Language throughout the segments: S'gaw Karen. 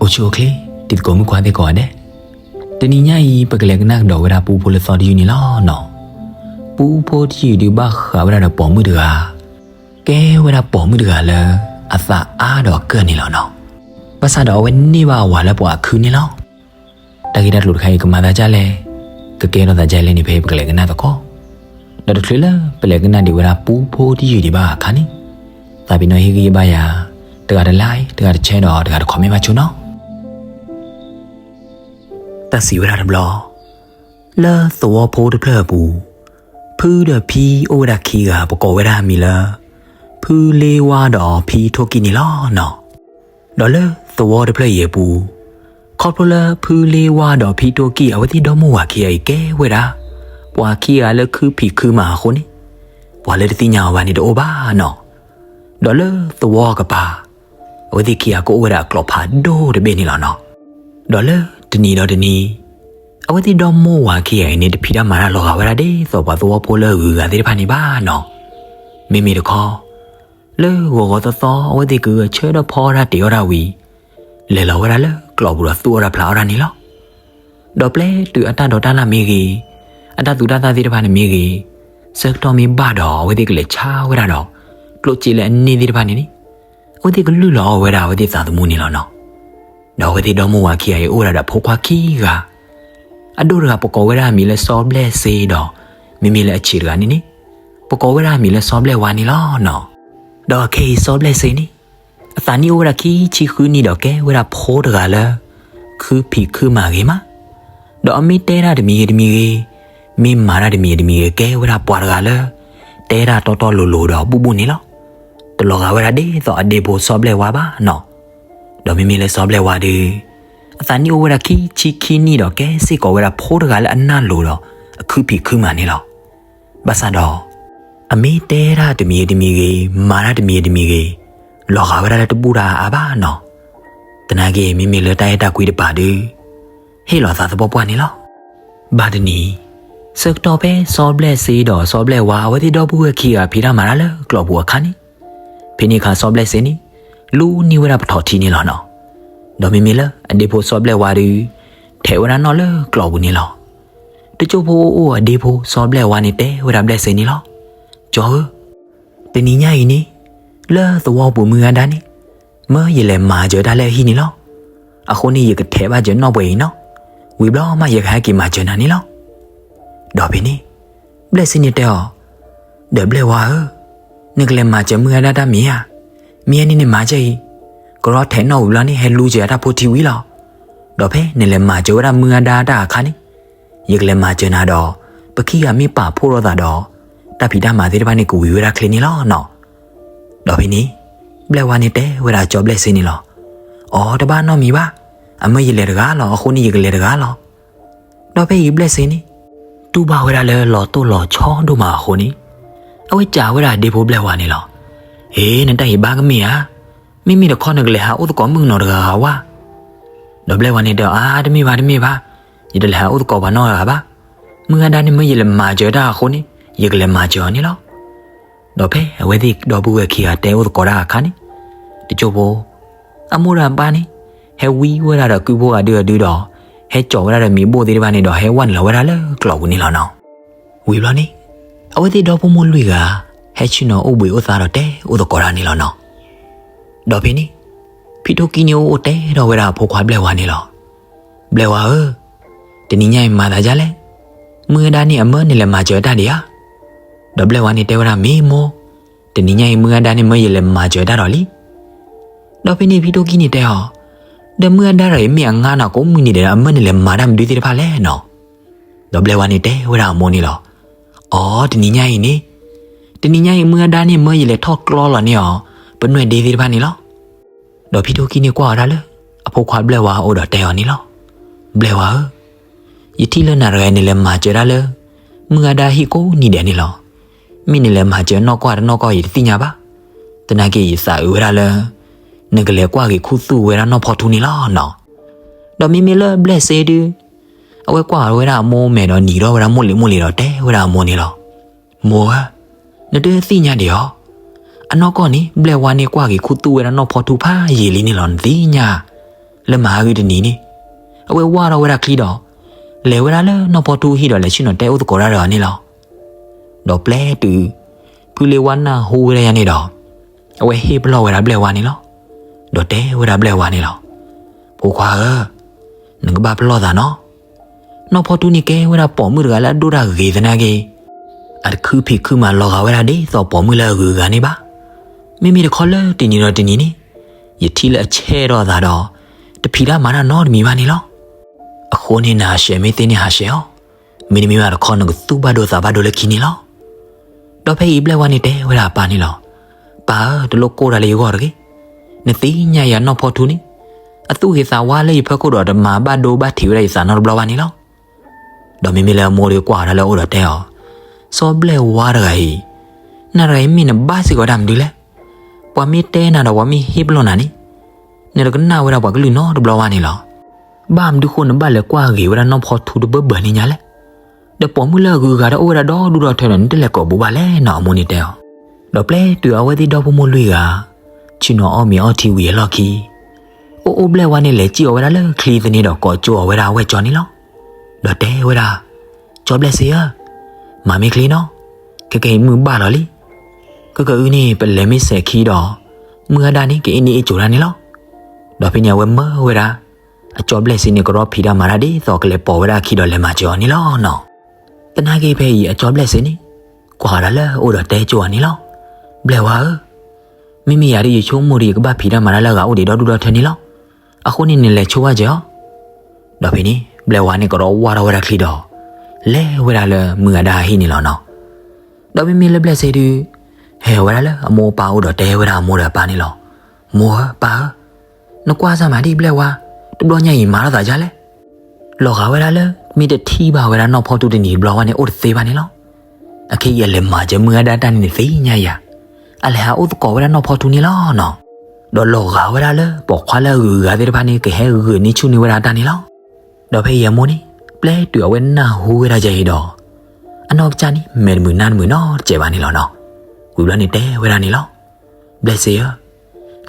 အိၣ်ဆူၣ်အိၣ်ချ့ တံၤသကိးမုၣ်ခွါသ့ၣ်ကိးဂၤဒဲး, တနံၤညါအံၤ ပကလဲၤကနၣ်ကဒီးဝဲဒၣ်ပူဖိလၢသီတယုၢ်န့ၣ်လီၤနီၤ. ပူဖိတယုၢ်ဒုးဘၣ်ဃးဝဲဒၣ်ဒီးပိာ်မုၣ်တဂၤ, ကဲဝဲဒၣ်ပိာ်မုၣ်တဂၤလၢ အသးအါဒီးကၢၢ်န့ၣ်လီၤနီၤ. ဘၣ်ဆၣ်ဒီးအဝဲန့ၢ်ဘၣ်အဝၤလၢပှၤအခုန့ၣ်လီၤ. တၢ်ဂ့ၢ်တၢ်ကျိၤတခါအံၤ ကမၤသးဒ်လဲၣ်, ကကဲထီၣ်သးဒ်လဲၣ်န့ၣ် ဖဲပကလဲၤကနၣ်သကိး, ဒီးတချုးလၢပလဲၤကနၣ်ဒံးဝဲဒၣ်ပူဖိတယုၢ်ဒံးဘၣ်အခါန့ၣ်, သးပ့ၤနီၣ်ဟ့ၣ်ဂံၢ်ဟ့ၣ်ဘါယၤ, တဂၤတlike, တဂၤတshareဒီးတဂၤတcommentဘၣ်ဆိနီၤ. တၢ်စံးဝဲဒၣ်တဘျီ, လၢသဝီဖိတဖျၢၣ်အပူၤ, ဖုဒီးဖံအိၣ်ဝဲဒၣ်ခံဂၤ ပကိးဝဲဒၣ်အမံၤလၢ ဖုလ့ဝါဒီးဖံထိၣ်ကံၢ်န့ၣ်လီၤနီၤ. ဒီးလၢသဝီတဖျၢၣ်အံၤအပူၤ, ခီဖျိလၢဖုလ့ဝါဒီးဖံထိၣ်ကံၢ် အဝဲသ့ၣ်ဒီမိၢ်ဝၤခံဂၤအံၤ ကဲဝဲဒၣ်ပှၤခံဂၤလၢခုဖံးခုမၤအဃိန့ၣ်, ပှၤလၢတသ့ၣ်ညါအီၤဘၣ်န့ၣ်တအိၣ်ဘၣ်နီၤ. ဒီးလၢသဝီအကပၤ, အဝဲသ့ၣ်ခံဂၤကအိၣ်ဝဲဒၣ်အကျိာ်ဖးဒိၣ်တဘ့ၣ်န့ၣ်လီၤနီၤ. ဒီးလၢတနံၤဒီးတနံၤ, အဝဲသ့ၣ်ဒီမိၢ်ဝၤခံဂၤအံၤန့ၣ် တဖံးတၢ်မၤတၢ်လီၤဂာ်ဝဲဒၣ်ဒ်သိးပှၤသဝီဖိလၢအဂုၤအဂၤသ့ၣ်တဖၣ်န့ၣ်ဘၣ်နီၤ. မ့မ့ၢ်တခီ, လၢဂီၤဂီၤသီသီ အဝဲသ့ၣ်ကဂဲၤဆၢထၢၣ်ဖီတၢ်တ့ၤအီၣ်တၢ်ဝံၤ, လဲၤလီၤဝဲဒၣ်လၢကျိာ်ပူၤဒီးသူၣ်အီၣ်တၢ်ဖျးအီၣ်တၢ်န့ၣ်လီၤ. ဒီးပျဲတုၤအတၢ်ဒိးတၢ်လၢ်မ့ၢ်ဂ့ၤ, အတၢ်သူတၢ်သၣ်သ့ၣ်တဖၣ်န့ၣ်မ့ၢ်ဂ့ၤ, ဆၢကတီၢ်မ့ၢ်ဘၣ်ဒီး အဝဲသ့ၣ်ကလဲၤဆါဝဲဒၣ်ဒီး ကျိၣ်စ့လၢအန့ၢ်သ့ၣ်တဖၣ်န့ၣ်န့ၣ်, အဝဲသ့ၣ်ကလုၢ်လီၤအီၣ်ဝဲဒၣ်အဝဲသ့ၣ်သးသမူန့ၣ်လီၤနီၤ. ဒီးအဝဲသ့ၣ်ဒီမိၢ်ဝၤခံဂၤအံၤ အိၣ်ဝဲဒၣ်ဒီးဖိခွါခံဂၤ, အဒိၣ်တဂၤပကိးဝဲဒၣ်အမံၤလၢစီဘျဲၣ်စ့ဒီး, မ့မ့ၢ်လၢအဆံးတဂၤန့ၣ်န့ၣ်, ပကိးဝဲဒၣ်အမံၤလၢစီဘျဲၣ်ဝါန့ၣ်လီၤနီၤ. ဒီးခဲအံၤစီဘျဲၣ်စ့န့ၣ်, အသးနံၣ်အိၣ်ဝဲဒၣ်ခံဆံဃုနံၣ်ဒီးကဲဝဲဒၣ်ဖိတဂၤလၢ ခုဖံးခုမၤဂ့ၤမး, ဒီးအမ့ၢ်တဲတၢ်တမံၤဂ့ၤတမံၤဂ့ၤ, မ့ၢ်မၤတၢ်တမံၤဂ့ၤတမံၤဂ့ၤ ကဲဝဲဒၣ်ပှၤတဂၤလၢ တဲတၢ်တီတီလိၤလိၤဒီးဘူၣ်ဘူၣ်န့ၣ်လီၤ. တလီၤဂာ်ဝဲဒၣ်ဒ်သိးအဒ့ဖိစီဘျဲၣ်ဝါဘၣ်နီၤ. ဒီးမ့မ့ၢ်လၢစီဘျဲၣ်ဝါဒီး, အသးနံၣ်အိၣ်ဝဲဒၣ်ခံဆံခံနံၣ်ဒီးကဲစ့ၢ်ကီးဝဲဒၣ်ဖိတဂၤလၢအနၢ်လိၤဒီး အခုဖံးခုမၤန့ၣ်လီၤ. ဘၣ်ဆၣ်ဒီး အမ့ၢ်တဲတၢ်တမံၤဂ့ၤတမံၤဂ့ၤ, မၤတၢ်တမံၤဂ့ၤတမံၤဂ့ၤ, လီၤဂာ်ဝဲဒၣ်လၢတဘူၣ်တၢ်အါအါဘၣ်နီၤ. သနာ်က့ မ့မ့ၢ်လၢတၢ်အဲၣ်တၢ်ကွံတပၤဒီး ဟ့ၣ်လီၤသးသပှၢ်ပှၢ်န့ၣ်လီၤ. ဘၣ်တနံၤ, ဆၢကတီၢ်ဖဲစီဘျဲၣ်စ့ဒီးစီဘျဲၣ်ဝါ အဝဲသ့ၣ်ဒီပုၢ်ဝဲၢ်ခံဂၤဖံးတၢ်မၤတၢ်လၢကျိာ်ပူၤအခါန့ၣ်, ဖဲန့ၣ်အခါစီဘျဲၣ်စ့န့ၣ် လူန့ၢ်ဝဲဒၣ်ပထီၣ်ထံန့ၣ်လီၤနီၤ. ဒီးမ့မ့ၢ်လၢအဒ့ဖိစီဘျဲၣ်ဝါဒီး ထဲးဝဲဒၣ်နီၣ်လၢကျိာ်ပူၤန့ၣ်လီၤ. တစိၢ်ဖိအိၣ်အိၣ်အဒ့ဖိစီဘျဲၣ်ဝါန့ၣ်တဲဝဲဒၣ်ဘျဲၣ်စ့န့ၣ်လီၤ. ကၠီဧၢ, တနံၤညါအံၤန့ၣ်, လၢသဝီပူၤမုၢ်ဂၤဒါန့ၣ်, မၢယလဲၤမၤစၢၤတၢ်လၢအဟံၣ်န့ၣ်လီၤ. အဃိန့ၣ် ယကထဲးဘၣ်စၢၤနီၣ်ပှဲၤအံၤနီၤ. ဝံၤဘျီမးယကဟဲက့ၤမၤစၢၤနၤန့ၣ်လီၤ. ဒီးဖဲန့ၣ်, ဘျဲၣ်စ့န့ၣ်တဲအီၤ, ဒီးဘျဲၣ်ဝါဧၢ, နကလဲၤမၤစၢၤမုၢ်ဂၤဒါတၢ်မ့ၢ်ဧါ. မ့ၢ်အန့ၣ်နမၤစၢၤအံၤ, ကရီထဲးနီၣ်ဝံၤဘျီန့ၣ် ဟဲလူစၢၤတၢ်ဖိထံဝံၤလီၤ. ဒီးဖဲနလဲၤမၤစၢၤဝဲဒၣ်မုၢ်ဂၤဒါတၢ်အခါန့ၣ်, ယကလဲၤမၤစၢၤနၤဒီး, ပခံဂၤမ့ၢ်ပာ်ဖှိၣ်လိာ်သးဒီး, တၢ်ဖံးတၢ်မၤသ့ၣ်တဖၣ်န့ၣ် ကဝံၤဝဲဒၣ်ချ့န့ၣ်လီၤနီၤ. ဒီးဖဲန့ၣ်, ဘျဲၣ်ဝါန့ၣ်တဲဝဲဒၣ်ကၠီဘျဲၣ်စ့န့ၣ်လီၤ. အိ တဘၣ်နီတမံၤဘၣ်, အမၢယလဲၤတဂၤလီၤ, အဃိန့ၣ်ယကလဲၤတဂၤလီၤ. ဒီးဖဲအံၤဘျဲၣ်စ့န့ၣ်, တူၢ်ဘၣ်ဝဲဒၣ်လၢလီၤတိၢ်လီၤဆီဒိၣ်မးအဃိန့ၣ်, အဝဲစံးဝဲဒၣ်ဒ့ဖိဘျဲၣ်ဝါန့ၣ်လီၤ. အ့ နတၢ်အံၤဘၣ်ကမ့ၢ်ဧါ. မ့မ့ၢ်တခီနကလဲၤဟးအိၣ်သကိးမုၣ်ကနီၤတဂၤဂၤဝဲ. ဒီးဘျဲၣ်ဝါန့ၣ်တဲအီၤ အါ တမ့ၢ်ဘၣ်တမ့ၢ်ဘၣ်, ယတလဲၤဟးအိၣ်သကိးပှၤနီတဂၤဘၣ်. မုၢ်ဂၤဒါန့ၣ်မၢယလဲၤမၤစၢၤတၢ်အဃိန့ၣ်, ယကလဲၤမၤစၢၤအီၤန့ၣ်လီၤ. ဒီးဖဲအဝဲသ့ၣ်ဒီပုၢ်ဝဲၢ်ခံဂၤတဲအိၣ်သကိးတၢ်အခါန့ၣ်, တစိၢ်ဖိ, အမိၢ်ဒီးအပၢ်န့ၣ်, ဟဲဝံဝဲဒၣ်ဒီးကုဖိဂၤဒုအဒုဒီး, ဟဲစိာ်ဝဲဒၣ်ဒီးမ့ၤဘိၣ်သ့ၣ်တဖၣ်န့ၣ်ဒီး ဟဲဝဲနုာ်လီၤဝဲဒၣ်လၢကျိာ်ပူၤန့ၣ်လီၤနီၤ. ဝံၤဘျီန့ၣ်, အဝဲသ့ၣ်ဒီဖိမိၢ်လွံၢ်ဂၤ, ဟဲဆ့ၣ်နီၤအိၣ်ဘှံးအိၣ်သါဒီးတဲအိၣ်သကိးတၢ်န့ၣ်လီၤနီၤ. ဒီးဖဲန့ၣ်, ဖံထိၣ်ကံၢ်န့ၣ်အိၣ်အိၣ်တဲထီၣ်ဝဲဒၣ်အဖိခွါဘျဲၣ်ဝါန့ၣ်လီၤ. ဘျဲၣ်ဝါဧၢ, တနံၤညါအံၤမၤသးဒ်လဲၣ်. မုၢ်ဂၤဒါန့ၣ်အမၢနလဲၤမၤစၢၤတၢ်ဒံးဧါ. ဒီးဘျဲၣ်ဝါန့ၣ်တဲဝဲဒၣ်မ့ၢ်မိၢ်, တနံၤညါအံၤမုၢ်ဂၤဒါန့ၣ်မၢယလဲၤမၤစၢၤတၢ်ဒီးလံ. ဒီးဖဲန့ၣ်ဖံထိၣ်ကံၢ်န့ၣ်တဲအီၤ, ဒီးမုၢ်ဂၤဒါဒီးအံၤမ့ၢ်အငါနီၤကိးမုၢ်နံၤဒဲးဒီး အမၢနလဲၤမၤတၢ်မနုၤသ့ၣ်တဖၣ်လဲၣ်နီၤ. ဒီးဘျဲၣ်ဝါန့ၣ်တဲဝဲဒၣ်အမိၢ်န့ၣ်လီၤ. အိ တနံၤညါအံၤန့ၣ်, တနံၤညါအံၤမုၢ်ဂၤဒါန့ၣ်မၢယလဲၤထီၣ်ကျီလီၤန့ၢ်အီၤ, ပနွဲၣ်ဒ့သ့ၣ်တဖၣ်န့ၣ်လီၤ. ဒီးဖံထိၣ်ကံၢ်န့ၣ်ကွၢ်အီၤဒၣ်လၢ, အဖိခွါဘျဲၣ်ဝါအအိၣ်ဒီးတဲအီၤန့ၣ်လီၤ. ဘျဲၣ်ဝါဧၢ, ယထံၣ်လၢနၤတဂၤအံၤနလဲၤမၤစၢၤတၢ်လၢ, မုၢ်ဂၤဒါဟံၣ်ကိးနံၤဒဲးန့ၣ်လီၤ. မ့ၢ်နလဲၤမၤစၢၤနီၢ်ကီၢ်တနီၢ်ကီၢ် ယတသ့ၣ်ညါဘၣ်. သနာ်က့ယသးအုးဝဲဒၣ်လၢ, နကလဲၤကွၢ်က့ၤခူသူၣ်ဝဲဒၣ်နီၢ်ဖီထူန့ၣ်လီၤနီၤ. ဒီးမ့မ့ၢ်လၢဘျဲၣ်စ့ဒု, အဝဲကွၢ်ဝဲဒၣ်အမိၢ်မဲာ်ဒီးနံၤထီၣ်ဝဲဒၣ်မိၢ်လံၤမိၢ်လံၤဒီးတဲဝဲဒၣ်အမိၢ်န့ၣ်လီၤ. မိၢ်ဧၢ, နတသ့ၣ်ညါဒံးဧါ. အနီၢ်ကီၢ်န့ၣ် ဘျဲၣ်ဝါန့ၣ်ကွၢ်က့ၤခူသူၣ်ဝဲဒၣ်နီၢ်ဖီထူဖးယံာ်လံန့ၣ်လီၤ နသ့ၣ်ညါ. လၢမဟါဂီၤတနံၤန့ၣ်, အဝဲဝၢ်ထီၣ်ဝဲဒၣ်ချံဒီး လဲၤဝဲဒၣ်လၢနီၢ်ဖီထူဟံၣ်ဒီးလဲၤဆ့ၣ်နီၤတဲအိၣ်သကိးတၢ်ဒီးအီၤန့ၣ်လီၤ. ဒီးပျဲတုၤ ဖုလ့ဝါနၢ်ဟူဝဲဒၣ်ယၤန့ၣ်ဒီး အဝဲဟ့ၣ်ပလီၢ်ဝဲဒၣ်ဘျဲၣ်ဝါန့ၣ်လီၤ. ဒီးတဲဝဲဒၣ်ဘျဲၣ်ဝါန့ၣ်လီၤ. ဖိခွါဧၢ, နကဘၣ်ပလီၢ်သးနီၤ. နီၢ်ဖီထူန့ၣ်ကဲဝဲဒၣ်ပိာ်မုၣ်တဂၤလၢအဒိၣ်တၢ်ဂ့ၤသနာ်က့ အတခုဖံးခုမၤလီၤဂာ်ဝဲဒၣ်ဒ်သိးပိာ်မုၣ်လၢအဂုၤအဂၤန့ၣ်ဘၣ်. မ့မ့ၢ်တခီလၢတနံၤဒီးတနံၤန့ၣ် ယထံၣ်လၢအဆဲးထီၣ်အသးဒီး တဖံးတၢ်မၤတၢ်နီတမံၤဘၣ်န့ၣ်လီၤ. အဃိန့ၣ်နဟးဆှဲးမ့ၢ်သ့န့ၣ်ဟးဆှဲးအီၤ, မ့တမ့ၢ်ဘၣ်တခီနကသူၣ်ဘၣ်ဒိသးဘၣ်ဒိလၢခံန့ၣ်လီၤ. ဒီးဖဲအံၤဘျဲၣ်ဝါန့ၣ်တဲဝဲဒၣ်အပၢ်န့ၣ်လီၤ. ပၢ်ဧၢ, တလိၣ်ကိၢ်တၢ်လၢယဂီၢ်တဂ့ၤ. နသ့ၣ်ညါယၤနီၢ်ဖီထူန့ၣ် အသူၣ်ဂ့ၤသးဝါလၢယဖီခိၣ်ဒီးတမၤဘၣ်ဒိဘၣ်ထံးဝဲဒၣ်ယသးနီတဘျီဘၣ်န့ၣ်လီၤ. ဒီးမ့မ့ၢ်လၢအမိၢ်ဒီးကွၢ်ဝဲဒၣ်လၢအအိၣ်ဒီးတဲအီၤ, စီၤဘျဲၣ်ဝါတဂၤအံၤ, နၤတဂၤအံၤမ့ၢ်နဘၣ်စ့ၢ်ကီးဝဲဒၣ်မနုၤလဲၣ်. ပှၤမ့ၢ်တဲနၤဒီးပှၤမ့ၢ်ဟ့ၣ်ပလီၢ်နၤန့ၣ်, နတကနၣ်ဝဲဒၣ်ပှၤကလုၢ်နီတဘျီဘၣ်န့ၣ်လီၤ. ဘၣ်မနုၤဃိနဘၣ်လဲၤကွၢ်ဂ့ၤဝဲဒၣ်နီၢ်ဖီထူတဘၢဘၢန့ၣ်ညါလဲၣ်. ဒီးပိာ်မုၣ်လၢအဂုၤအဂၤဒီးအိၣ်ဝဲဒၣ်ဒီဒူၣ်ဒီထၢဒီး နတလဲၤကိာ်ဘူးဘၣ်လဲၣ်နီၤ အမိၢ်န့ၣ်တဲအီၤ. ဒီးပျဲတုၤအဝဲသ့ၣ်ဒီဖိမိၢ်လွံၢ်ဂၤ ဆ့ၣ်နီၤအီၣ်မ့ၤအီထံဝံၤအလီၢ်ခံ အိၣ်အိၣ်ဘျဲၣ်ဝါန့ၣ်လဲၤစံၣ်အီၤဝဲဒၣ်လၢချံသန့ဒီးကိးကၠိအီၤဝဲဒၣ်အဝဲၢ်ကၠီန့ၣ်လီၤ. ဒီးတဲဝဲဒၣ်, ကၠီဘျဲၣ်စ့ဧၢ, မၤမ့ၢ်ချ့နီၤ, ခဲကနံၣ်အံၤမုၢ်ဘၣ်လီၤလံ. ခဲကအုန့ၣ် ပလဲၤမ့ၢ်စဲၤခံဒီး မုၢ်အါဒၣ်န့ၣ် ကအ့ၣ်န့ၢ်အ့ၣ်ကိၤတၢ်န့ၣ်လီၤ. ဒီးဖဲန့ၣ်အဝဲမၢဝဲဒၣ် အကၠီဘျဲၣ်စ့န့ၣ် ကရီဖံးတၢ်မၤတၢ်ဒ်သိးကလဲၤပိာ်ဝဲဒၣ်အခံဒီးလဲၤမၤစၢၤအီၤန့ၣ်လီၤနီၤ. သနာ်က့ဖဲအံၤအကၠီဘျဲၣ်စ့န့ၣ် ကွၢ်ဒီးလၢအအိၣ်ဒီးတဲကၠိအီၤန့ၣ်လီၤ. ဘျဲၣ်ဝါဧၢ, မ့မ့ၢ်ယၤဒ်ယဆိကမိၣ်ဒီး ယကဘၣ်ဖံးတၢ်မၤတၢ်လၢအဂၤအိၣ်ဒံးဒီဒူၣ်ဒီထၢန့ၣ်လီၤ. အဃိန့ၣ်နလဲၤဆိဘၣ်စၢၤအီၤ. ဒီးဖဲန့ၣ် ဘျဲၣ်ဝါန့ၣ်ကရီဝၢ်ထီၣ်ဝဲဒၣ်ချံဒီး လဲၤဝဲဒၣ်လၢမုၢ်အဒါဟံၣ်န့ၣ်လီၤနီၤ. ဒီးမ့မ့ၢ်လၢဘျဲၣ်စ့ဒီး ဟဲဝဲဒၣ်လၢအမိၢ်အပၢ်အိၣ်ဒီးတဲဝဲဒၣ်အမိၢ်ဒီးအပၢ်န့ၣ်လီၤ. မိၢ်ဧၢပၢ်ဧၢ, နကွၢ်စၢ်မးဒ်ဘျဲၣ်ဝါ တဘျီညါအံၤမၤထီၣ်သးဒ်လဲၣ်. လီၤဂာ်ဝဲဒၣ်လၢ မ့ၢ်တထံၣ်ဘၣ်ဝဲဒၣ်နီၢ်ဖီထူတနံၤတဘျီဝဲန့ၣ် အိၣ်တသ့ဘၣ်န့ၣ်လီၤ. အခဲအံၤအလဲၤမၤစၢၤမုၢ်အဒါတၢ်န့ၣ်နသ့ၣ်ညါယၤ, အလဲၤဟးအိၣ်သကိးဝဲဒၣ်နီၢ်ဖီထူန့ၣ်လီၤနီၤ. ဒီးလီၤဂာ်ဝဲဒၣ်လၢပိာ်ခွါလၢအဂုၤအဂၤသ့ၣ်တဖၣ်န့ၣ် ကဟဲဂုာ်န့ၢ်ဆူၣ်န့ၢ်ဝဲဒၣ်တၢ်န့ၣ်လီၤ. ဒီးဖဲအံၤအမိၢ်န့ၣ် ပျဲတုၤအဝဲနၢ်ဟူဝဲဒၣ်ယၤအံၤဒီး အနီၢ်ကစၢ်န့ၣ် မဲာ်တမုာ်နါတမုာ်နီတစဲးဘၣ်န့ၣ်လီၤနီၤ. ဝံၤဘျီန့ၣ်တဲဝဲဒၣ်န့ၣ်လီၤ. ဘျဲၣ်စ့ဧၢ,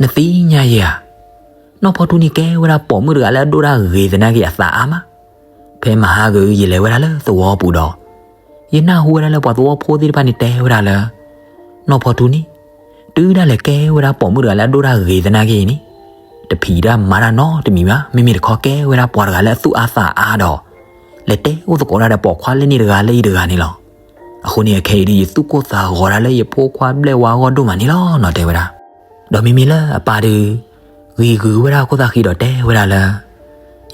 နသ့ၣ်ညါယၤဧါ, နီၢ်ဖီထူန့ၣ်ကဲဝဲဒၣ်ပိာ်မုၣ်တဂၤလၢအဒိၣ်တၢ်ဂ့ၤသနာ်က့အသးအါမး. ဖဲမဟါဂီၤအံၤ ယလဲၤဝဲဒၣ်လၢသဝီပူၤဒီး ယနၢ်ဟူဝဲဒၣ်လၢပှၤသဝီဖိသ့ၣ်တဖၣ်န့ၣ်တဲဝဲဒၣ်လၢ နီၢ်ဖီထူန့ၣ် တုၤဒၣ်လဲာ်ကဲဝဲဒၣ်ပိာ်မုၣ်တဂၤလၢအဒိၣ်တၢ်ဂ့ၤသနာ်က့အံၤန့ၣ် တဖံးတၢ်မၤတၢ်နီတမံၤဘၣ်. မ့မ့ၢ်တခီကဲဝဲဒၣ်ပှၤတဂၤလၢအသူၣ်အါသးအါဒီး လဲၤတဲအိၣ်သကိးတၢ်ဒီးပိာ်ခွါလၢန့ၣ်တဂၤလၢအံၤတဂၤန့ၣ်လီၤ. အဃိန့ၣ်အခဲအံၤဒ်ယသူၣ်ကိၢ်သးဂီၤဒၣ်လၢယဖိခွါဘျဲၣ်ဝါအဂီၢ်ဒိၣ်မးန့ၣ်လီၤနီၤ တဲဝဲဒၣ်. ဒီးမ့မ့ၢ်လၢအပၢ်ဒုး ဂ့ၤဂုၤဝဲဒၣ်ခိၣ်သၣ်ဃံဒီးတဲဝဲဒၣ်လၢ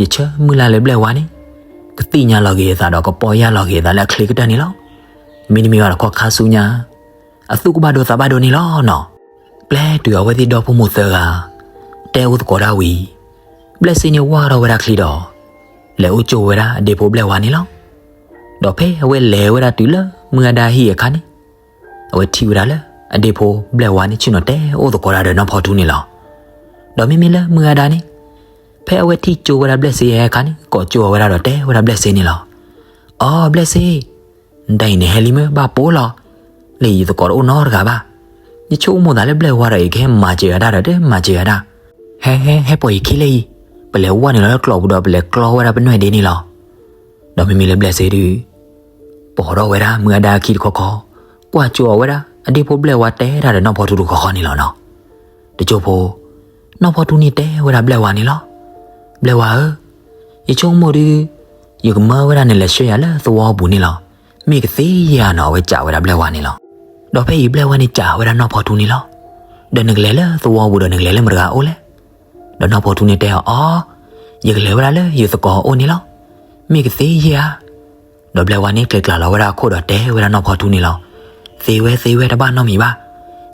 ယဆၢမုၢ်လၢ်လၢဘျဲၣ်ဝါန့ၣ် ကသ့ၣ်ညါလီၤက့ၤအသးဒီးကပီၢ်ယၢ်လီၤက့ၤအသးလၢအချ့ကတၢၢ်န့ၣ်လီၤ. မ့တမ့ၢ်ဘၣ်တခီခါဆူညါ အသူၣ်ကဘၣ်ဒိသးဘၣ်ဒိန့ၣ်လီၤနီၤ. ပျဲတုၤအဝဲသ့ၣ်ဒီဖိမိၢ်သၢဂၤ တဲအိၣ်သကိးတၢ်ဝံၤ ဘျဲၣ်စ့န့ၣ်ဝၢ်ထီၣ်ဝဲဒၣ်ချံဒီး လဲၤအိၣ်ကၠိဝဲဒၣ်အဒ့ဖိဘျဲၣ်ဝါန့ၣ်လီၤ. ဒီးဖဲအဝဲလဲၤဝဲဒၣ်တုၤလၢမုၢ်အဒါဟံၣ်အခါန့ၣ် အဝဲထံၣ်ဝဲဒၣ်လၢ အဒ့ဖိဘျဲၣ်ဝါန့ၣ် ဆ့ၣ်နီၤတဲအိၣ်သကိးတၢ်ဒီးနီၢ်ဖီထူန့ၣ်လီၤ. ဒီးမ့မ့ၢ်လၢမုၢ်အဒါန့ၣ် ဖဲအဝဲထံၣ်ကၠိဝဲဒၣ်ဘျဲၣ်စ့အခါန့ၣ် ကိးကၠိအီၤဝဲဒၣ်ဒီးတဲဝဲဒၣ်ဘျဲၣ်စ့န့ၣ်လီၤ. အီ ဘျဲၣ်စ့, နတၢ်အံၤန့ၣ်ဟဲလံမ့ၢ်ဘၣ်ပိာ်လီၤ. လၢယသကိးတအိၣ်နီတဂၤဘၣ်. ယဆိကမိၣ်သးလၢဘျဲၣ်ဝါဒီးအံၤကဟဲမၤစၢၤယၤတၢ်ဒီး တမၤစၢၤယၤတၢ်. ဟဲ ဟဲ ဟဲပိာ်ယခံလၢအံၤ, ပလဲၤဝဲန့ၣ်လီၤလၢကျိးပူၤဒီးပလဲၤကျီဝဲဒၣ်ပနွဲၣ်ဒ့န့ၣ်လီၤ. ဒီးမ့မ့ၢ်လၢဘျဲၣ်စ့ဒုး ပိာ်ထီၣ်ဝဲဒၣ်မုၢ်အဒါအခံတခီခီ, ကွၢ်ကၠိအီၤဝဲဒၣ် အဒ့ဖိဘျဲၣ်ဝါတဲတၢ်ဒီးနီၢ်ဖီထူတခီခီန့ၣ်လီၤနီၤ. တကၠိဖိ, နီၢ်ဖီထူန့ၣ်တဲဝဲဒၣ်ဘျဲၣ်ဝါန့ၣ်လီၤ. ဘျဲၣ်ဝါဧၢ, ယဆိကမိၣ်ဒုး ယကမၢဝဲဒၣ်နလဲၤဆှၢယၤလၢသဝီပူၤန့ၣ်လီၤ. မ့ၢ်ကသ့ဧါနီၤ အဝဲစံးဝဲဒၣ်ဘျဲၣ်ဝါန့ၣ်လီၤ. ဒီးဖဲအံၤဘျဲၣ်ဝါန့ၣ် စံးဝဲဒၣ်နီၢ်ဖီထူန့ၣ်လီၤ. ဒီးနကလဲၤလၢသဝီပူၤဒီးနကလဲၤလၢမတဂၤအိၣ်လဲၣ်. ဒီးနီၢ်ဖီထူန့ၣ်တဲအီၤ, အီ, ယကလဲၤဝဲဒၣ်လၢယသကိးအိၣ်န့ၣ်လီၤ. မ့ၢ်ကသ့ဧါ. ဒီးဘျဲၣ်ဝါန့ၣ် ကျဲၤကျါလီၤဝဲဒၣ်အခိၣ်ဒီးတဲဝဲဒၣ်နီၢ်ဖီထူန့ၣ်လီၤ. သ့ဝဲ သ့ဝဲ တဘၣ်နီတမံၤဘၣ်.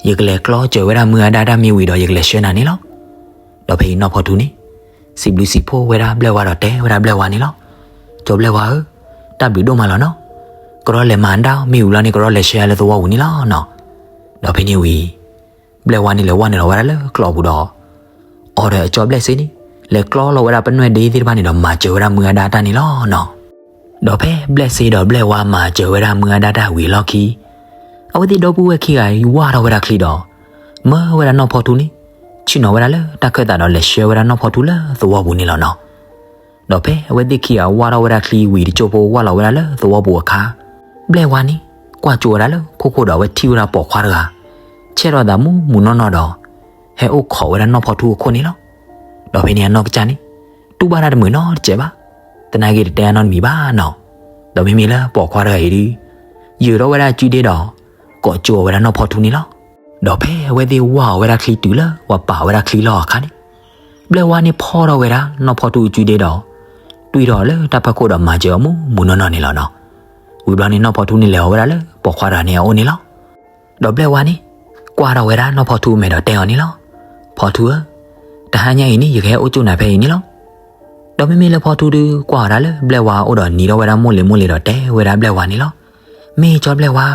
ယကလဲၤကျီစၢၤဝဲဒၣ်မုၢ်အဒါတၢ်မ့ၢ်ဝံၤဒီး ယကလဲၤဆှၢနၤန့ၣ်လီၤ. ဒီးဖဲအံၤနီၢ်ဖီထူန့ၣ် စံးဘျုးစံးဖှိၣ်ဝဲဒၣ်ဘျဲၣ်ဝါဒီးတဲဝဲဒၣ်ဘျဲၣ်ဝါန့ၣ်လီၤ. ကၠီဘျဲၣ်ဝါဧၢ, တၢ်ဘျုးဒိၣ်မးလီၤနီၤ. ကရီလဲၤမၤဒါမ့ၢ်ဝံၤလီၤန့ၣ် ကရီလဲၤဆှၢယၤလၢသဝီပူၤန့ၣ်လီၤနီၤ. ဒီးဖဲန့ၣ်ဝံၤ ဘျဲၣ်ဝါန့ၣ်လဲၤဝဲနုာ်လီၤဝဲဒၣ်လၢကျိးပူၤဒီး အီၤဒီးအကၠီဘျဲၣ်စ့န့ၣ် လဲၤကျီလီၤဝဲဒၣ်ပနွဲၣ်ဒ့သ့ၣ်တဖၣ်န့ၣ်ဒီး မၤစၢၤဝဲဒၣ်မုၢ်အဒါတၢ်န့ၣ်လီၤနီၤ. ဒီးဖဲဘျဲၣ်စ့ဒီးဘျဲၣ်ဝါမၤစၢၤဝဲဒၣ်မုၢ်အဒါတၢ်ဝံၤအလီၢ်ခံ အဝဲသ့ၣ်ဒီပုၢ်ဝဲၢ်ခံဂၤဝၢ်ထီၣ်ဝဲဒၣ်ချံဒီး မၢဝဲဒၣ်နီၢ်ဖီထူန့ၣ် ဆ့ၣ်နီၤဝဲဒၣ်လၢတၢ်ခၢၣ်သးဒီးလဲၤဆှၢဝဲဒၣ်နီၢ်ဖီထူလၢသဝီပူၤန့ၣ်လီၤနီၤ. ဒီးဖဲအဝဲသ့ၣ်ခံဂၤဝၢ်ထီၣ်ဝဲဒၣ်ချံဝံၤတကၠိဖိဝၢ်လီၤဝဲဒၣ်လၢသဝီပူၤအခါ, ဘျဲၣ်ဝါန့ၣ် ကွၢ်ကၠိဝဲဒၣ်လၢခိခိၣ်ဒီးအဝဲထံၣ်ဝဲဒၣ်ပိာ်ခွါတဂၤ ဆဲးထီၣ်သးမူးမူးနီၢ်နီၢ်ဒီး ဟဲအိၣ်ခိးဝဲဒၣ်နီၢ်ဖီထူအခိၣ်န့ၣ်လီၤ. ဒီးဖဲန့ၣ်အနီၢ်ကစၢ်န့ၣ် တူၢ်ဘၣ်တၢ်တမုာ်နီတစဲးဘၣ်. သနာ်က့တတဲအနီတမံၤဘၣ်နီၤ. ဒီးမ့မ့ၢ်လၢပိာ်ခွါတဂၤအံၤဒုး ယၢၤထီၣ်ဝဲဒၣ်အစုဒ့ဒီး ကိးကၠိအီၤဝဲဒၣ်နီၢ်ဖီထူန့ၣ်လီၤ. ဒီးဖဲအဝဲသ့ၣ်ဝၢ်အီၤဝဲဒၣ်ချံတုၤလၢ ပှၤပာ်ဝဲဒၣ်ချံလီၢ်အခါန့ၣ်, ဘျဲၣ်ဝါန့ၣ်ဖီၣ်ထီၣ်ဝဲဒၣ်နီၢ်ဖီထူအစုဒ့ဒီး တွံၢ်ထီၣ်လၢတၢ်ဖီခိၣ်ဒီးမၤစၢၤအီၤမူးမူးနီၢ်နီၢ်န့ၣ်လီၤနီၤ. ဝံၤဘျီန့ၣ် နီၢ်ဖီထူန့ၣ်လဲၤအီၤဝဲဒၣ်လၢပိာ်ခွါတဂၤန့ၣ်အအိၣ်န့ၣ်လီၤ. ဒီးဘျဲၣ်ဝါန့ၣ် ကွၢ်ထီၣ်ဝဲဒၣ်နီၢ်ဖီထူအမဲာ်ဒီးတဲအီၤန့ၣ်လီၤ. ဖီထူဧၢ, တဟါညါအံၤန့ၣ် ယကဟဲအိၣ်ကၠိနၤဖဲအံၤန့ၣ်လီၤ. ဒီးမ့မ့ၢ်လၢဖီထူဒုးကွၢ်အီၤဒၣ်လၢဘျဲၣ်ဝါအအိၣ်ဒီးနံၤထီၣ်ဝဲဒၣ်မိၢ်လ့ၤမိၢ်လ့ၤဒီးတဲဝဲဒၣ်ဘျဲၣ်ဝါန့ၣ်လီၤ. မ့ၢ်ကၠီဘျဲၣ်ဝါ,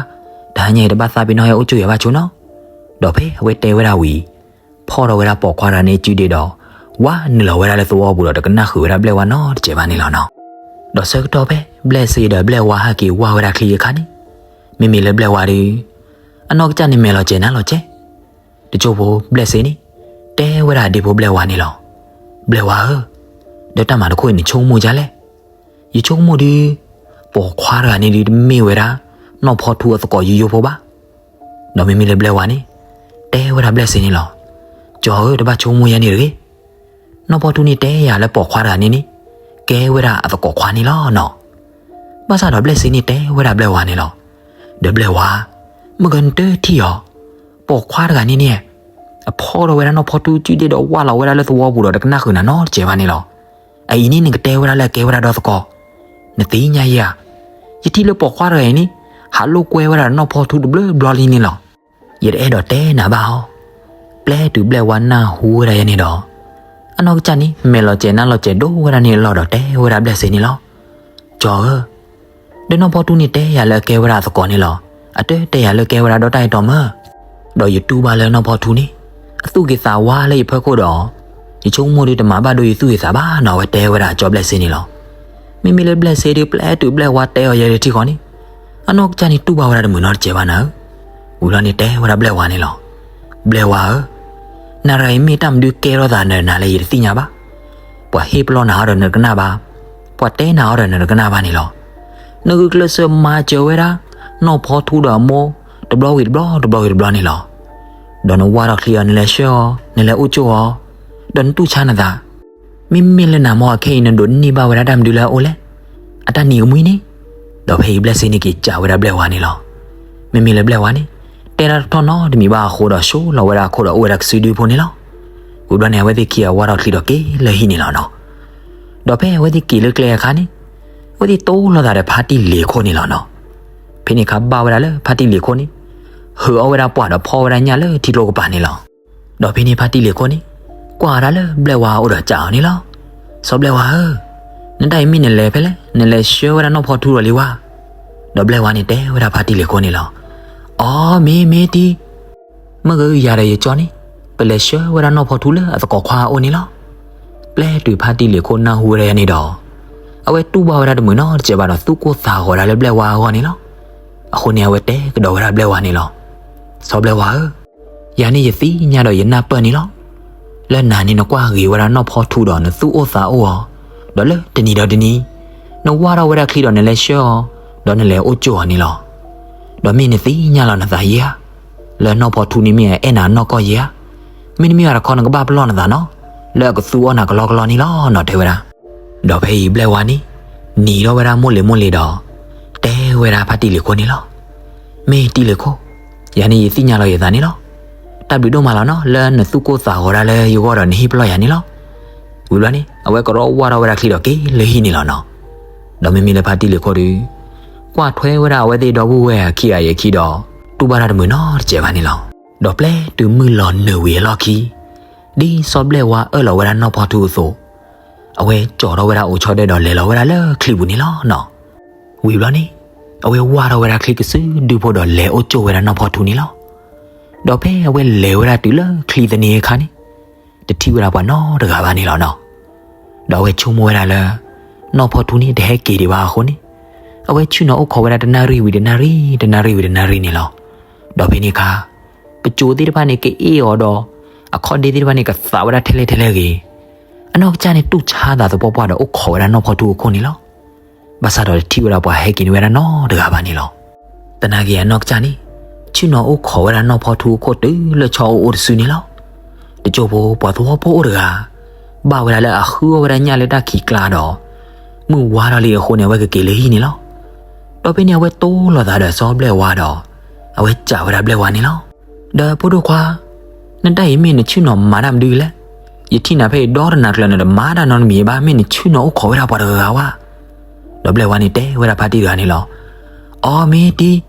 တဟါညါအံၤတဘၣ်သးပ့ၤနီၣ်ဟဲအိၣ်ကၠိယၤဘၣ်ဆိနီၤ. ဒီးဖဲအဝဲတဲဝဲဒၣ်ဝံၤ ဖီၣ်ထီၣ်ဝဲဒၣ်ပိာ်ခွါတဂၤန့ၣ်အစုဒ့ဒီး ဝၢ်နုာ်လီၤဝဲဒၣ်လၢသဝီပူၤဒီးတကနၣ်ဃုာ်ဝဲဒၣ်ဘျဲၣ်ဝါနီတစဲးဘၣ်န့ၣ်လီၤနီၤ. ဒီးဆၢကတီၢ်ဖဲဘျဲၣ်စ့ဒီးဘျဲၣ်ဝါဟဲက့ၤဝၢ်ဝဲဒၣ်ချံအခါန့ၣ်, မ့မ့ၢ်လၢဘျဲၣ်ဝါဒုး အနီၢ်ကစၢ်န့ၣ်မဲာ်လီၤစဲၤနါလီၤစဲၤ. တကၠိဖိဘျဲၣ်စ့န့ၣ် တဲဝဲဒၣ်ဒ့ဖိဘျဲၣ်ဝါန့ၣ်လီၤ. ဘျဲၣ်ဝါဧၢ, ဒီးတၢ်မၤတခိၣ်အံၤနဆိကမိၣ်ဒ်လဲၣ်. ယဆိကမိၣ်ဒုး ပိာ်ခွါတဂၤန့ၣ်ဒုးတမ့ၢ်ဝဲဒၣ် နီၢ်ဖီထူအသကိးယိယိဖိဘၣ်. ဒီးမ့မ့ၢ်လၢဘျဲၣ်ဝါန့ၣ် တဲဝဲဒၣ်ဘျဲၣ်စ့န့ၣ်လီၤ. ကၠီဧၢ တဘၣ်ဆိကမိၣ်ယဲန့ၣ်တဂ့ၤ. နီၢ်ဖီထူန့ၣ်တဲယၤလၢပိာ်ခွါတဂၤန့ၣ်န့ၣ် ကဲဝဲဒၣ်အသကိးခွါန့ၣ်လီၤနီၤ. ဘၣ်ဆၣ်ဒီးဘျဲၣ်စ့န့ၣ်တဲဝဲဒၣ်ဘျဲၣ်ဝါန့ၣ်လီၤ. ဒီးဘျဲၣ်ဝါ, မ့ၢ်ဂ့ၤနတထံၣ်အီၤ, ပိာ်ခွါတဂၤန့ၣ်န့ၣ် အဖီၣ်ထီၣ်ဝဲဒၣ်နီၢ်ဖီထူစုဒ့ဒီးဝၢ်လီၤဝဲဒၣ်လၢသဝီပူၤဒီးတကနၣ်ဃုာ်နၤနီတစဲးဘၣ်န့ၣ်လီၤ. အအံၤန့ၣ်နကတဲဝဲဒၣ်လၢအကဲဝဲဒၣ်ဒီသကိး, နသ့ၣ်ညါယၤ, ယထံၣ်လၢပိာ်ခွါတဂၤအံၤန့ၣ် ဟးလိာ်ကွဲဝဲဒၣ်ဒီးနီၢ်ဖီထူတဘျီဘျီလံန့ၣ်လီၤ. ယတအဲၣ်ဒိးတဲနၤဘၣ်အီၤ. ပျဲတုၤဘျဲၣ်ဝါနၢ်ဟူဝဲဒၣ်ယဲန့ၣ်ဒီး အနီၢ်ကစၢ်န့ၣ် မဲာ်လီၤစဲၤနါလီၤစဲၤဒိၣ်ဝဲဒၣ်န့ၣ်အလီၢ်ဒီးတဲဝဲဒၣ်ဘျဲၣ်စ့န့ၣ်လီၤ. ကၠီဧၢ, ဒီးနီၢ်ဖီထူန့ၣ်တဲယၤလၢအကဲဝဲဒၣ်အသကိးန့ၣ်လီၤ. အတတဲယၤလၢကဲဝဲဒၣ်ဒီတၢ်အဲၣ်တီမၢ, ဒီးယတူၢ်ဘၣ်လၢနီၢ်ဖီထူန့ၣ် အသူၣ်က့ၤသးဝါလၢယဖီခိၣ်ဒီး ယဆိကမိၣ်ဒုးတမၤဘၣ်ဒိယသူၣ်ယသးဘၣ်နီၤ အဝဲတဲဝဲဒၣ်ကၠီဘျဲၣ်စ့န့ၣ်လီၤ. မ့မ့ၢ်လၢဘျဲၣ်စ့ဒုး ပျဲတုၤဘျဲၣ်ဝါတဲအီၤယဲတထံၣ်ဃီန့ၣ်, အနီၢ်ကစၢ်န့ၣ်တူၢ်ဘၣ်ဝဲဒၣ်တမုာ်နီတစဲးဘၣ်နၤဧၢ. ဝံၤလီၤန့ၣ်တဲဝဲဒၣ်ဘျဲၣ်ဝါန့ၣ်လီၤ. ဘျဲၣ်ဝါဧၢ, နၤတဂၤအံၤမ့ၢ်တၢ်မနုၤကဲထီၣ်သးနၤနၤလၢယတသ့ၣ်ညါဘၣ်. ပှၤဟ့ၣ်ပလီၢ်နၤအီၤဒီးနတကနၣ်ဘၣ်, ပှၤတဲနၤအီၤဒီးနတကနၣ်ဘၣ်န့ၣ်လီၤ. နဂုာ်ကျဲးစၢးမၤစၢၤဝဲဒၣ် နီၢ်ဖီထူဒီးအမိၢ် တဘျီဝံၤတဘျီ တဘျီဝံၤတဘျီန့ၣ်လီၤ. ဒီးနဝၢ်ထီၣ်ချံအီၤ နလဲၤဆှၢအီၤ နလဲၤအိၣ်ကၠိအီၤ, ဒီးနတူၢ်ဆါနသး, မ့မ့ၢ်လၢနၤမ့ၢ်အခဲအံၤ နဒိးန့ၢ်ဘၣ်ဝဲဒၣ်တၢ်မနုၤလၢအအိၣ်လဲၣ်. အတၢ်နံၤကမှံန့ၣ်, ဒီးဖဲအံၤဘျဲၣ်စ့န့ၣ်က့ၤစံးဝဲဒၣ်ဘျဲၣ်ဝါန့ၣ်လီၤ. မ့မ့ၢ်လၢဘျဲၣ်ဝါန့ၣ် တဲတၢ်တထီၣ်နီတမံၤဘၣ်အဃိဒီး ဆှိလီၤဝဲဒၣ်အခိၣ်ဒီးအိၣ်ဝဲဒၣ်ကစုဒုဖိန့ၣ်လီၤ. ဝံၤဘျီန့ၣ် အဝဲသ့ၣ်ခံဂၤဝၢ်ထီၣ်ချံဒီးက့ၤလၢဟံၣ်န့ၣ်လီၤနီၤ. ဒီးဖဲအဝဲသ့ၣ်က့ၤလၢကျဲအခါန့ၣ်, အဝဲသ့ၣ်တိၢ်လိာ်သးဒီးဖါတံၢ်လ့ၤခိၣ်န့ၣ်လီၤနီၤ. ဖဲန့ၣ်အခါဘၣ်ဝဲဒၣ်လၢဖါတံၢ်လ့ၤခိၣ်န့ၣ် ဟုးအီၣ်ဝဲဒၣ်ပှၢ်ဒီးဖီၣ်ဝဲဒၣ်ညၣ်လၢထံကျိကပၤန့ၣ်လီၤ. ဒီးဖဲန့ၣ်ဖါတံၢ်လ့ၤခိၣ်န့ၣ် ကွၢ်ဝဲဒၣ်လၢဘျဲၣ်ဝါအအိၣ်ဒီးစံးအီၤန့ၣ်လီၤ. စီၤဘျဲၣ်ဝါဧၢ, နတၢ်အံၤမ့ၢ်နလဲၤဖဲလဲၣ်, နလဲၤဆှၢဝဲဒၣ်နီၢ်ဖီထူဒီးလံဝါ. ဒီးဘျဲၣ်ဝါန့ၣ်တဲဝဲဒၣ်ဖါတံၢ်လ့ၤခိၣ်န့ၣ်လီၤ. အိ မ့ၢ်မ့ၢ်တံၢ် မ့ၢ်ဂ့ၤယၤဒီးယကၠီန့ၣ် ပလဲၤဆှၢဝဲဒၣ်နီၢ်ဖီထူလၢအသကိးခွါအအိၣ်န့ၣ်လီၤ. ပျဲတုၤဖါတံၢ်လ့ၤခိၣ်နၢ်ဟူဝဲဒၣ်ယဲန့ၣ်ဒီး အဝဲတူၢ်ဘၣ်ဝဲဒၣ်တမုာ်နီတစဲးဘၣ်ဒီးသူၣ်ကိၢ်သးဂီၤဒၣ်လၢဘျဲၣ်ဝါအဂီၢ်န့ၣ်လီၤ. အဃိန့ၣ်အဝဲတဲကဒီးဝဲဒၣ်ဘျဲၣ်ဝါန့ၣ်လီၤ. စီၤဘျဲၣ်ဝါဧၢ, ယၤန့ၣ်ယသ့ၣ်ညါဒီးယနၢ်ပၢၢ်န့ၣ်လီၤ. လၢနၤန့ၣ်နကွၢ်ဂ့ၤဝဲဒၣ်နီၢ်ဖီထူဒီးနသူၣ်အိၣ်သးအိၣ်အီၤ, ဒီးလၢတနံၤဒီးတနံၤ နဝၢ်ထီၣ်ဝဲဒၣ်ချံဒီးနလဲၤဆှၢအီၤ, ဒီးနလဲၤအိၣ်ကၠိအီၤန့ၣ်လီၤ. ဒီးမ့ၢ်နသ့ၣ်ညါလီၤနသးယဲဧါ, လၢနီၢ်ဖီထူန့ၣ်မ့ၢ်အအဲၣ်နၤနီၢ်ကီၢ်ယဲဧါ, မ့တမ့ၢ်ဘၣ်တခီနကဘၣ်ပလီၢ်နသးနီၤ, လၢအကသူအီၣ်နၤကလီကလီန့ၣ်လီၤနီၤ တဲဝဲဒၣ်. ဒီးဖဲအံၤဘျဲၣ်ဝါန့ၣ် နံၤထီၣ်ဝဲဒၣ်မိၢ်လ့ၤမိၢ်လ့ၤဒီး တဲဝဲဒၣ်ဖါတံၢ်လ့ၤခိၣ်န့ၣ်လီၤ. မ့ၢ်တံၢ်လ့ၤခိၣ်, ယၤန့ၣ်ယသ့ၣ်ညါလီၤယသးန့ၣ်လီၤ. တၢ်ဘျုးဒိၣ်မးလီၤနီၤ လၢနသူၣ်ကိၢ်သးဂီၤဒၣ်လၢယဂီၢ်ဒီးနဟ့ၣ်ပလီၢ်ယၤန့ၣ်လီၤ. ဝံၤဘျီန့ၣ် အဝဲကရီဝၢ်ထီၣ်ဝဲဒၣ်ချံဒီးက့ၤလၢဟံၣ်န့ၣ်လီၤနီၤ. ဒီးမ့မ့ၢ်လၢဖါတံၢ်လ့ၤခိၣ်ဒီး ကွၢ်ထွဲဝဲဒၣ်အဝဲသ့ၣ်ဒီပုၢ်ဝဲၢ်အခံဂၤအံၤအခံဒီး တူၢ်ဘၣ်တၢ်တမုာ်နီတစဲးဘၣ်န့ၣ်လီၤ. ဒီးပျဲတုၤမုၢ်လီၤနုာ်ဝံၤအလီၢ်ခံ ဒ်စီၤဘျဲၣ်ဝါအၢၣ်လီၤဝဲဒၣ်နီၢ်ဖီထူအသိး, အဝဲကၠီၤထီၣ်ဝဲဒၣ်အိးဆီဒၢၣ်ဒီးလဲၤလီၤဝဲဒၣ်လၢချံပူၤန့ၣ်လီၤနီၤ. ဝံၤဘျီန့ၣ် အဝဲဝၢ်ထီၣ်ဝဲဒၣ်ချံကစုဒုဖိဒီးလဲၤအိၣ်ကၠိဝဲဒၣ်နီၢ်ဖီထူန့ၣ်လီၤ. ဒီးဖဲအဝဲလဲၤဝဲဒၣ်တုၤလၢချံသန့အခါန့ၣ် တထံၣ်ဝဲဒၣ်ပှၤနီတဂၤဘၣ်န့ၣ်လီၤနီၤ. ဒီးအဝဲဆိကမိၣ်ဝဲဒၣ်လၢ နီၢ်ဖီထူန့ၣ်တဟဲက့ၤဒံးဘၣ်အဃိန့ၣ် အဝဲဆ့ၣ်နီၤအိၣ်ခိးဝဲဒၣ်တနၣ်ရံၣ်ဝံၤတနၣ်ရံၣ် တနၣ်ရံၣ်ဝံၤတနၣ်ရံၣ်န့ၣ်လီၤ. ဒီးဖဲန့ၣ်အခါ ပစိၤသ့ၣ်တဖၣ်န့ၣ် ကအ့ၣ်အီၤဒီး အခီၣ်ဒ့သ့ၣ်တဖၣ်န့ၣ် ကသးဝဲဒၣ်ထဲလဲၣ်ထဲလဲၣ်ဂ့ၤ, အနီၢ်ကစၢ်န့ၣ် တူၢ်ဆါသးသပှၢ်ပှၢ်ဒီး အိၣ်ခိးဝဲဒၣ်နီၢ်ဖီထူအခိၣ်န့ၣ်လီၤ. ဘၣ်ဆၣ်ဒီးတထံၣ်ဝဲဒၣ်ပှၤဟဲက့ၤန့ၢ်ဝဲဒၣ်နီတဂၤဘၣ်န့ၣ်လီၤ. သနာ်က့အနီၢ်ကစၢ်န့ၣ် ဆ့ၣ်နီၤအိၣ်ခိးဝဲဒၣ်နီၢ်ဖီထူအခိၣ်တုၤလၢဆီအိၣ်အိၣ်တစုန့ၣ်လီၤ. တစိၢ်ဖိပှၤသဝီဖိအိၣ်တဂၤ ဘၣ်ဝဲဒၣ်လၢအဃုအီၣ်ဝဲဒၣ်ညၣ်လၢတၢ်ခံးကျါဒီး မုၢ်ဝါထီၣ်လံအဃိန့ၣ် အဝဲကက့ၤလၢဟံၣ်န့ၣ်လီၤ. ဒီးဖဲန့ၣ်အဝဲတိၢ်လိာ်သးဒီးစီၤဘျဲၣ်ဝါဒီး အဝဲစံးဝဲဒၣ်ဘျဲၣ်ဝါန့ၣ်လီၤ. ဒီးဖိဒိၣ်ခွါ, နဒၣ်အံၤမ့ၢ်နဆ့ၣ်နီၤမၤတၢ်မနုၤလဲၣ်. ယထံၣ်နၤဖဲအံၤဒီတနၤကျၢၤန့ၣ် တမၤတၢ်နီတမံၤဘၣ်, မ့ၢ်နဆ့ၣ်နီၤအိၣ်ခိးဝဲဒၣ်ပှၤတဂၤဂၤဝဲ. ဒီးဘျဲၣ်ဝါန့ၣ်တဲဝဲဒၣ်ဖါတံၢ်တဂၤန့ၣ်လီၤ. အိ မ့ၢ်တံၢ်,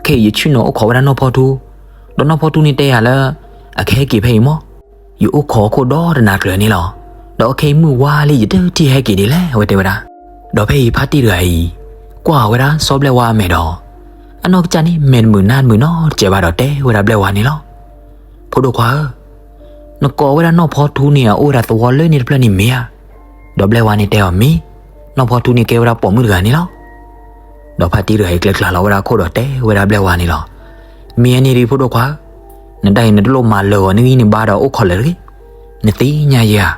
ခဲအံၤယဆ့ၣ်နီၤအိၣ်ခိးဝဲဒၣ်နီၢ်ဖီထူ, ဒီးနီၢ်ဖီထူန့ၣ်တဲယၤလၢ အကဟဲက့ၤဖဲအံၤမၢ်. ယအိၣ်ခိးအခိၣ်ဒီတနၤကျၢၤန့ၣ်လီၤ. ဒီးခဲအံၤမုၢ်ဝါလံ ယတထံၣ်ဟဲက့ၤဒ်လဲၣ်, အဝဲတဲဝဲဒၣ်. ဒီးဖဲအံၤဖါတံၢ်တဂၤအံၤ ကွၢ်ဝဲဒၣ်စီၤဘျဲၣ်ဝါအမဲာ်ဒီး အနီၢ်ကစၢ်န့ၣ် မဲာ်တမုာ်နါတမုာ်နီတစဲးဘၣ်ဒီးတဲဝဲဒၣ်ဘျဲၣ်ဝါန့ၣ်လီၤ. ဖိဒိၣ်ခွါဧၢ, နကိးဝဲဒၣ်နီၢ်ဖီထူန့ၣ် အအိၣ်ဝဲဒၣ်သဝီလၢန့ၣ်တဖျၢၣ်န့ၣ်မ့ၢ်ဧါ. ဒီးဘျဲၣ်ဝါန့ၣ်တဲအီၤ မ့ၢ်, နီၢ်ဖီထူန့ၣ်ကဲဝဲဒၣ်ပိာ်မုၣ်တဂၤန့ၣ်လီၤ. ဒီးဖါတံၢ်တဂၤအံၤကျဲကျါလီၤဝဲဒၣ်အခိၣ်ဒီးတဲဝဲဒၣ်ဘျဲၣ်ဝါန့ၣ်လီၤ. မ့ၢ်အန့ၣ်ဒ်ဖိဒိၣ်ခွါဧၢ, နဒၣ်အံၤနတလိၣ်မၤလၢာ်ဂီၤနဂံၢ်နဘါဒီးအိၣ်ခိးလၢာ်တဂ့ၤ, နသ့ၣ်ညါယဲဧါ.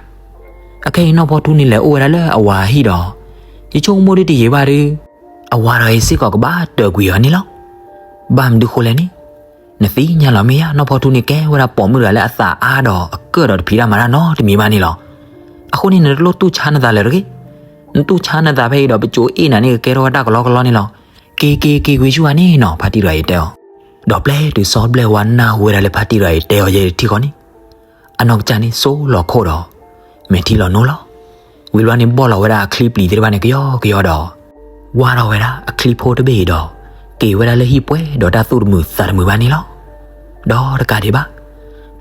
အခဲအံၤနီၢ်ဖီထူန့ၣ်လဲၤအိၣ်ဝဲဒၣ်လၢအဝၤအဟံၣ်ဒီး ယဆိကမိၣ်ဒ်တယံာ်ဘၣ်ဒီး အဝၤတဂၤအံၤစ့ၢ်ကီးကဘၣ်တၢၢ်ကွံာ်အီၤန့ၣ်လီၤ. ဘၣ်မနုၤဃိလဲၣ်န့ၣ်, နသ့ၣ်ညါလီၤမ့ၢ်ဧါ, နီၢ်ဖီထူန့ၣ်ကဲဝဲဒၣ်ပိာ်မုၣ်တဂၤလၢအသးအါဒီးအကၢၣ်ဒီးတဖံးတၢ်မၤတၢ်နီတမံၤဘၣ်န့ၣ်လီၤ. အဃိန့ၣ် နတလိၣ်တူၢ်ဆါနသးလၢာ်တဂ့ၤ. နတူၢ်ဆါနသးဖဲအံၤဒီး ပစိၤအ့ၣ်နၤန့ၣ်ကကဲထီၣ်ဝဲတၢ်ကလီကလီန့ၣ်လီၤ. က့ၤက့ၤက့ၤကွံာ်ဆူၣ်ဧါ န့ၣ်နီၤ, ဖါတံၢ်တဂၤအံၤတဲအီၤ. ဒီးပျဲတုၤစီၤဘျဲၣ်ဝါနၢ်ဟူဝဲဒၣ်လၢဖါတံၢ်တဂၤအံၤတဲအီၤယဲတထံၣ်ဃီန့ၣ်, အနီၢ်ကစၢ်န့ၣ်စိလီၤခိၣ်ဒီး မဲာ်ထံလီၤနိလီၤ. ဝံၤဘျီန့ၣ် ဘီၣ်လီၤဝဲဒၣ်အချံပျံၤသ့ၣ်တဖၣ်န့ၣ် ကယီကယီဒီး ဝၢ်ထီၣ်ဝဲဒၣ်အချံဖိတဘ့ၣ်အံၤဒီး က့ၤဝဲဒၣ်လၢဟံၣ်ပှဲၤဒီးတၢ်သူၣ်တမုာ်သးတမုာ်ဘၣ်န့ၣ်လီၤ. ဒီးတကးဒံးဘၣ်,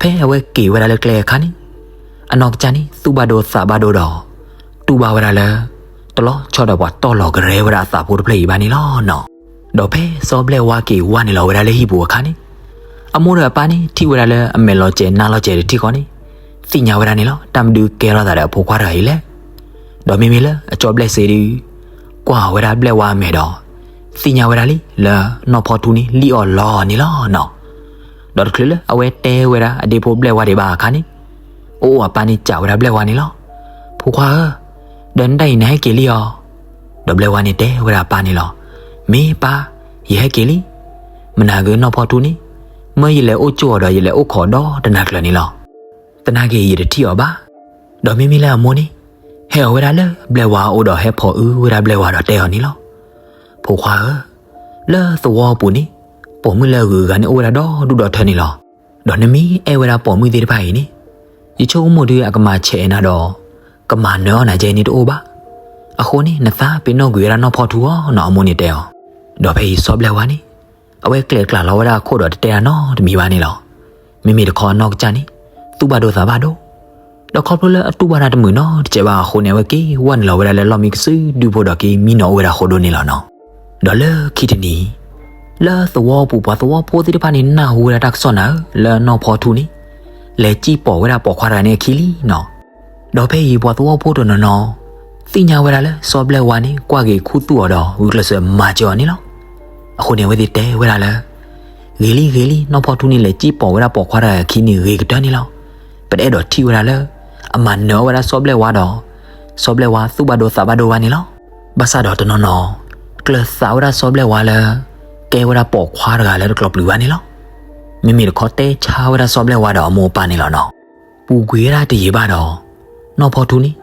ဖဲအဝဲက့ၤဝဲဒၣ်လၢကျဲအခါန့ၣ်, အနီၢ်ကစၢ်န့ၣ် သူၣ်ဘၣ်ဒိသးဘၣ်ဒိဒီး တူၢ်ဘၣ်ဝဲဒၣ်လၢ တလီၤဆီဒီးပှၤတီၢ်လီၤကရဲဝဲဒၣ်အသးဖိတဖျၢၣ်အံၤဘၣ်န့ၣ်လီၤနီၤ. ဒီးဖဲစီၤဘျဲၣ်ဝါက့ၤဝဲနုာ်လီၤဝဲဒၣ်လၢဟံၣ်ပူၤအခါန့ၣ်, အမိၢ်ဒီးအပၢ်န့ၣ် ထံၣ်ဝဲဒၣ်လၢအမဲာ်လီၤစဲၤနါလီၤစဲၤတထံၣ်ဃီန့ၣ်, သ့ၣ်ညါဝဲဒၣ်န့ၣ်လီၤ. တၢ်မနုၤကဲထီၣ်သးဒီးအဖိခွါတဂၤအံၤလဲၣ်. ဒီးမ့မ့ၢ်လၢအစီၤဘျဲၣ်စ့ဒုး ကွၢ်ဝဲဒၣ်ဘျဲၣ်ဝါအမဲာ်ဒီး သ့ၣ်ညါဝဲဒၣ်လံလၢနီၢ်ဖီထူန့ၣ် လံၣ်အီၣ်လီအီၤန့ၣ်လီၤနီၤ. ဒီးတချုးလၢအဝဲတဲဝဲဒၣ်အဒ့ဖိဘျဲၣ်ဝါဒံးဘၣ်အခါန့ၣ်, အအိၣ်အပၢ်န့ၣ်စံးဝဲဒၣ်ဘျဲၣ်ဝါန့ၣ်လီၤ. ဖိခွါဧၢ, ဒီးနဒၣ်အံၤနဟဲက့ၤလံဧါ. ဒီးဘျဲၣ်ဝါန့ၣ်တဲဝဲဒၣ်အပၢ်န့ၣ်လီၤ. မ့ၢ်ပၢ်, ယဟဲက့ၤလံ. မနၤက့ၤနီၢ်ဖီထူန့ၣ်, မၢယလဲၤအိၣ်ကၠိအီၤဒီးယလဲၤအိၣ်ခိးဒီတနၤကျၢၤန့ၣ်လီၤ. သနာ်က့ယတထံၣ်အီၤဘၣ်. ဒီးမ့မ့ၢ်လၢအမိၢ်န့ၣ် ဟဲအီၤဝဲဒၣ်လၢဘျဲၣ်ဝါအအိၣ်ဒီးဟဲဖိးအုဝဲဒၣ်ဘျဲၣ်ဝါဒီးတဲအီၤန့ၣ်လီၤ. ဖိခွါဧၢ, လၢသဝီပူၤန့ၣ် ပိာ်မုၣ်လၢအဂုၤအဂၤန့ၣ်အိၣ်ဝဲဒၣ်ဒီဒူၣ်ဒီထၢန့ၣ်လီၤ. ဒီးနမ့ၢ်အဲၣ်ဝဲဒၣ်ပိာ်မုၣ်သ့ၣ်တဖၣ်အံၤန့ၣ်, ယဆိကမိၣ်ဒုးအကမၤဆဲးနၤဒီး ကမၤနၢၤအီၣ်နၤကဲန့ၣ်တအိၣ်ဘၣ်. အဃိန့ၣ် နသးပ့ၤနီၣ်ကွံာ်ဝဲဒၣ်နီၢ်ဖီထူအီၤနီၤ, အမိၢ်န့ၣ်တဲအီၤ. ဒီးဖဲအံၤစီၤဘျဲၣ်ဝါန့ၣ် အဝဲကျဲးကျါလီၤဝဲဒၣ်အခိၣ်ဒီးတတဲတၢ်နီတမံၤဘၣ်န့ၣ်လီၤ. မ့မ့ၢ်တခီအနီၢ်ကစၢ်န့ၣ် သူၣ်ဘၣ်ဒိသးဘၣ်ဒိ ဒီးခီဖျိလၢအတူၢ်ဘၣ်တၢ်တမုာ်နီတစဲးဘၣ်အဃိန့ၣ် အဝဲက့ၤဝဲနုာ်လီၤဝဲဒၣ်လၢလီၢ်မံကစုဒုဖိဒီးက့ၤမံနီၤအိၣ်ဝဲဒၣ်ဃိဒိၣ်န့ၣ်လီၤနီၤ. ဒီးလၢခံတနံၤ, လၢသဝီပူၤပှၤသဝီဖိသ့ၣ်တဖၣ်န့ၣ် နၢ်ဟူဝဲဒၣ်တၢ်ကစီၣ်နၤဧၢ လၢနီၢ်ဖီထူန့ၣ် လဲၤစံၣ်ပိာ်ဝဲဒၣ်ပိာ်ခွါတဂၤန့ၣ်အခံလံနီၤ. ဒီးဖဲအံၤပှၤသဝီဖိတနီၤနီၤ သ့ၣ်ညါဝဲဒၣ်လၢစီၤဘျဲၣ်ဝါန့ၣ် ကွၢ်က့ၤခူသူၣ်အီၤဒီး ဂုာ်ကျဲးစၢးမၤစၢၤအီၤန့ၣ်လီၤ. အဃိန့ၣ် အဝဲသ့ၣ်တဲဝဲဒၣ်လၢ ဂ့ၤလံ ဂ့ၤလံ, နီၢ်ဖီထူန့ၣ် လဲၤစံၣ်ပိာ်ဝဲဒၣ်ပိာ်ခွါတဂၤအခံန့ၣ် ဂ့ၤကတၢၢ်န့ၣ်လီၤ. ပတအဲၣ်ဒိးထံၣ်ဝဲဒၣ်လၢ အမၤနၢၤအီၣ်ဝဲဒၣ်စီၤဘျဲၣ်ဝါဒီး စီၤဘျဲၣ်ဝါသူၣ်ဘၣ်ဒိသးဘၣ်ဒိဘၣ်န့ၣ်လီၤ. ဘၣ်ဆၣ်ဒီးတနီၤနီၤ ကျၢၤသးဝဲဒၣ်စီၤဘျဲၣ်ဝါလၢ ကဲဝဲဒၣ်ပိာ်ခွါတဂၤလၢတကျိၤပျုၤဘၣ်န့ၣ်လီၤ. မ့မ့ၢ်တခီတဲဆါဝဲဒၣ်စီၤဘျဲၣ်ဝါဒီးအမိၢ်အပၢ်န့ၣ်လီၤနီၤ. ပူၤကွံာ်ဝဲဒၣ်တယံာ်ဘၣ်ဒီး နီၢ်ဖီထူန့ၣ်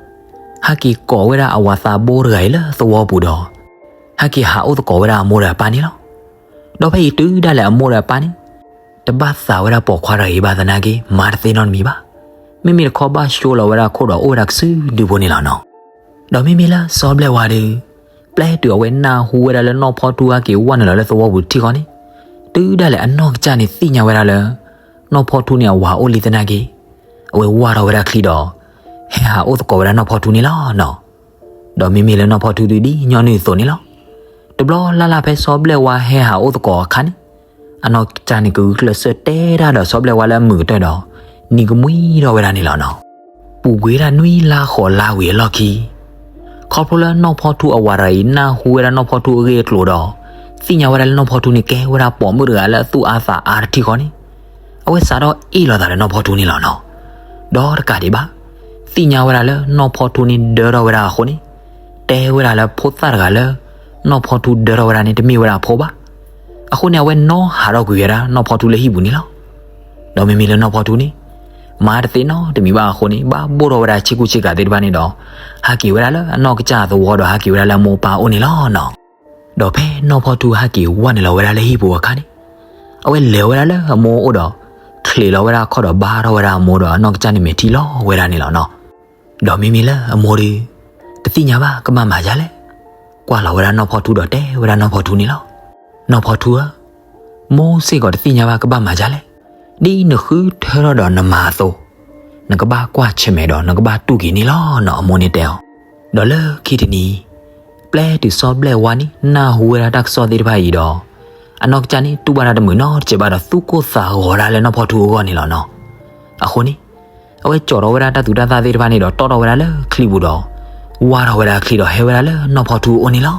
ဟဲက့ၤကိးဝဲဒၣ်အဝၤသးဘိတဂၤအံၤလၢသဝီပူၤဒီး ဟဲက့ၤဟးအိၣ်သကိးဝဲဒၣ်အမိၢ်ဒီးအပၢ်န့ၣ်လီၤ. ဒီးဖဲအံၤတုၤဒၣ်လဲာ်အမိၢ်ဒီးအပၢ်န့ၣ် တဘၣ်သးဝဲဒၣ်ပိာ်ခွါတဂၤအံၤဘၣ်သနာ်က့ မၤတသ့နီတမံၤဘၣ်. မ့မ့ၢ်တခီဘၣ်ဆိလီၤဝဲဒၣ်ခိၣ်ဒီးအိၣ်ဝဲဒၣ်ကစုဒုဖိန့ၣ်လီၤနီၤ. ဒီးမ့မ့ၢ်လၢစီၤဘျဲၣ်ဝါဒီး ပျဲတုၤအဝဲနၢ်ဟူဝဲဒၣ်လၢနီၢ်ဖီထူဟဲက့ၤဝဲနုာ်လီၤလၢသဝီပူၤတထံၣ်ဃီန့ၣ်, တုၤဒၣ်လဲာ်အနီၢ်ကစၢ်န့ၣ်သ့ၣ်ညါဝဲဒၣ်လၢ နီၢ်ဖီထူန့ၣ်အဝၤအိၣ်လံသနာ်က့ အဝဲဝၢ်ထီၣ်ဝဲဒၣ်ချံဒီး ဟဲဟးအိၣ်သကိးဝဲဒၣ်နီၢ်ဖီထူန့ၣ်လီၤနီၤ. ဒီးမ့မ့ၢ်လၢနီၢ်ဖီထူဒုးဒ်ညီနုၢ်အသိးန့ၣ်လီၤ. တဘျီလၢ်လၢ်ဖဲစီၤဘျဲၣ်ဝါဟဲဟးအိၣ်သကိးအခါန့ၣ်, အနီၢ်ကစၢ်န့ၣ်ကဂုာ်ကျဲးစၢးတဲတၢ်ဒီးစီၤဘျဲၣ်ဝါလၢအမုာ်ကတၢၢ်ဒီး နံၤကမှံထီၣ်ဝဲဒၣ်န့ၣ်လီၤနီၤ. ပူၤကွံာ်ဝဲဒၣ်နွံလါဃိးလါဝံၤအလီၢ်ခံ ခီဖျိလၢနီၢ်ဖီထူအဝၤတဂၤအံၤ နၢ်ဟူဝဲဒၣ်နီၢ်ဖီထူအဂ့ၢ်အကျိၤဒီး သ့ၣ်ညါဝဲဒၣ်လၢနီၢ်ဖီထူန့ၣ်ကဲဝဲဒၣ်ပိာ်မုၣ်တဂၤလၢအသူၣ်အါသးအါတထံၣ်ဃီန့ၣ်, အဝဲစးထီၣ်အ့ၣ်လိာ်သးဒီးနီၢ်ဖီထူန့ၣ်လီၤနီၤ. ဒီးတကးဒံးဘၣ်, သ့ၣ်ညါဝဲဒၣ်လၢနီၢ်ဖီထူန့ၣ်ဒၢထီၣ်ဝဲဒၣ်အဃိန့ၣ်, တဲဝဲဒၣ်လၢဖိသၣ်တဂၤလၢ နီၢ်ဖီထူဒၢထီၣ်ဝဲဒၣ်န့ၣ် တမ့ၢ်ဝဲဒၣ်အဖိဘၣ်. အဃိန့ၣ် အဝဲနီၣ်ဟးထီၣ်ကွံာ်ဝဲဒၣ်နီၢ်ဖီထူလၢဟံၣ်ပူၤန့ၣ်လီၤ. ဒီးမ့မ့ၢ်လၢနီၢ်ဖီထူန့ၣ် မၤတသ့နီတမံၤဘၣ်အဃိန့ၣ် ဘၣ်ဘိၣ်ထီၣ်ဝဲဒၣ်ဆ့ကူဆ့ကၤသ့ၣ်တဖၣ်န့ၣ်ဒီး ဟးက့ၤဝဲဒၣ်လၢအနီၢ်ကစၢ်သဝီဒီးဟးက့ၤဝဲဒၣ်လၢအမိၢ်အပၢ်အိၣ်န့ၣ်လီၤနီၤ. ဒီးဖဲနီၢ်ဖီထူဟဲက့ၤဝဲနုာ်လီၤဝဲဒၣ်လၢဟံၣ်ပူၤအခါန့ၣ်, အဝဲလဲၤဝဲဒၣ်လၢအမိၢ်အိၣ်ဒီး ချံးလီၤဝဲဒၣ်အခီၣ်ဒီးဘါထီၣ်ဝဲဒၣ်အမိၢ်ဒီး အနီၢ်ကစၢ်န့ၣ်မဲာ်ထံလီၤဝဲဒၣ်န့ၣ်လီၤနီၤ. ဒီးမ့မ့ၢ်လၢအမိၢ်ဒီး တသ့ၣ်ညါဘၣ်ကဘၣ်မၤဒ်လဲၣ်, ကွၢ်လီၤဝဲဒၣ်နီၢ်ဖီထူဒီးတဲဝဲဒၣ်နီၢ်ဖီထူန့ၣ်လီၤ. နီၢ်ဖီထူဧၢ, မိၢ်စ့ၢ်ကီးတသ့ၣ်ညါဘၣ်ကဘၣ်မၤဒ်လဲၣ်, ဒ်နဃုထၢထီၣ်ဒီးနမၤအသိး, နကဘၣ်ကွၢ်ဆၢၣ်မဲာ်ဒီးနကဘၣ်တူၢ်က့ၤန့ၣ်လီၤနီၤ အမိၢ်န့ၣ်တဲအီၤ. ဒီးလၢခံတနံၤ, ပျဲတုၤစီၤဘျဲၣ်ဝါန့ၣ် နၢ်ဟူဝဲဒၣ်တၢ်ကစီၣ်သ့ၣ်တဖၣ်အံၤဒီး, အနီၢ်ကစၢ်န့ၣ် တူၢ်ဘၣ်တၢ်တမုာ်နီတစဲးဘၣ်ဒီး သူၣ်ကိၢ်သးဂီၤဒၣ်လၢနီၢ်ဖီထူအဂီၢ်န့ၣ်လီၤနီၤ. အဃိန့ၣ်, အဝဲကၠီၤထီၣ်ဝဲဒၣ်တၢ်သူတၢ်သၣ်သ့ၣ်တဖၣ်န့ၣ်ဒီး တီၣ်ထီၣ်ဝဲဒၣ်လၢချံပူၤဒီး ဝၢ်ထီၣ်ဝဲဒၣ်ချံဒီးဟဲဝဲဒၣ်လၢနီၢ်ဖီထူအအိၣ်န့ၣ်လီၤ.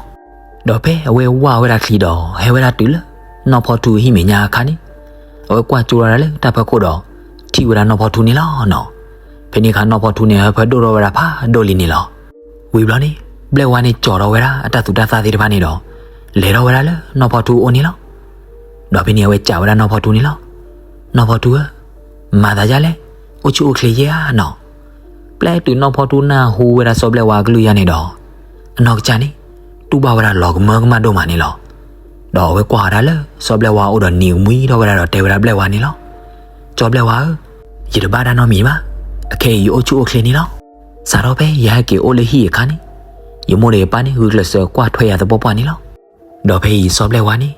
ဒီးဖဲအဝဲဝၢ်ဝဲဒၣ်ချံဒီး ဟဲဝဲဒၣ်တုၤလၢနီၢ်ဖီထူဟံၣ်မဲာ်ညါအခါန့ၣ်, အဝဲကွၢ်ကၠိထီၣ်ဝဲဒၣ်လၢတၢ်ဖီခိၣ်ဒီး ထံၣ်ဝဲဒၣ်နီၢ်ဖီထူန့ၣ်လီၤနီၤ. ဖဲန့ၣ်အခါနီၢ်ဖီထူန့ၣ် ဟၢဖၢဒိၣ်ထီၣ်ဝဲဒၣ်ဖးဒိၣ်လံန့ၣ်လီၤ. ဝံၤဘျီန့ၣ်, ဘျဲၣ်ဝါန့ၣ်ကၠီၤထီၣ်ဝဲဒၣ်အတၢ်သူတၢ်သၣ်သ့ၣ်တဖၣ်န့ၣ်ဒီး လဲၤထီၣ်ဝဲဒၣ်လၢနီၢ်ဖီထူအအိၣ်န့ၣ်လီၤ. ဒီးဖဲန့ၣ်အဝဲစံးဝဲဒၣ်နီၢ်ဖီထူန့ၣ်လီၤ. နီၢ်ဖီထူဧၢ, မၤသးဒ်လဲၣ်, အိၣ်ဆူၣ်အိၣ်ချ့ယဲဧါနီၤ. ပျဲတုၤနီၢ်ဖီထူနၢ်ဟူဝဲဒၣ်စီၤဘျဲၣ်ဝါအကလုၢ်ယါန့ၣ်ဒီး, အနီၢ်ကစၢ်န့ၣ် တူၢ်ဘၣ်ဝဲဒၣ်လီၤကမၢကမၣ်ဒိၣ်မးန့ၣ်လီၤ. ဒီးအဝဲကွၢ်ဝဲဒၣ်လၢစီၤဘျဲၣ်ဝါအအိၣ်ဒီးနံၤကမှံထီၣ်ဝဲဒၣ်ဒီးတဲဝဲဒၣ်ဘျဲၣ်ဝါန့ၣ်လီၤ. စီၤဘျဲၣ်ဝါဧၢ, ယတဘၣ်တၢ်နီတမံၤဘၣ်. အခဲအံၤယအိၣ်ဆူၣ်အိၣ်ချ့န့ၣ်လီၤ. စးထီၣ်ဖဲယဟဲက့ၤအိၣ်လၢဟံၣ်အခါန့ၣ်, ယမိၢ်ဒီးယပၢ်န့ၣ် ဂုာ်ကျဲးစၢးကွၢ်ထွဲယၤသပှၢ်ပှၢ်န့ၣ်လီၤ. ဒီးဖဲအံၤစီၤဘျဲၣ်ဝါန့ၣ်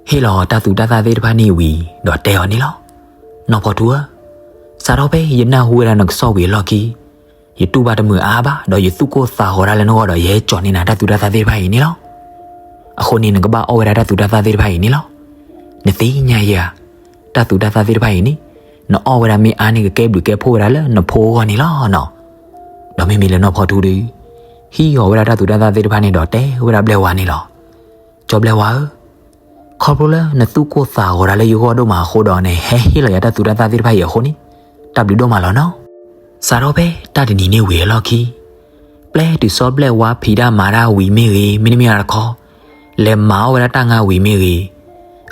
ဟ့ၣ်လီၤတၢ်သူတၢ်သၣ်သ့ၣ်တဖၣ်န့ၣ်ဝံၤဒီးတဲအီၤန့ၣ်လီၤ. နီၢ်ဖီထူဧၢ, စးထီၣ်ဖဲယနၢ်ဟူဝဲဒၣ်နကစီၣ်ဝံၤအလီၢ်ခံ, ယတူၢ်ဘၣ်တမုာ်အါဘၣ် ဒီးယသူၣ်ကိၢ်သးဂီၤဒၣ်လၢနဂီၢ်ဒီး ယဟဲကၠီၤန့ၢ်နၤတၢ်သူတၢ်သၣ်သ့ၣ်တဖၣ်အံၤန့ၣ်လီၤ. အဃိန့ၣ်နကဘၣ်အီၣ်ဝဲဒၣ်တၢ်သူတၢ်သၣ်သ့ၣ်တဖၣ်အံၤန့ၣ်လီၤ. နသ့ၣ်ညါယၤ, တၢ်သူတၢ်သၣ်သ့ၣ်တဖၣ်အံၤန့ၣ်, နအီၣ်ဝဲဒၣ်မ့ၢ်အါန့ၣ် ကကဲဘျုးကဲဖှိၣ်ဝဲဒၣ်လၢနဖိအဂီၢ်န့ၣ်လီၤနီၤ. ဒီးမ့မ့ၢ်လၢနီၢ်ဖီထူဒီး ဟံးအီၤဝဲဒၣ်တၢ်သူတၢ်သၣ်သ့ၣ်တဖၣ်န့ၣ်ဒီးတဲဝဲဒၣ်ဘျဲၣ်ဝါန့ၣ်လီၤ. စီၤဘျဲၣ်ဝါဧၢ, ခီဖျိလၢနသူၣ်ကိၢ်သးဂီၤဒၣ်လၢယဂီၢ်ဒိၣ်မးအဃိဒီး နဟဲဟ့ၣ်လီၤယၤတၢ်သူတၢ်သၣ်သ့ၣ်တဖၣ်အံၤအဃိန့ၣ်, တၢ်ဘျုးဒိၣ်မးလီၤနီၤ. စးထီၣ်ဖဲတၢ်တနံၤန့ၣ်ဝံၤအလီၢ်ခံ, ပျဲတုၤစီၤဘျဲၣ်ဝါဖံးတၢ်မၤတၢ်ဝံၤမ့ၢ်ဂ့ၤ, မ့တမ့ၢ်တခီ, လဲၤမၤအီၣ်ဝဲဒၣ်တၢ်ငါဝံၤမ့ၢ်ဂ့ၤ,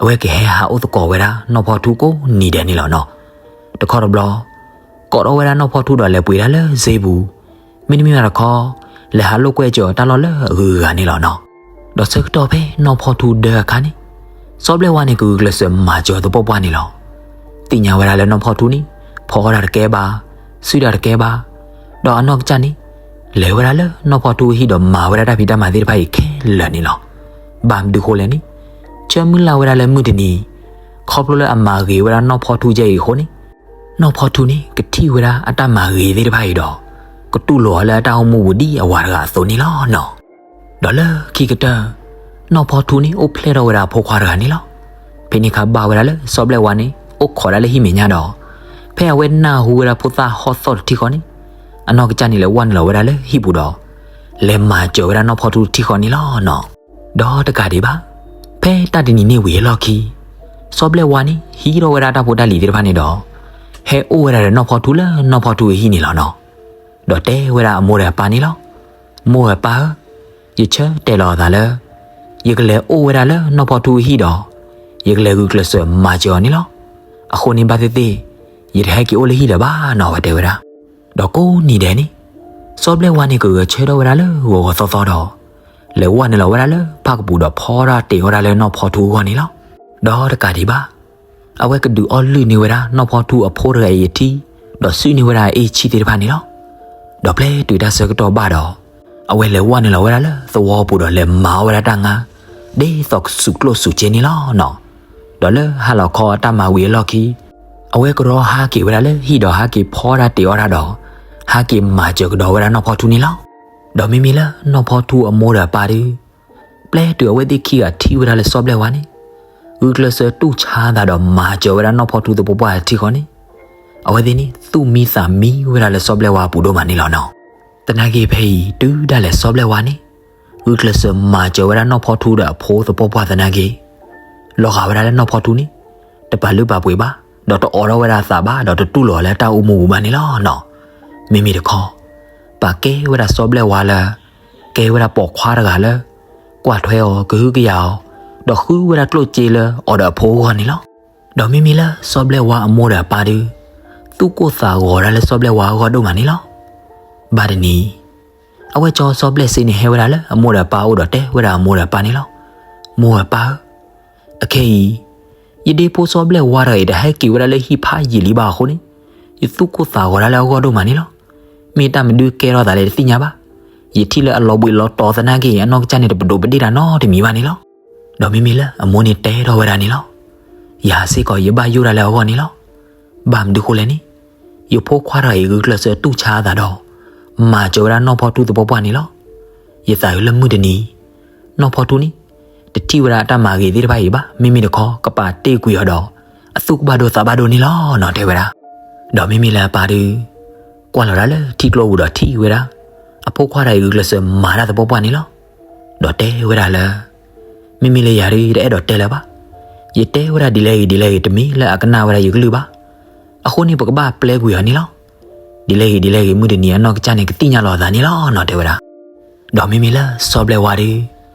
အဝဲကဟဲဟးအိၣ်သကိးဝဲဒၣ်နီၢ်ဖီထူကိးနံၤဒဲးန့ၣ်လီၤနီၤ. တခီတဘျီ, ကိးထီၣ်ဝဲဒၣ်နီၢ်ဖီထူဒီးလဲၤပှ့ၤတၢ်လၢစ့ပူၤ, မ့တမ့ၢ်တခီ, လဲၤဟးလိာ်ကွဲစၢၤတၢ်လီၢ်လၢအဂုၤအဂၤန့ၣ်လီၤနီၤ. ဒီးဆၢကတီၢ်ဖဲနီၢ်ဖီထူဒၢအခါန့ၣ်, စီၤဘျဲၣ်ဝါန့ၣ် ကဂုာ်ကျဲးစၢးမၤစၢၤသပှၢ်ပှၢ်န့ၣ်လီၤ. သ့ၣ်ညါဝဲဒၣ်လၢနီၢ်ဖီထူန့ၣ် ဖီအီၣ်တၢ်တကဲဘၣ်, စုတၢ်တကဲဘၣ်, ဒီးအနီၢ်ကစၢ်န့ၣ် လဲၤဝဲဒၣ်လၢနီၢ်ဖီထူအဟံၣ်ဒီးမၤဝဲဒၣ်တၢ်ဖံးတၢ်မၤသ့ၣ်တဖၣ်အံၤခဲလၢာ်န့ၣ်လီၤ. ဘၣ်မနုၤဃိလဲၣ်န့ၣ်, ဆၢမုၢ်လၢ်ဝဲဒၣ်လၢမုၢ်တနံၤ, ခီဖျိလၢအမၤဂ့ၤဝဲဒၣ်နီၢ်ဖီထူကဲအံၤအဃိန့ၣ်, နီၢ်ဖီထူန့ၣ် ကထံၣ်ဝဲဒၣ်အတၢ်မၤဂ့ၤသ့ၣ်တဖၣ်အံၤဒီး ကတူၢ်လိာ်အီၤလၢအတၢ်အိၣ်မူပူၤဒ်အဝၤတဂၤအသိးန့ၣ်လီၤနီၤ. ဒီးလၢခံကတၢၢ်, နီၢ်ဖီထူန့ၣ် အိၣ်ဖျဲၣ်ထီၣ်ဝဲဒၣ်အဖိခွါတဂၤန့ၣ်လီၤ. ဖဲန့ၣ်အခါဘၣ်ဝဲဒၣ်လၢစီၤဘျဲၣ်ဝါန့ၣ် အိၣ်ခိးဒၣ်လၢဟံၣ်မဲာ်ညါဒီး, ဖဲအဝဲနၢ်ဟူဝဲဒၣ်ဖိသၣ်ဟီၣ်သီၣ်တထံၣ်ဃီန့ၣ်, အနီၢ်ကစၢ်န့ၣ် လဲၤဝဲနုာ်လီၤဝဲဒၣ်လၢဟံၣ်ပူၤဒီး လဲၤမၤစၢၤဝဲဒၣ်နီၢ်ဖီထူတထံၣ်ဃီန့ၣ်လီၤနီၤ. ဒီးတကးဒံးဘၣ်, ဖဲတၢ်တနံၤန့ၣ်ဝံၤအလီၢ်ခံ, စီၤဘျဲၣ်ဝါန့ၣ် ဟံးထီၣ်ဝဲဒၣ်တၢ်ဖိတၢ်လံၤသ့ၣ်တဖၣ်န့ၣ်ဒီး ဟဲအိၣ်ဝဲဒၣ်ဒီးနီၢ်ဖီထူလၢနီၢ်ဖီထူအဟံၣ်န့ၣ်လီၤနီၤ. ဒီးတဲဝဲဒၣ်အမိၢ်ဒီးအပၢ်န့ၣ်လီၤ. မိၢ်ဧၢပၢ်ဧၢ, ယဆၢတဲာ်လီၤအသးလၢ ယကလဲၤအိၣ်ဝဲဒၣ်လၢနီၢ်ဖီထူအဟံၣ်ဒီး ယကလဲၤဂုာ်ကျဲးစၢးမၤစၢၤအီၤန့ၣ်လီၤ. အဃိန့ၣ်ဘၣ်သ့ၣ်သ့ၣ် ယတဟဲက့ၤအိၣ်လၢဟံၣ်လၢၤဘၣ်နီၤ ဝဲတဲဝဲဒၣ်. ဒီးကိးနံၤဒဲးန့ၣ်, စီၤဘျဲၣ်ဝါန့ၣ် ကဂဲၤဆၢထၢၣ်ဝဲဒၣ်လၢဂီၤဂီၤသီသီဒီး လဲၤဝဲနုာ်လီၤဝဲဒၣ်လၢဖၣ်ကပူၤဒီးဖီတၢ်တ့ၢ်အီၣ်တၢ်လၢနီၢ်ဖီထူအဂီၢ်န့ၣ်လီၤ. ဒီးတကးဒံးဘၣ်, အဝဲကဒုးအီၣ်လုၢ်န့ၢ်ဝဲဒၣ်နီၢ်ဖီထူအဖိတဂၤအံၤအထံ, ဒီးစုၣ်န့ၢ်ဝဲဒၣ်အအ့ၣ်ဆံၣ်သ့ၣ်တဖၣ်န့ၣ်လီၤ. ဒီးပျဲတုၤတၢ်ဆၢကတီၢ်ဘၣ်ဒီး, အဝဲလဲၤဝဲနုာ်လီၤဝဲဒၣ်လၢသဝီပူၤဒီးလဲၤမၤအီၣ်ဝဲဒၣ်တၢ်ငါ, ဒ်သိးကစူးကျိၣ်စူးစ့န့ၣ်လီၤနီၤ. ဒီးလၢဟါလီၤခီအတၢ်မၤဝံၤအလီၢ်ခံ, အဝဲကရီဟးက့ၤဝဲဒၣ်လၢဟံၣ်ဒီးဟးက့ၤဖီဒၣ်တ့ၢ်အီၣ်တၢ်ဒီး, ဟးက့ၤမၤစၢၤကဒီးဝဲဒၣ်နီၢ်ဖီထူန့ၣ်လီၤ. ဒီးမ့မ့ၢ်လၢနီၢ်ဖီထူအမိၢ်ဒီးအပၢ်ဒီး, ပျဲတုၤအဝဲသ့ၣ်ခံဂၤထံၣ်ဝဲဒၣ်လၢစီၤဘျဲၣ်ဝါန့ၣ်, ဂုာ်ကျဲးစၢးတူၢ်ဆါသးဒီးမၤစၢၤဝဲဒၣ်နီၢ်ဖီထူသပှၢ်ပှၢ်တထံၣ်ဃီန့ၣ်, အဝဲသ့ၣ်န့ၣ် သူၣ်မံသးမံဝဲဒၣ်လၢစီၤဘျဲၣ်ဝါအပူၤဒိၣ်မးန့ၣ်လီၤနီၤ. သနာ်က့ဖဲအံၤ တုၤဒၣ်လဲာ်စီၤဘျဲၣ်ဝါန့ၣ် ဂုာ်ကျဲးစၢးမၤစၢၤဝဲဒၣ်နီၢ်ဖီထူဒီးအဖိသပှၢ်ပှၢ်သနာ်က့, လီၤဂာ်ဝဲဒၣ်လၢနီၢ်ဖီထူန့ၣ် တပာ်လုၢ်ပာ်ပှ့ၤဘၣ်, ဒီးတအိးထီၣ်ဝဲဒၣ်အသးဘၣ် ဒီးတတူၢ်လိာ်အီၤလၢတၢ်အိၣ်မူပူၤဘၣ်န့ၣ်လီၤနီၤ. မ့မ့ၢ်တခီ ပာ်ကဲဝဲဒၣ်စီၤဘျဲၣ်ဝါလၢ ကဲဝဲဒၣ်ပိာ်ခွါတဂၤလၢ ကွၢ်ထွဲအီၤ ကဟုကယာ်အီၤ ဒီးဃုဝဲဒၣ်ကျိၣ်စ့လၢအီၤဒီးအဖိအဂီၢ်န့ၣ်လီၤ. ဒီးမ့မ့ၢ်လၢစီၤဘျဲၣ်ဝါအမိၢ်ဒီးအပၢ်ဒု သူၣ်ကိၢ်သးဂီၤဒၣ်လၢစီၤဘျဲၣ်ဝါအဂီၢ်ဒိၣ်မးန့ၣ်လီၤ. ဘၣ်တနံၤ အဝဲစီၤစီၤဘျဲၣ်စ့န့ၣ်ဟဲဝဲဒၣ်လၢအမိၢ်ဒီးအပၢ်အိၣ်ဒီးတဲဝဲဒၣ်အမိၢ်ဒီးအပၢ်န့ၣ်လီၤ. မိၢ်ဧၢပၢ်ဧၢ, အခဲအံၤ ယဒ့ဖိစီၤဘျဲၣ်ဝါတဂၤအံၤ တဟဲက့ၤဝဲဒၣ်လၢဟံၣ်ဖးယံာ်လံဘၣ်အဃိန့ၣ် ယသူၣ်ကိၢ်သးဂီၤဒၣ်လၢအဂီၢ်ဒိၣ်မးန့ၣ်လီၤ. မ့ၢ်တၢ်မနုၤကဲထီၣ်သးလဲၣ်တသ့ၣ်ညါဘၣ်. ယထံၣ်လၢအလီၤဘှံးလီၤတီၤသနာ်က့ အနီၢ်ကစၢ်န့ၣ် တပဒိးပဒ့ၣ်တၢ်နီတမံၤဘၣ်န့ၣ်လီၤ. ဒီးမ့မ့ၢ်လၢအမိၢ်န့ၣ်တဲထီၣ်ဝဲဒၣ်န့ၣ်လီၤ. ယၤစ့ၢ်ကီးယဘၣ်ယိၣ်ဒၣ်လၢအဂီၢ်န့ၣ်လီၤ. ဘၣ်မနုၤဃိလဲၣ်န့ၣ် ယဖိခွါတဂၤအံၤဂုာ်ကျဲးစၢးတူၢ်ဆါအသးဒီး မၤစၢၤဝဲဒၣ်နီၢ်ဖီထူသပှၢ်ပှၢ်န့ၣ်လီၤ. ယသးအုးလၢမုၢ်တနံၤ နီၢ်ဖီထူန့ၣ် တထံၣ်ဝဲဒၣ်အတၢ်မၤဂ့ၤသ့ၣ်တဖၣ်အံၤဘၣ်, မ့မ့ၢ်တခီ ကပာ်တ့ၢ်ကွံာ်အီၤဒီး အသူၣ်ကဘၣ်ဒိသးဘၣ်ဒိန့ၣ်လီၤနီၤ တဲဝဲဒၣ်. ဒီးမ့မ့ၢ်လၢအပၢ်ဒု ကွၢ်လီၤဒၣ်လၢထံကျိပူၤဒီးထံၣ်ဝဲဒၣ် အဖိခွါတဂၤအံၤဂုာ်ကျဲးစၢးမၤတၢ်သပှၢ်ပှၢ်န့ၣ်လီၤ. ဒီးတဲဝဲဒၣ်လၢ မ့မ့ၢ်လၢယၤဒု ယတအဲၣ်ဒိးတဲလၢၤဘၣ်. ယတဲဝဲဒၣ်ဒ်လဲၣ်ဂ့ၤဒ်လဲၣ်ဂ့ၤ တမ့ၢ်လၢအကနၣ်ဝဲဒၣ်ယကလုၢ်ဘၣ်. အဃိန့ၣ် ပကဘၣ်ပျဲကွံာ်အီၤန့ၣ်လီၤ. ဒ်လဲၣ်ဂ့ၤဒ်လဲၣ်ဂ့ၤ မုၢ်တနံၤအနီၢ်ကစၢ်န့ၣ် ကသ့ၣ်ညါလီၤအသးန့ၣ်လီၤနီၤ တဲဝဲဒၣ်. ဒီးမ့မ့ၢ်လၢစီၤဘျဲၣ်ဝါဒု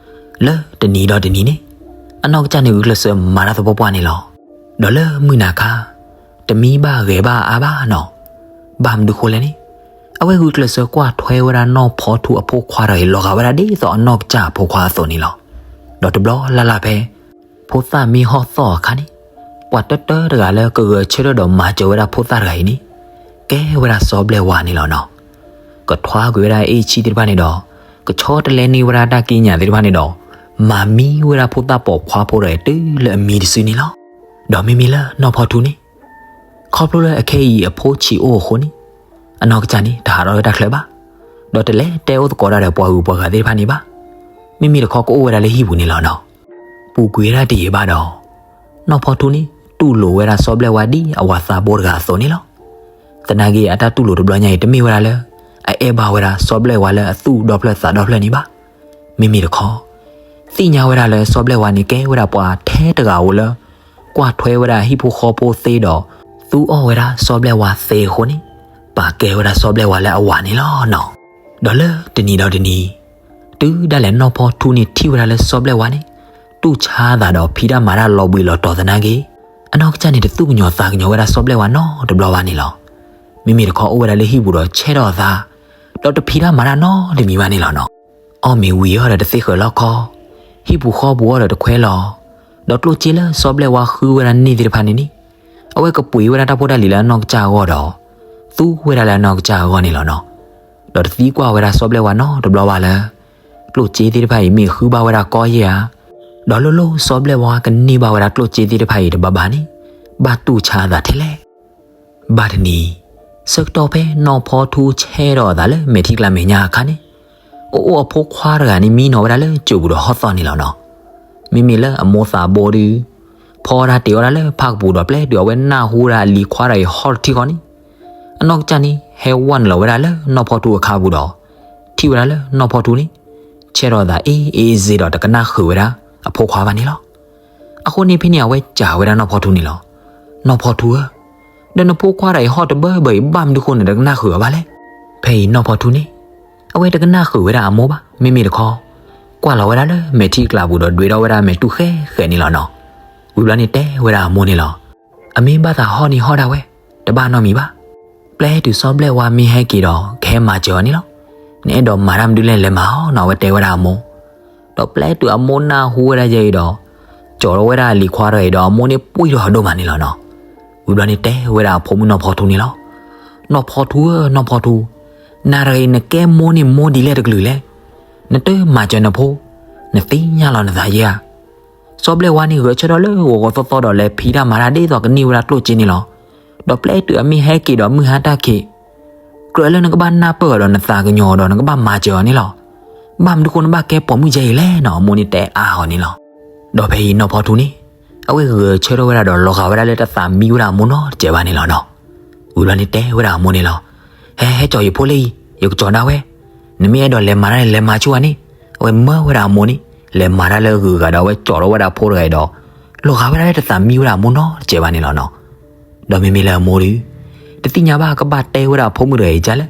လၢတနံၤဒီးတနံၤန့ၣ် အနီၢ်ကစၢ်န့ၣ်ဂုာ်ကျဲးစၢးမၤတၢ်သပှၢ်ပှၢ်န့ၣ်လီၤ. ဒီးလၢမုၢ်နၤခါ တမံဘၣ်ဂဲၤဘၣ်အါဘၣ်နီၤ. ဘၣ်မနုၤဃိလဲၣ်န့ၣ် အဝဲဂုာ်ကျဲးစၢးကွၢ်ထွဲဝဲဒၣ်နီၢ်ဖီထူအဖိခွါတဂၤအံၤ လီၤဂာ်ဝဲဒၣ်ဒ်သိးအနီၢ်ကစၢ်အဖိခွါအသိးန့ၣ်လီၤ. ဒီးတဘျီလၢ်လၢ်ဖဲ ဖိသၣ်မ့ၢ်ဟီၣ်သီၣ်အခါန့ၣ် ပှၤတၢတၢတဂၤလၢကဂဲၤဆၢထၢၣ်ဒီးမၤစၢၤဝဲဒၣ်ဖိသၣ်တဂၤအံၤန့ၣ် ကဲဝဲဒၣ်စီၤဘျဲၣ်ဝါန့ၣ်လီၤနီၤ. ကထွါကွံာ်ဝဲဒၣ်အ့ၣ်ဆံသ့ၣ်တဖၣ်န့ၣ်ဒီး ကဆီတလဲန့ၢ်ဝဲဒၣ်တၢ်ကံးညာ်သ့ၣ်တဖၣ်န့ၣ်ဒီး မၤမံဝဲဒၣ်ဖိသၣ်ပိာ်ခွါဖိတဂၤအံၤတုၤလၢအမံတစုန့ၣ်လီၤ. ဒီးမ့မ့ၢ်လၢနီၢ်ဖီထူန့ၣ် ခီဖျိလၢအခဲအံၤအဖိဆံးအိၣ်အဃိန့ၣ် အနီၢ်ကစၢ်န့ၣ် တဟးထီၣ်လၢတၢ်ချၢဘၣ်. ဒီးတလဲၤတဲအိၣ်သကိးတၢ်ဒီးပှၤဂုၤပှၤဂၤသ့ၣ်တဖၣ်န့ၣ်ဘၣ်. မ့မ့ၢ်တခီကအိၣ်ဝဲဒၣ်လၢဟံၣ်ပူၤန့ၣ်လီၤနီၤ. ပူၤကွံာ်ဝဲဒၣ်တယံာ်ဘၣ်ဒီး နီၢ်ဖီထူန့ၣ် တူၢ်လိာ်ဝဲဒၣ်စီၤဘျဲၣ်ဝါဒ်အဝၤသးဘိတဂၤအသိးန့ၣ်လီၤ. သနာ်က့အတၢ်တူၢ်လိာ်တဘျီညါအံၤ တမ့ၢ်ဝဲဒၣ်လၢ အအဲၣ်ဘၣ်ဝဲဒၣ်စီၤဘျဲၣ်ဝါလၢအသူၣ်ဒီဖျၢၣ်သးဒီဖျၢၣ်န့ၣ်ဘၣ်. မ့မ့ၢ်တခီ သ့ၣ်ညါဝဲဒၣ်လၢစီၤဘျဲၣ်ဝါန့ၣ် ကဲဝဲဒၣ်ပှၤထဲတဂၤဧိၤလၢ ကွၢ်ထွဲဝဲဒၣ်ဟံၣ်ဖိဃီဖိသ့ဒီး သူအီၣ်ဝဲဒၣ်စီၤဘျဲၣ်ဝါသ့အဃိန့ၣ် ပာ်ကဲဝဲဒၣ်စီၤဘျဲၣ်ဝါလၢအဝၤန့ၣ်လီၤနီၤ. ဒီးလၢတနံၤဒီးတနံၤ တုၤဒၣ်လဲာ်နီၢ်ဖီထူန့ၣ် ထံၣ်ဝဲဒၣ်လၢစီၤဘျဲၣ်ဝါန့ၣ် တူၢ်ဆါအသးဒီးဖံးတၢ်မၤတၢ်လီၤဘှံးလီၤတီၤသနာ်က့ အနီၢ်ကစၢ်န့ၣ် တသူၣ်ကညီၤသးကညီၤဝဲဒၣ်စီၤဘျဲၣ်ဝါနီတဘျီဘၣ်န့ၣ်လီၤ. မ့မ့ၢ်တခီအိၣ်ဝဲဒၣ်လၢဟံၣ်ပူၤဒီးဆဲးထီၣ်အသး ဒီးတဖံးတၢ်မၤတၢ်နီတမံၤဘၣ်န့ၣ်လီၤနီၤ. အီၣ်မ့ၤဝံၤအီၣ်ဒီးတသ့ဃၢၤလီၢ်ခီ, ဟံၣ်ပူၤဃီပူၤအီၣ်ဒီးတခွဲလီၤ. ဒီးကျိၣ်စ့လၢစီၤဘျဲၣ်ဝါဃုဝဲဒၣ်န့ၢ်သ့ၣ်တဖၣ်န့ၣ်န့ၣ် အဝဲကပှ့ၤဝဲဒၣ်တၢ်ဖိတၢ်လံၤလၢအနီၢ်ကစၢ်အဂီၢ်ဒီး သူဝဲဒၣ်လၢအနီၢ်ကစၢ်အဂီၢ်န့ၣ်လီၤနီၤ. ဒီးတသံကွၢ်ဝဲဒၣ်စီၤဘျဲၣ်ဝါနီတဘျီဘၣ်လၢ ကျိၣ်စ့သ့ၣ်တဖၣ်အံၤမ့ၢ်ဃုဘၣ်ဝဲဒၣ်ကီယဲၢ်ဧါ, ဒီးလိၣ်လိၣ်စီၤဘျဲၣ်ဝါကန့ၢ်ဘၣ်ဝဲဒၣ်ကျိၣ်စ့သ့ၣ်တဖၣ်အံၤတဘၣ်ဘၣ်န့ၣ် ဘၣ်တူၢ်ဆါအသးထဲလဲၣ်. ဘၣ်တနံၤ ဆၢကတီၢ်ဖဲနီၢ်ဖီထူဆဲးထီၣ်အသးလၢမဲာ်ထံကျါမဲာ်ညါအခါန့ၣ် အိၣ်အိၣ်အဖိခွါတဂၤန့ၣ် မံနီၤဝဲဒၣ်လၢစိၤပူၤဒီးဟီၣ်သီၣ်န့ၣ်လီၤနီၤ. မ့မ့ၢ်လၢအမိၢ်သးဘိဒု ဖီတၢ်တ့ၤအီၣ်တၢ်လၢဖၣ်ကပူၤဒီး ပျဲတုၤအဝဲနၢ်ဟူဝဲဒၣ်အလံၤခွါတဂၤအံၤဟီၣ်တထံၣ်ဃီန့ၣ် အနီၢ်ကစၢ်န့ၣ် ဟဲဝဲနုာ်လီၤဝဲဒၣ်လၢနီၢ်ဖီထူအခါပူၤဒီး ထံၣ်ဝဲဒၣ်လၢနီၢ်ဖီထူန့ၣ် ဆဲးထီၣ်အသးအ့ၣ်အ့ၣ်စ့ဒီး တကနၣ်ဃုာ်ဝဲဒၣ်အဖိခွါဘၣ်န့ၣ်လီၤ. အဃိန့ၣ်ဖဲန့ၣ် အဝဲစံးဝဲဒၣ်နီၢ်ဖီထူန့ၣ်လီၤ. နီၢ်ဖီထူဧၢ, ဒီးနဖိခွါတဂၤအံၤဟီၣ်တဘၢဘၢအံၤ ဘၣ်မနုၤဃိနတကနၣ်ဃုာ်အီၤဘၣ်လဲၣ်. ဖဲအံၤနီၢ်ဖီထူန့ၣ် အဝဲတကနၣ်ဃုာ်ဝဲဒၣ်အမိၢ်ဘၣ်. မ့မ့ၢ်တခီ ကွၢ်လီၤဝဲဒၣ်လၢမဲာ်ထံကျါပူၤဒီး ဒွဲၣ်ထီၣ်ဝဲဒၣ်မဲာ်တူၢ်ဃဲဃဲန့ၣ်လီၤနီၤ. ဝံၤဘျီန့ၣ်တဲဝဲဒၣ်အမိၢ်န့ၣ်လီၤ. အမ့ၢ်ဘၣ်သးဟီၣ်န့ၣ်ဟီၣ်ဒၣ်ဝဲ, တဘၣ်နီတမံၤဘၣ်. ပျဲတုၤစီၤဘျဲၣ်ဝါမ့ၢ်ဟဲက့ၤဒီး ကဟဲမၤစၢၤအီၤန့ၣ်လီၤ. နအဲၣ်ဒိးမၤတၢ်မနုၤလဲၣ် လဲၤမၤအီၤနီၤ, အဝဲတဲဝဲဒၣ်အမိၢ်. ဒီးပျဲတုၤအမိၢ်နၢ်ဟူဝဲဒၣ်ယဲအံၤဒီး ကၠီၤထီၣ်ဝဲဒၣ်အလံၤခွါတဂၤအံၤဒီး အမိၢ်န့ၣ်ပှံၢ်ထီၣ်အဒိၣ်မးန့ၣ်လီၤနီၤ. ဝံၤဘျီန့ၣ်တဲဝဲဒၣ်အဖိမုၣ်နီၢ်ဖီထူန့ၣ်လီၤ. နီၢ်ဖီထူဧၢ, နီၢ်ဖီထူ, နၤတဂၤအံၤနကဲမိၢ်န့ၣ်မိၢ်ဒ်လဲၣ်တကလုာ်လဲၣ်. နတမၤစၢၤနဖိ, နသ့ၣ်ညါလီၤနသးယဲဧါ. စီၤဘျဲၣ်ဝါန့ၣ် ဂဲၤဆၢထၢၣ်လၢဂီၤဂီၤသီသီဒီး လဲၤဖံးတၢ်မၤတၢ်ဒ်သိးကန့ၢ်ဝဲဒၣ်ကျိၣ်စ့န့ၣ်လီၤ. ဒီးပျဲတုၤအမ့ၢ်ဟဲက့ၤဒီးမုၢ်ဟါတၢ်ခံး ကြၢးလၢနကဘၣ်နၢ်ပၢၢ်အီၤဒီးနသးကညီၤအီၤဒီး နကဘၣ်မၤစၢၤအီၤန့ၣ်လီၤ. ဘၣ်မနုၤဃိနဘၣ်ကဲပိာ်မုၣ်ယဲအံၤလဲၣ်နီၤ, အမိၢ်န့ၣ်တဲအါအီၤန့ၣ်လီၤ. ဒီးဖဲအံၤနီၢ်ဖီထူန့ၣ် အဝဲဂဲၤဆၢထၢၣ်ဝဲဒၣ်ဒီး လီၤဂာ်ဝဲဒၣ်လၢတသးမံဝဲဒၣ်အမိၢ်နီတစဲးဘၣ်န့ၣ်လီၤနီၤ. ဝံၤဘျီန့ၣ်တဲဝဲဒၣ်အမိၢ်န့ၣ်လီၤ. ဟဲ ဟဲကၠီၤယဖိလၢအံၤ, ယကကၠီၤဒၣ်ဝဲ. နမ့ၢ်အဲၣ်ဒိးလဲၤမၤတၢ်န့ၣ် လဲၤမၤဆူၣ်ဧါန့ၣ်. အဝဲမၢဝဲဒၣ်အမိၢ်န့ၣ် လဲၤမၤတၢ်လၢအဂုၤအဂၤဒီး အဝဲကၠီၤထီၣ်ဝဲဒၣ်ဖိတဂၤအံၤဒီး လီၤဂာ်ဝဲဒၣ်လၢတသးမံဝဲဒၣ်အမိၢ်နီတစဲးဘၣ်န့ၣ်လီၤနီၤ. ဒီးမ့မ့ၢ်လၢအမိၢ်ဒီး တသ့ၣ်ညါဘၣ်ကဘၣ်တဲဝဲဒၣ်အဖိမုၣ်တဂၤအံၤဒ်လဲၣ်.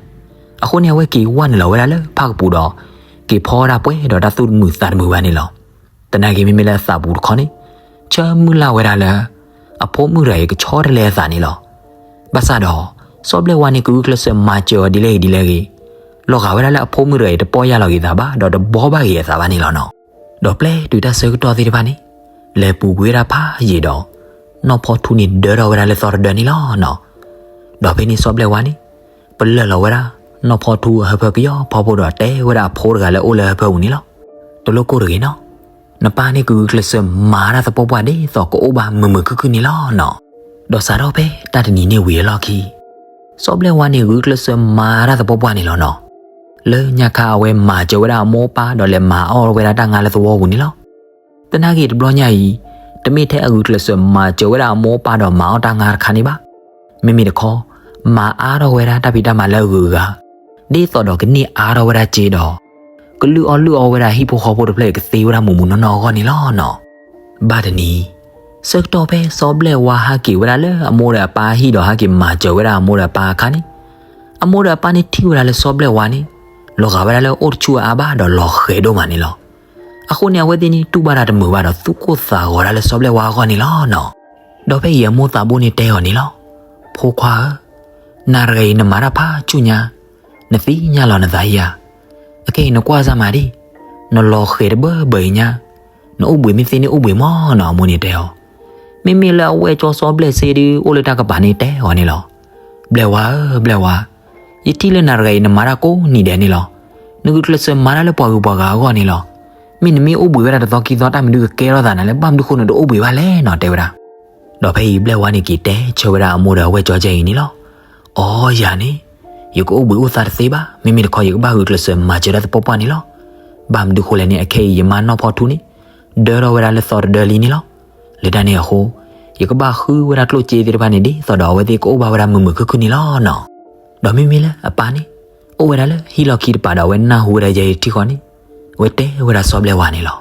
အဃိန့ၣ် အဝဲက့ၤဝဲနုာ်လီၤဝဲဒၣ်လၢဖၣ်ကပူၤဒီး က့ၤဖီဝဲဒၣ်ပှဲၤဒီးတၢ်သူၣ်တမုာ်သးတမုာ်ဘၣ်န့ၣ်လီၤ. သနာ်က့မ့မ့ၢ်လၢအသးပူၤတခီန့ၣ် ဆၢမုၢ်လၢ်ဝဲဒၣ်လၢ အဖိမုၣ်တဂၤအံၤကဆီတလဲအသးန့ၣ်လီၤ. ဘၣ်ဆၣ်ဒီး စီၤဘျဲၣ်ဝါန့ၣ် ကဂုာ်ကျဲးစၢးမၤစၢၤအီၤဒ်လဲၣ်ဂ့ၤဒ်လဲၣ်ဂ့ၤ, လီၤဂာ်ဝဲဒၣ်လၢအဖိမုၣ်တဂၤအံၤ တပီၢ်ယၢ်လီၤက့ၤသးဘၣ် ဒီးတဘှီဘၣ်က့ၤအသးဘၣ်န့ၣ်လီၤနီၤ. ဒီးပျဲတုၤတၢ်ဆၢကတီၢ်သ့ၣ်တဖၣ်န့ၣ် လဲၤပူၤကွံာ်ဝဲဒၣ်ဖးယံာ်ဒီး နီၢ်ဖီထူန့ၣ်ဒၢထီၣ်ဝဲဒၣ်လၢသီတဒၢန့ၣ်လီၤနီၤ. ဒီးဖဲန့ၣ်စီၤဘျဲၣ်ဝါန့ၣ် ပလၢၢ်လီၤဝဲဒၣ် နီၢ်ဖီထူအဟၢဖၢကယီဖီဖိဒီးတဲဝဲဒၣ်အဖိတဂၤလၢအိၣ်လၢဟၢဖၢပူၤန့ၣ်လီၤ. တလိၣ်ကိၢ်တဂ့ၤနီၤ, နပၢ်န့ၣ်ကဂုာ်ကျဲးစၢးမၤတၢ်သပှၢ်ပှၢ်ဒ်သိးကအိၣ်ဘၣ်မုာ်မုာ်ခုၣ်ခုၣ်န့ၣ်လီၤနီၤ. ဒီးစးထီၣ်ဖဲတၢ်တနံၤန့ၣ်ဝံၤအလီၢ်ခံ စီၤဘျဲၣ်ဝါန့ၣ်ဂုာ်ကျဲးစၢးမၤတၢ်သပှၢ်ပှၢ်န့ၣ်လီၤနီၤ. လၢညါခါအဝဲမၤစၢၤဝဲဒၣ်အမိၢ်အပၢ်ဒီးလဲၤမၤအီၣ်ဝဲဒၣ်တၢ်ငါလၢသဝီပူၤန့ၣ်လီၤ. သနာ်က့တဘျီညါအံၤ တမ့ၢ်ထဲအဂုာ်ကျဲးစၢးမၤစၢၤဝဲဒၣ်အမိၢ်အပၢ်ဒီးမၤအီၣ်တၢ်ငါတခါန့ၣ်ဘၣ်. မ့မ့ၢ်တခီ မၤအါထီၣ်ဝဲဒၣ်တၢ်ဖံးတၢ်မၤလၢအဂုၤအဂၤ ဒ်သိးဒီးကန့ၢ်အါထီၣ်ဝဲဒၣ်စ့ဒီး ကလုၢ်အီၣ်လုၢ်အီဝဲဒၣ်ဟံၣ်ဖိဃီဖိတဖျၢၣ်အံၤကသ့ဝဲဒၣ်မုာ်မုာ်နီၢ်နီၢ်အဂီၢ်န့ၣ်လီၤနီၤ. ဘၣ်တနံၤ ဆၢကတီၢ်ဖဲစီၤဘျဲၣ်ဝါဟးက့ၤဝဲဒၣ်လၢအမိၢ်ဒီးအပၢ်ဟံၣ်ဒီးဟးက့ၤမၤစၢၤဝဲဒၣ်အမိၢ်ဒီးအပၢ်အခါန့ၣ် အမိၢ်ဒီးအပၢ်န့ၣ်ထံၣ်ဝဲဒၣ်လၢစီၤဘျဲၣ်ဝါန့ၣ် လီၤဂာ်ဝဲဒၣ်လၢအိၣ်တဆူၣ်အါဘၣ်ဒီးလီၤဃဲၤဒိၣ်မးန့ၣ်လီၤ. အဃိန့ၣ် အဝဲသ့ၣ်န့ၣ်တူၢ်ဘၣ်တၢ်တမုာ်ဘၣ်ဒီးသူၣ်ကိၢ်သးဂီၤဒၣ်လၢစီၤဘျဲၣ်ဝါအဂီၢ်န့ၣ်လီၤနီၤ. ဒီးဖဲအံၤအမိၢ်သးဘိန့ၣ်တဲအီၤန့ၣ်လီၤ. ဖိခွါဧၢ, နၤတဂၤအံၤနမၤတၢ်ဖးဆူၣ်ညါ, နသ့ၣ်ညါလီၤနသးဟံၣ်ဧါ. အခဲအံၤနကွၢ်စၢ်မၤဒံး, နလီၤဃဲၤတဘၢဘၢအံၤညါ, နအိၣ်ဘှံးမ့ၢ်သ့န့ၣ်အိၣ်ဘှံးမးနီၤ အမိၢ်န့ၣ်တဲအီၤ. မ့မ့ၢ်လၢအဝဲၢ်ကၠီစီၤဘျဲၣ်စ့ဒီး အိၣ်လၢတၢ်ကပၤန့ၣ်တဲအီၤန့ၣ်လီၤ. ဘျဲၣ်ဝါဧၢ, ဘျဲၣ်ဝါ, ယထံၣ်လၢနၤတဂၤအံၤနမၤတၢ်ကိးနံၤဒဲးန့ၣ်လီၤ. နဂုာ်ကျဲးစၢးမၤတၢ်လၢပှၤဂုၤပှၤဂၤအဂီၢ်န့ၣ်လီၤ. မ့ၢ်နမ့ၢ်အိၣ်ဘှံးဝဲဒၣ်တသီခံသီ တၢ်မနုၤကကဲထီၣ်သးနၤလဲၣ်, ဘၣ်မနုၤဃိနတအိၣ်ဘှံးဘၣ်လဲၣ်နီၤ တဲဝဲဒၣ်. ဒီးဖဲအံၤဘျဲၣ်ဝါန့ၣ်က့ၤတဲဆၢဝဲဒၣ်အမိၢ်ဒီးအဝဲၢ်ကၠီကဲအံၤန့ၣ်လီၤ. အိ ယၤန့ၣ် ယကအိၣ်ဘှံးအိၣ်သါတသ့ဘၣ်, မ့မ့ၢ်တခီယကဘၣ်ဂုာ်ကျဲးစၢးမၤစၢၤတၢ်သပှၢ်ပှၢ်န့ၣ်လီၤ. ဘၣ်မနုၤဃိလဲၣ်န့ၣ် အခဲအံၤယမါနီၢ်ဖီထူန့ၣ် ဒၢထီၣ်ဝဲဒၣ်လၢသီတဒၢလံန့ၣ်လီၤ. လၢတၢ်န့ၣ်အဃိ ယကဘၣ်ဃုဝဲဒၣ်ကျိၣ်စ့သ့ၣ်တဖၣ်န့ၣ် ဒ်သိးဒီးအဝဲသ့ၣ်ကအိၣ်ဘၣ်ဝဲဒၣ်မုာ်မုာ်ခုၣ်ခုၣ်န့ၣ်လီၤနီၤ. ဒီးမ့မ့ၢ်လၢအပၢ်န့ၣ် အိၣ်ဝဲဒၣ်လၢဟံၣ်လီၢ်ခံတပၤဒီး အဝဲနၢ်ဟူဝဲဒၣ်ယဲယထံၣ်ဃီန့ၣ် အဝဲတဲဝဲဒၣ်စီၤဘျဲၣ်ဝါန့ၣ်လီၤ.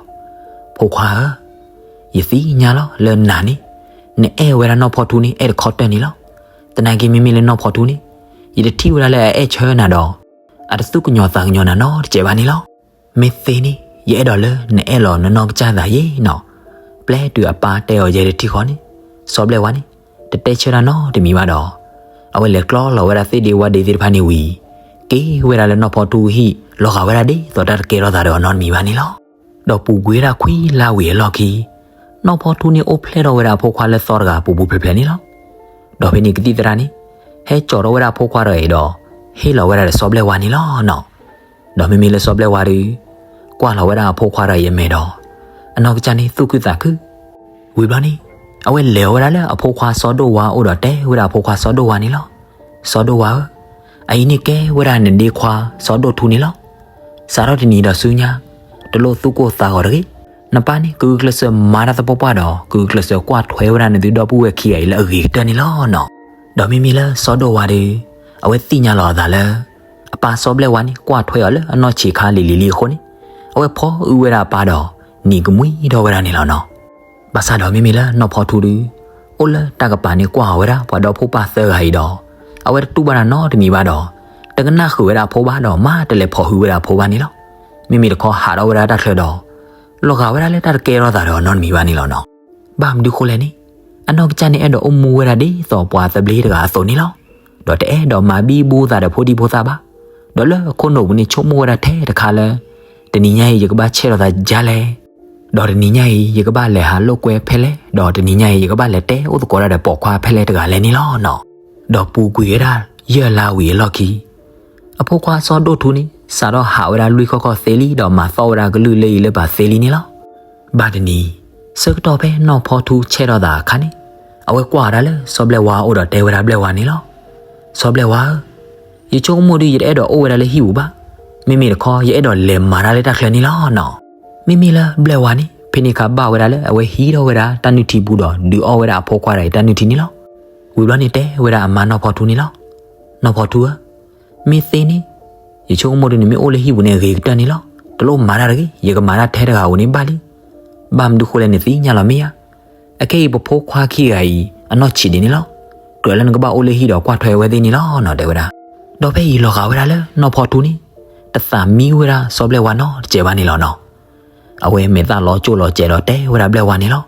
ဖိခွါဧၢ, ယသ့ၣ်ညါလီၤလၢနၤန့ၣ် နအဲၣ်ဝဲဒၣ်နီၢ်ဖီထူန့ၣ် အဲၣ်တခီတၢၢ်န့ၣ်လီၤ. သနာ်က့မ့မ့ၢ်လၢနီၢ်ဖီထူန့ၣ် ယတထံၣ်ဝဲဒၣ်လၢအအဲၣ်ဆၢနၤဒီး အတသူၣ်ကညီၤသးကညီၤနၤနီတစဲးဘၣ်န့ၣ်လီၤ. မ့ၢ်သ့န့ၣ် ယအဲၣ်ဒိးလၢနအဲၣ်လီၤနနီၢ်ကစၢ်သးယ့နီၤ. ပျဲတုၤအပၢ်တဲအီၤယဲတထံၣ်ဃီန့ၣ် စီၤဘျဲၣ်ဝါန့ၣ် တတဲဆၢတၢ်နီတမံၤဘၣ်ဒီး အဝဲလဲၤကျီလီၤဝဲဒၣ်သ့ၣ်ဒ့ဝၣ်ဒ့သ့ၣ်တဖၣ်န့ၣ်ဝံၤ က့ၤဝဲဒၣ်လၢနီၢ်ဖီထူဟံၣ် လီၤဂာ်ဝဲဒၣ်ဒ်သိးတၢ်တကဲထီၣ်သးဒီးအီၤနီတမံၤဘၣ်န့ၣ်လီၤ. ဒီးပူၤကွံာ်ဝဲဒၣ်ခွံလါဝံၤအလီၢ်ခံ နီၢ်ဖီထူန့ၣ်အိၣ်ဖျဲၣ်ထီၣ်ဝဲဒၣ်အဖိခွါလၢသီတဂၤပူၤပူၤဖျဲးဖျဲးန့ၣ်လီၤ. ဒီးဖဲန့ၣ်ကသံၣ်သရၣ်န့ၣ် ဟဲစိာ်ထီၣ်ဝဲဒၣ်အဖိခွါတဂၤအံၤဒီး ဟ့ၣ်လီၤဝဲဒၣ်ဒီးစီၤဘျဲၣ်ဝါန့ၣ်လီၤနီၤ. ဒီးမ့မ့ၢ်လၢစီၤဘျဲၣ်ဝါဒီး ကွၢ်လီၤဝဲဒၣ်အဖိခွါတဂၤအံၤအမဲာ်ဒီး အနီၢ်ကစၢ်န့ၣ်သူၣ်ခုသးခု ဝံၤဘျီန့ၣ် အဝဲလဲၤဝဲဒၣ်လၢအဖိခွါစီၤဒိၣ်ဝါအအိၣ်ဒီးတဲဝဲဒၣ်အဖိခွါစီၤဒိၣ်ဝါန့ၣ်လီၤ. စီၤဒိၣ်ဝါဧၢ, အအံၤန့ၣ်ကဲဝဲဒၣ်နဒ့ခွါစီၤဒိၣ်ထူန့ၣ်လီၤ. စးထီၣ်တနံၤဒီးဆူညါ တလိၣ်သူၣ်ကိၢ်သးဂီၤတဂ့ၤ. နပၢ်န့ၣ် ကဂုာ်ကျဲးစၢးမၤတၢ်သပှၢ်ပှၢ်ဒီး ကဂုာ်ကျဲးစၢးကွၢ်ထွဲဝဲဒၣ်နသုဒီပုၢ်ဝဲၢ်ခံဂၤအံၤလၢအဂ့ၤကတၢၢ်န့ၣ်လီၤနီၤ. ဒီးမ့မ့ၢ်လၢစီၤဒိၣ်ဝါဒီး အဝဲသ့ၣ်ညါလီၤအသးလၢ အပၢ်စီၤဘျဲၣ်ဝါန့ၣ် ကွၢ်ထွဲအီၤလၢအနီၢ်ဆံးခါလံၤလံၤလံအဃိန့ၣ် အဝဲဖီအုဝဲဒၣ်အပၢ်ဒီး နံၤကမှံထီၣ်ဝဲဒၣ်န့ၣ်လီၤနီၤ. ဘၣ်ဆၣ်ဒီးမ့မ့ၢ်လၢနီၢ်ဖီထူဒီး အိၣ်လၢတၢ်ကပၤန့ၣ်ကွၢ်အီၤဝဲဒၣ်ပှၤဒီဖိပၢ်သၢဂၤအံၤဒီး အဝဲတတူၢ်ဘၣ်တၢ်နီတမံၤဘၣ်ဒီး တကနၣ်ဃုာ်ဝဲဒၣ်အဖိဘၣ်ဒီး မၤတလဲၤဖီၣ်ဟုဝဲဒၣ်အဖိဘၣ်န့ၣ်လီၤ. မ့မ့ၢ်တခီဟးထီၣ်ဝဲဒၣ်တၢ်ချၢဒီး လီၤဂာ်ဝဲဒၣ်လၢတၢ်တကဲထီၣ်သးဒီးအီၤနီတမံၤဘၣ်န့ၣ်လီၤနီၤ. ဘၣ်မနုၤဃိလဲၣ်န့ၣ် အနီၢ်ကစၢ်န့ၣ်အဲၣ်ဒိးအိၣ်မူဝဲဒၣ်ဒ်သိးပှၤသဘျ့တဂၤအသိးန့ၣ်လီၤ. ဒီးတအဲၣ်ဒိးမၤဘံဘူသးဒီးဖိဒံဖိသၣ်ဘၣ်. ဒီးလၢအခိၣ်နူာ်ပူၤန့ၣ်ဆိကမိၣ်ဝဲဒၣ်ထဲတခါလၢ တနံၤညါအံၤယကဘၣ်ဆဲးထီၣ်သးဒ်လဲၣ် ဒီးတနံၤညါအံၤ ယကဘၣ်လဲၤဟးလိာ်ကွဲဖဲလဲၣ်, ဒီးတနံၤညါအံၤ ယကဘၣ်လဲၤတဲအိၣ်သကိးတၢ်ဒီးပိာ်ခွါဖဲလဲၣ်တဂၤလဲၣ်န့ၣ်လီၤနီၤ. ဒီးပူၤကွံာ်ဝဲဒၣ် ယဲၢ်လါဝံၤအလီၢ်ခံ အဖိခွါစီၤဒိၣ်ထူန့ၣ် စးထီၣ်ဟးဝဲဒၣ်လွံၢ်ခီၣ်ခီၣ်သ့လံ ဒီးမၤသီၣ်ဝဲဒၣ်ကလုၢ်လၢအံၤလၢပာ်သ့လံန့ၣ်လီၤ. ဘၣ်တနံၤ ဆၢကတီၢ်ဖဲနီၢ်ဖီထူဆဲးထီၣ်သးအခါန့ၣ် အဝဲကွၢ်ဝဲဒၣ်လၢစီၤဘျဲၣ်ဝါအအိၣ်ဒီးတဲဝဲဒၣ်ဘျဲၣ်ဝါန့ၣ်လီၤ. စီၤဘျဲၣ်ဝါဧၢ, ယဆိကမိၣ်ဒီး ယတအဲၣ်ဒိးအိၣ်ဝဲဒၣ်လၢဟံၣ်ပူၤဘၣ်. မ့မ့ၢ်တခီ ယအဲၣ်ဒိးလဲၤမၤတၢ်လၢတၢ်ချၢန့ၣ်လီၤနီၤ. မ့မ့ၢ်လၢဘျဲၣ်ဝါန့ၣ် ဖဲန့ၣ်အခါဘၣ်ဝဲဒၣ်လၢအဝဲဟံးထီၣ်ဝဲဒၣ်တၢ်နုၢ်ထံပူၤဒီး ဒုးအီၣ်ဝဲဒၣ်အဖိခွါတဂၤအံၤတၢ်နုၢ်ထံန့ၣ်လီၤ. ဝံၤဘျီန့ၣ်တဲဝဲဒၣ်အမါနီၢ်ဖီထူန့ၣ်လီၤ. နီၢ်ဖီထူဧၢ, မ့ၢ်သ့န့ၣ် ယဆိကမိၣ်ဒီး နမ့ၢ်အိၣ်လၢဟံၣ်ပူၤန့ၣ် အဂ့ၤကတၢၢ်န့ၣ်လီၤ. တလိၣ်မၤတၢ်တဂ့ၤ, ယကမၤတၢ်ထဲတဂၤဧိၤန့ၣ်ဘၣ်လံ. ဘၣ်မနုၤဃိလဲၣ် နသ့ၣ်ညါလီၤမ့ၢ်ဧါ. အခဲအံၤပဖိခွါခံဂၤအံၤ အနီၢ်ဆံးဒံးန့ၣ်လီၤ. ကြၢးလၢနကဘၣ်အိၣ်လၢဟံၣ်ဒီးကွၢ်ထွဲဝဲသ့ၣ်န့ၣ်လီၤနီၤ တဲဝဲဒၣ်. ဒီးဖဲအံၤလီၤဂာ်ဝဲဒၣ်လၢနီၢ်ဖီထူန့ၣ် တသးမံဝဲဒၣ်စီၤဘျဲၣ်ဝါနီတစဲးဘၣ်န့ၣ်လီၤနီၤ. အဝဲမဲာ်သၣ်လီကၠိၣ်လီၤစဲးဒီးတဲဝဲဒၣ်ဘျဲၣ်ဝါန့ၣ်လီၤ.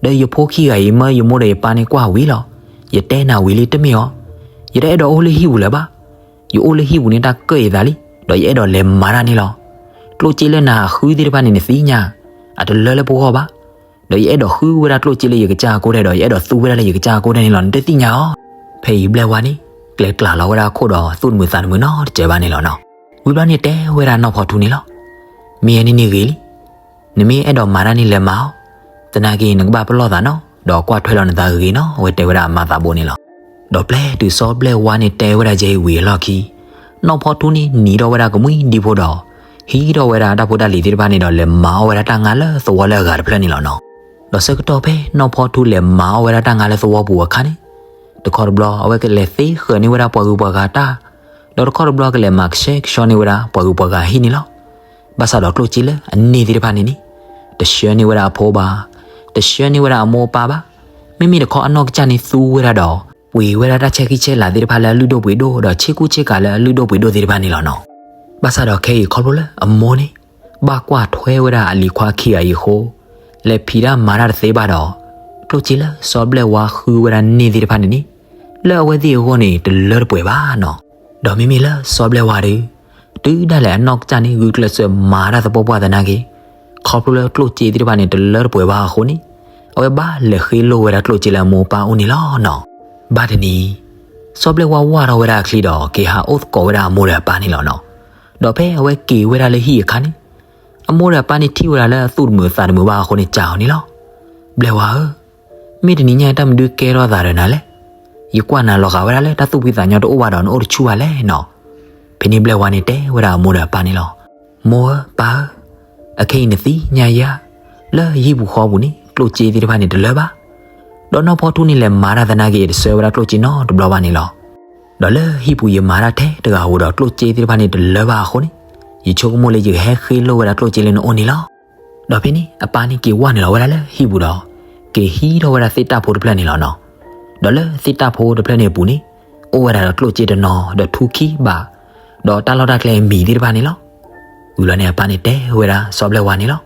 ဒီးယဖိခံဂၤအံၤ မၢယမိၢ်ဒီးယပၢ်န့ၣ်ကွၢ်ဝံၤလီၤ. ယတဲနၤဝံၤလံတမ့ၢ်အီၤ, ယတအဲၣ်ဒိးအိၣ်လၢဟံၣ်ပူၤလၢၤဘၣ်. ယအိၣ်လၢဟံၣ်ပူၤန့ၣ်တၢ်ကၢၣ်အံၤသးလံ, ဒီးယအဲၣ်ဒိးလဲၤမၤတၢ်န့ၣ်လီၤ. ကျိၣ်စ့လၢနဟးဃုသ့ၣ်တဖၣ်န့ၣ်နသ့ၣ်ညါ, အတလၢလၢပဂီၢ်ဘၣ်. ဒီးယအဲၣ်ဒိးဃုဝဲဒၣ်ကျိၣ်စ့လၢယကစၢ်အကိးထဲဒီး ယအဲၣ်ဒိးသူဝဲဒၣ်လၢယကစၢ်အကိးထဲန့ၣ်လီၤ. နတသ့ၣ်ညါအီၤ. ဖဲအံၤဘျဲၣ်ဝါန့ၣ် ကျဲၤကျးလီၤဝဲဒၣ်အခိၣ်ဒီးသူၣ်တမုာ်သးတမုာ်နီတစဲးဘၣ်န့ၣ်လီၤနီၤ. ဝံၤဘျီန့ၣ်တဲဝဲဒၣ်နီၢ်ဖီထူန့ၣ်လီၤ. မ့ၢ်အန့ၣ်န့ၣ်ဂ့ၤလံ. နမ့ၢ်အဲၣ်ဒိးမၤတၢ်န့ၣ်လဲၤမၤအီၤ, သနာ်က့နကဘၣ်ပလီၢ်သးနီၤ, ဒီးကွၢ်ထွဲလီၤနသးဂ့ၤဂ့ၤနီၤ, အဝဲတဲဝဲဒၣ်အမါသးဘိန့ၣ်လီၤ. ဒီးပျဲတုၤစီၤဘျဲၣ်ဝါန့ၣ်တဲဝဲဒၣ်ယဲအံၤဝံၤအလီၢ်ခံ, နီၢ်ဖီထူန့ၣ်နံၤထီၣ်ဝဲဒၣ်ကမှံဒံဖိဒီး ဟံးထီၣ်ဝဲဒၣ်တၢ်ဖိတၢ်လံၤသ့ၣ်တဖၣ်န့ၣ်ဒီး လဲၤမၤအီၣ်ဝဲဒၣ်တၢ်ငါလၢသဝီလၢအဂၤတဖျၢၣ်န့ၣ်လီၤနီၤ. ဒီးဆၢကတီၢ်ဖဲနီၢ်ဖီထူလဲၤမၤအီၣ်ဝဲဒၣ်တၢ်ငါလၢသဝီပူၤအခါန့ၣ်, တခီတဘျီအဝဲကလဲၤသ့ဃၢၤန့ၢ်ဝဲဒၣ်ပှၤဂုၤပှၤဂၤတၢ်, ဒီးတခီတဘျီကလဲၤမၤကဆှဲကဆှီန့ၢ်ဝဲဒၣ်ပှၤဂုၤပှၤဂၤဟံၣ်န့ၣ်လီၤ. ဘၣ်ဆၣ်ဒီးကျိၣ်စ့လၢအန့ၢ်သ့ၣ်တဖၣ်န့ၣ်န့ၣ်, တဆှၢန့ၢ်ဝဲဒၣ်အဖိဘၣ်, တဆှၢန့ၢ်ဝဲဒၣ်အမိၢ်အပၢ်ဘၣ်, မ့မ့ၢ်တခီအနီၢ်ကစၢ်န့ၣ်သူဝဲဒၣ်ဒီး ပှ့ၤဝဲဒၣ်တၢ်ဆဲးဃံဆဲးလၤသ့ၣ်တဖၣ်လၢအလုၢ်ဒိၣ်ပှ့ၤဒိၣ် ဒီးဆ့ကူဆ့ကၤလၢအလုၢ်ဒိၣ်ပှ့ၤဒိၣ်သ့ၣ်တဖၣ်န့ၣ်လီၤနီၤ. ဘၣ်ဆၣ်ဒီးခဲအံၤခီဖျိလၢအမိၢ်န့ၣ် ဘၣ်ကွၢ်ထွဲဝဲဒၣ်အလံၤခွါခံဂၤအံၤအဃိ, လဲၤဖံးတၢ်မၤတၢ်တသ့ဘၣ်ဒီး, ကျိၣ်စ့လၢစီၤဘျဲၣ်ဝါဃုဝဲဒၣ်န့ၢ်သ့ၣ်တဖၣ်န့ၣ်န့ၣ်, လၢအဝဲသ့ၣ်အဂီၢ်န့ၣ်တလၢတပှဲၤဘၣ်နီၤ. ဒီးမ့မ့ၢ်လၢစီၤဘျဲၣ်ဝါဒီး, တုၤဒၣ်လဲာ်အနီၢ်ကစၢ်န့ၣ်ဂုာ်ကျဲးစၢးမၤတၢ်သပှၢ်ပှၢ်သနာ်က့, ခီဖျိလၢကျိၣ်စ့သ့ၣ်တဖၣ်န့ၣ်တလၢတပှဲၤဘၣ်အဃိန့ၣ်, အဝဲဘၣ်လဲၤဃ့လိၢ်ဝဲဒၣ်ကျိၣ်စ့လၢအမိၢ်အပၢ်အိၣ်န့ၣ်လီၤနီၤ. ဘၣ်တနံၤ, စီၤဘျဲၣ်ဝါဝၢ်ထီၣ်ဝဲဒၣ်အချံဒီးက့ၤဟးအိၣ်သကိးဝဲဒၣ်အမိၢ်ဒီးအပၢ်န့ၣ်လီၤနီၤ. ဒီးဖဲအဝဲက့ၤဝဲဒၣ်လၢဟံၣ်အခါန့ၣ်, အမိၢ်ဒီးအပၢ်န့ၣ်ထံၣ်ဝဲဒၣ်လၢအသူၣ်တမုာ်သးတမုာ်ဘၣ်အဃိန့ၣ်စံးအီၤန့ၣ်လီၤ. ဘျဲၣ်ဝါဧၢ, မ့ၢ်တနံၤညါတၢ်မနုၤကဲထီၣ်သးဒီးနၤလဲၣ်. ယကွၢ်နၤလီၤဂာ်ဝဲဒၣ်လၢတၢ်သူၣ်ဖှံသးညီတအိၣ်ဘၣ်ဒီးနအိၣ်တဆူၣ်ဘၣ်လဲၣ်နီၤ. ဖဲန့ၣ်ဘျဲၣ်ဝါန့ၣ်တဲဝဲဒၣ်အမိၢ်ဒီးအပၢ်န့ၣ်လီၤ. မိၢ်ဧၢပၢ်ဧၢ, အခဲအံၤနသ့ၣ်ညါယၤ, လၢဟံၣ်ပူၤဃီပူၤန့ၣ် ကျိၣ်စ့သ့ၣ်တဖၣ်န့ၣ်တလၢဘၣ်. ဒီးနီၢ်ဖီထူန့ၣ်လဲၤမၤတၢ်သနာ်က့ တဆှၢဝဲဒၣ်ကျိၣ်စ့နီတဘျီဘၣ်န့ၣ်လီၤ. ဒီးလၢဟံၣ်ပူၤယမၤတၢ်ထဲတဂၤဧိၤဒီး ကျိၣ်စ့သ့ၣ်တဖၣ်န့ၣ်တလၢဘၣ်အဃိန့ၣ်, ယဆိကမိၣ်လၢယကဟဲဃ့လိၢ်ဝဲဒၣ်ကျိၣ်စ့လၢနအိၣ်န့ၣ်လီၤ. ဒီးဖဲန့ၣ်အပၢ်န့ၣ်က့ၤဝၢ်နုာ်လီၤဝဲဒၣ်လၢဟံၣ်ပူၤဒီး, က့ၤဟံးထီၣ်ဝဲဒၣ်သ့ၣ်တၢ်ဖိတဖျၢၣ်န့ၣ်လီၤနီၤ. ဒီးလၢသ့ၣ်တၢ်ဖိတဖျၢၣ်န့ၣ်အပူၤန့ၣ်, အိၣ်ဝဲဒၣ်ဒီးကျိၣ်စ့တနီၤဒီးထူခံဘး, ဒီးတၢ်လီၢ်တၢ်ကျဲအမံၤသ့ၣ်တဖၣ်န့ၣ်လီၤ. ဝံၤလီၤန့ၣ်အပၢ်န့ၣ်တဲဝဲဒၣ်စီၤဘျဲၣ်ဝါန့ၣ်လီၤ.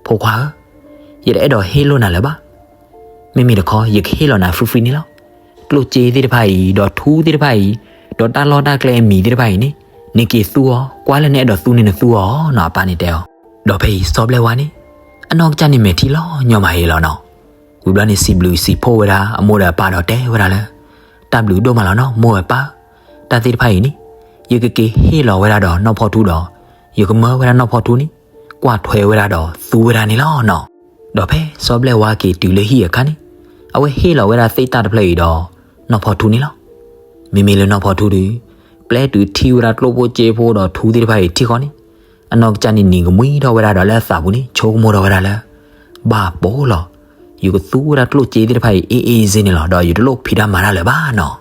ဖိခွါဧၢ, ယတအဲၣ်ဒိးဟ့ၣ်လိၢ်နၤလၢၤဘၣ်. မ့မ့ၢ်တခီ ယကဟ့ၣ်လီၤနၤ free free န့ၣ်လီၤ. ကျိၣ်စ့သ့ၣ်တဖၣ်အံၤ, ဒီးထူသ့ၣ်တဖၣ်အံၤ, ဒီးတၢ်လီၢ်တၢ်ကျဲအမံၤသ့ၣ်တဖၣ်အံၤန့ၣ်, နက့ၤသူအီၤ, ကွၢ်လၢနအဲၣ်ဒိးသူန့ၣ်နသူအီၤနီၤ အပၢ်န့ၣ်တဲအီၤ. ဒီးဖဲအံၤစီၤဘျဲၣ်ဝါန့ၣ်, အနီၢ်ကစၢ်န့ၣ်မဲာ်ထံလီၤညီမးအံၤလီၤနီၤ. ဝံၤဘျီန့ၣ်စံးဘျုးစံးဖှိၣ်ဝဲဒၣ်အမိၢ်ဒီးအပၢ်ဒီးတဲဝဲဒၣ်လၢ, တၢ်ဘျုးဒိၣ်မးလီၤနီၤ မိၢ်ဝဲပၢ်, တၢ်သ့ၣ်တဖၣ်အံၤန့ၣ်, ယကက့ၤဟ့ၣ်လီၤဝဲဒၣ်ဒီးနီၢ်ဖီထူဒီး, ယကမၢဝဲဒၣ်နီၢ်ဖီထူန့ၣ်, ကွၢ်ထွဲဝဲဒၣ်ဒီးသူဝဲဒၣ်န့ၣ်လီၤနီၤ. ဒီးဖဲစီၤဘျဲၣ်ဝါက့ၤတုၤလၢဟံၣ်အခါန့ၣ်, အဝဲဟ့ၣ်လီၤဝဲဒၣ်သ့ၣ်တၢ်တဖျၢၣ်အံၤဒီးနီၢ်ဖီထူန့ၣ်လီၤ. မ့မ့ၢ်လၢနီၢ်ဖီထူဒီး, ပျဲတုၤထံၣ်ဝဲဒၣ်ကျိၣ်ဖိစ့ဖိဒီးထူသ့ၣ်တဖၣ်အံၤထံၣ်ဃီန့ၣ်, အနီၢ်ကစၢ်န့ၣ်နံၤကမှံထီၣ်ဝဲဒၣ်ဒီးလၢအသးပူၤန့ၣ် ဆိကမိၣ်ထီၣ်ဝဲဒၣ်လၢ, ဘၣ်ပိာ်လီၤ, ယကသူဝဲဒၣ်ကျိၣ်စ့သ့ၣ်တဖၣ်အံၤ အ့ၣ်အ့ၣ်စ့န့ၣ်လီၤ ဒီးယတလိၣ်ဖံးတၢ်မၤတၢ်လၢၤဘၣ်နီၤ.